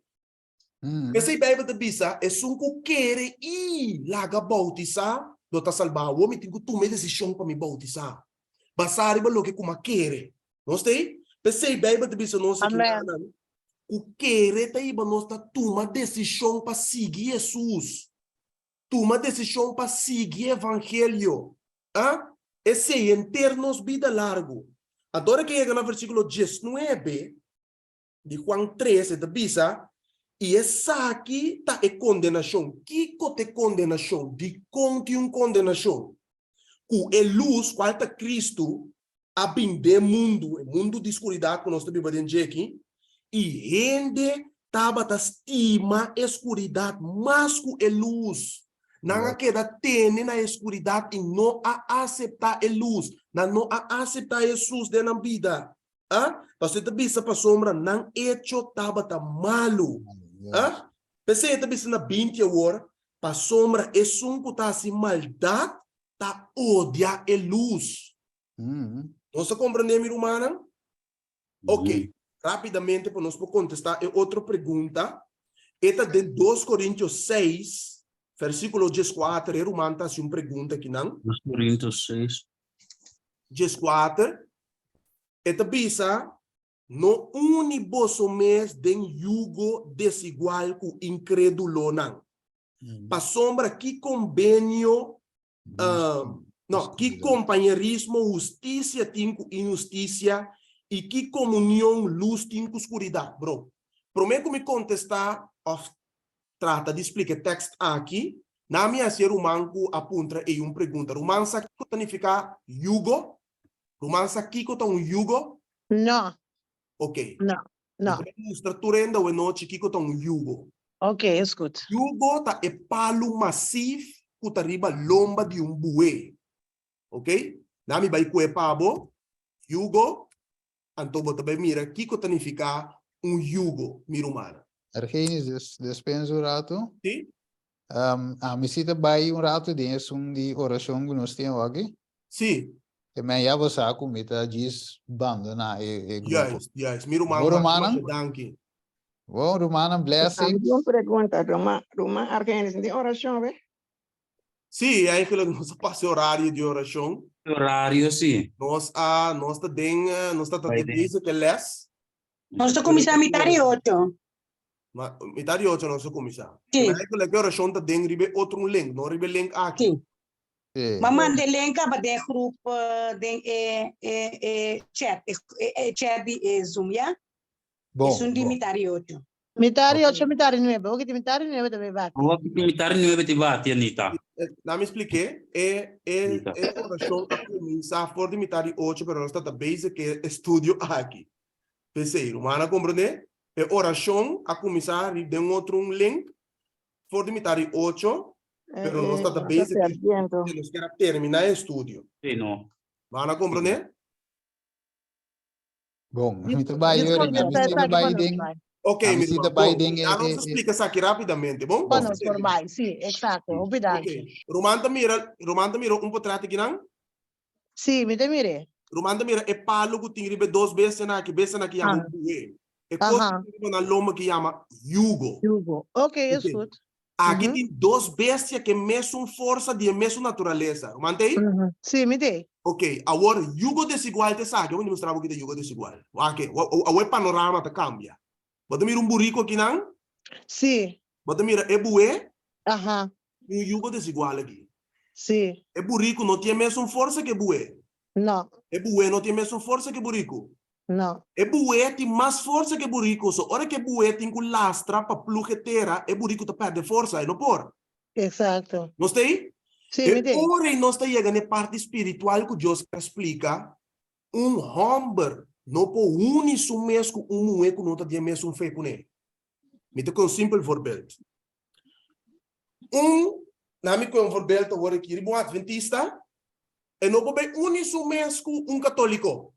P'esei Beibel ta bisa, Esun ku kere i laga boutisá lo ta salbá. Awor mi tin ku tuma e desishon pa mi boutisá, basá riba loke ku mi a kere. Nos ta ei? P'esei Beibel ta bisa nos aki nan, ku kere ta hiba nos ta tuma desishon pa sigui Hesus, tuma desishon pa sigui evangelio. A Esei henter nos bida largu. Anto ora ke yega na versíkulo diesnuebe, Di Juan tres e ta bisa, I esaki ta e kondenashon. Kiko ta e kondenashon? Dikon tin un kondenashon? Ku e lus, kual ta Kristu, a bin den mundu, e mundu di skuridat ku nos ta biba den dje aki, i hende tabata stima e skuridat mas ku e lus. Nan a keda tene na e skuridat i no a aseptá e lus. Nan no a aseptá Hesus den nan bida. A Pasobra e ta bisa pasobra nan echo tabata malu. A P'esei e ta bisa na 20 awor, pasobra esun ku ta hasi maldat ta odia e lus. Nos ta komprendé, mi rumannan? Oke, rápidamente pa nos por kontestá e otro pregunta. E ta den 2 Korintio 6, versíkulo 14, e ruman ta hasi un pregunta akinan. 2 Korintio 6. 14, E ta bisa, No uni boso mes den yugo desigual ku inkrédulonan. Pasobra ki kombenio, no, ki kompañerismo hustisia tin ku inhustisia, i ki komunion lus tin ku skuridat? Bro, promé ku mi kontestá òf trata di splika e tèkst aki, Na mi hasi e ruman ku a puntra ei un pregunta. Ruman sa kiko ta nifiká yugo? Ruman sa kiko ta un yugo? No. Ok. No, no. Mi ta mustra tur hende awe nochi kiko ta un yugo. Ok, is goed. Yugo ta e palu masif ku ta riba lomba di un bué. Ok? Na mi bai kue pa bo. Yugo. Anto bo ta bai mira kiko ta nifiká un yugo, mi rumannan. Argenis, des, despensa un ratu. Sí? Um, ami si ta bai un ratu den esun di orashon ku nos tin awaki. Sí. Te men ya bo sa ku mi ta djis bandoná e, e grupo. Juist, juist. Mi ruman, Bo masha, rumannan? masha danki. Bon, rumannan, Ami blessings. tin un pregunta, ruman, ruman Argenis, tin orashon, be? Sí, eigenlijk nos a pasa e horario di orashon. Horario, sí. Nos a, nos ta den, eh, nos ta ta Bai den den. bezig ku e les. Nos ta kuminsá mitar di ocho. Ma, mitar di ocho nos a kuminsá. Sí. Maar eigenlijk e orashon ta den riba e otro un link, no riba e link aki. Sí. Sí. Ma manda e link kaba den groep, eh, den e, e, e chat, e, e chat di e Zoom, ya? Bon, Esun di bon. mitar di ocho. Mitar di ocho, mitar di nuebe. Oki di mitar di nuebe ta bay bati. Oki di mitar di nuebe ta bati, Anita. Laat mi spliké. E, e, Anita. e orashon a kuminsá for di mitar di ocho, pero nos ta ta bezig ku e studio aki. P'esei, rumannan a komprendé? E orashon a kuminsá riba den otro un link for di mitar di ocho, pero nos ta ta bezig ku nos kier a terminá e estudio. Sí, no. Rumannan a komprendé? Bon, mi ta bai yori, mi si ta bai den. Ok, mi si ta bai den. Ya nos splika esaki rápidamente, bon? Pa nos por bai, sí, exacto. Hopi danki. Ok, Ruman ta mira, Ruman ta mira un portret akinan? Sí, mi ta mir'é. Ruman ta mira e palo ku tin riba e dos bestianan aki, bestianan ki yama bué. E kos ku tin riba nan lomba ki yama yugo. Yugo. Ok, is goed. Aki tin dos bestia ku e mesun forsa di e mesun naturalesa. Ruman ta ei? Sí, mi ta ei. Ok, awor yugo desigual ta esaki. Bo demostrá bo ki ta yugo desigual. Wak, awor e panorama ta kambia. Bo ta mira un buriku akinan? Sí. Bo ta mira e bué? Aha. Tin un yugo desigual aki. Sí. E buriku no tin e mesun forsa ku e bué. No. E bué no tin e mesun forsa ku e buriku. No. E bué tin mas forsa ku e buriku, so ora ku e bué tin ku lastra pa plug e tera, e buriku ta pèrdè forsa, e no por. Exacto. Nos ta ei? Sí, mi ta E ei. ora ei nos ta yega na e parti spiritual ku Dios a splika, un hòmber no por uni su mes ku un muhé ku no ta di e mesun fe kuné. Mi ta ku un simpel voorbeeld. Un, na mi ku un voorbeeld awor aki, riba un adventista, e no por bai uni su mes ku un katoliko.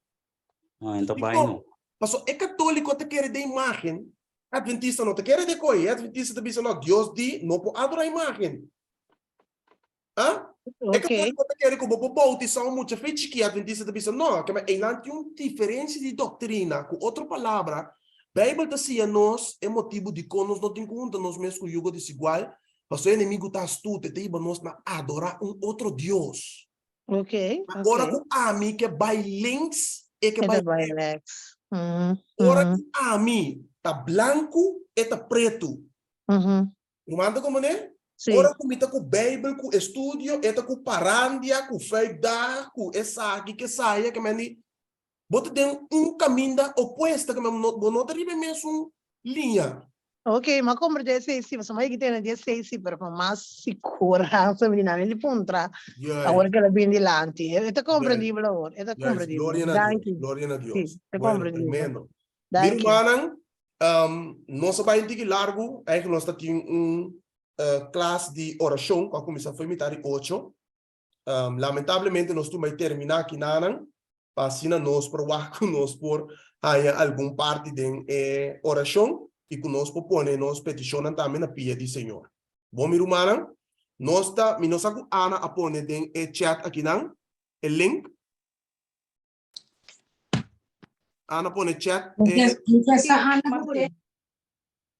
Ah, en ta bai no. Paso e katoliko ta kere den imagen, adventista no ta kere den koi. E adventista ta bisa no, Dios di no por adora imagen. Ah? E katoliko ta kere ku bo por bautisá un mucha fe chikí, adventista ta bisa no, kema einan tin un diferensia di doktrina. Ku otro palabra, Beibel ta siña nos e motibu dikon nos no tin ku hunta nos mes ku yugo desigual, pasobra e enemigu ta astuto, e ta hiba nos na adorá un otro dios. Ok, Ma ora ok. ku ami ke bai links, e ke E bai ta bai rechts. rechts. Mm, Ora mm, ku ami ta blanku, e ta pretu. mhm. Ruman ta komprendé? Sí. Ora ku mi ta ku Beibel, ku estudio, e ta ku parandia, ku vijfdaag, ku esaki, ku esaya, ke men di, Bo ta den un kaminda opuesto, ke men bo no ta riba e mesun liña. Ok, m'a komprendé esei sí, pasobra m'a yega tene di esei sí, pero pa mas siguransa mi di nan mi di puntra awor ke el a bin dilanti. E ta komprendibel awor, e ta komprendibel. Gloria na Dios, Danki. gloria na Dios. Sí, ta Bueno, komprendibel. tremendo. Mi Danki. rumannan, nos a bai un tiki largu, eigenlijk nos ta tin un klas di orashon ku a kuminsá for mitar di ocho. Lamentablemente nos tur bai terminá kinanan pa asina nos por wak ku nos por haña algun parti den e orashon i ku nos por pone nos petishonnan tambe na pia di Señor. Bon mi rumannan, nos ta, mi no sa ku Ana a pone den e chat akinan e link. Ana pone chat e.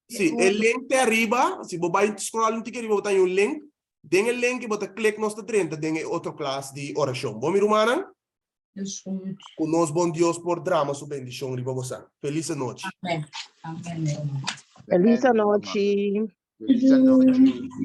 Sí, e link te ariba, si bo bai scroll un tiki ariba bo ta haña un link, den e link bo ta click nos ta drenta den e otro klas di orashon. Bon mi rumannan? Ku nos bon Dios por drama su bendishon riba bosan. Felis anochi. Amen. Amen, mi ruman. Felis anochi. Felis anochi.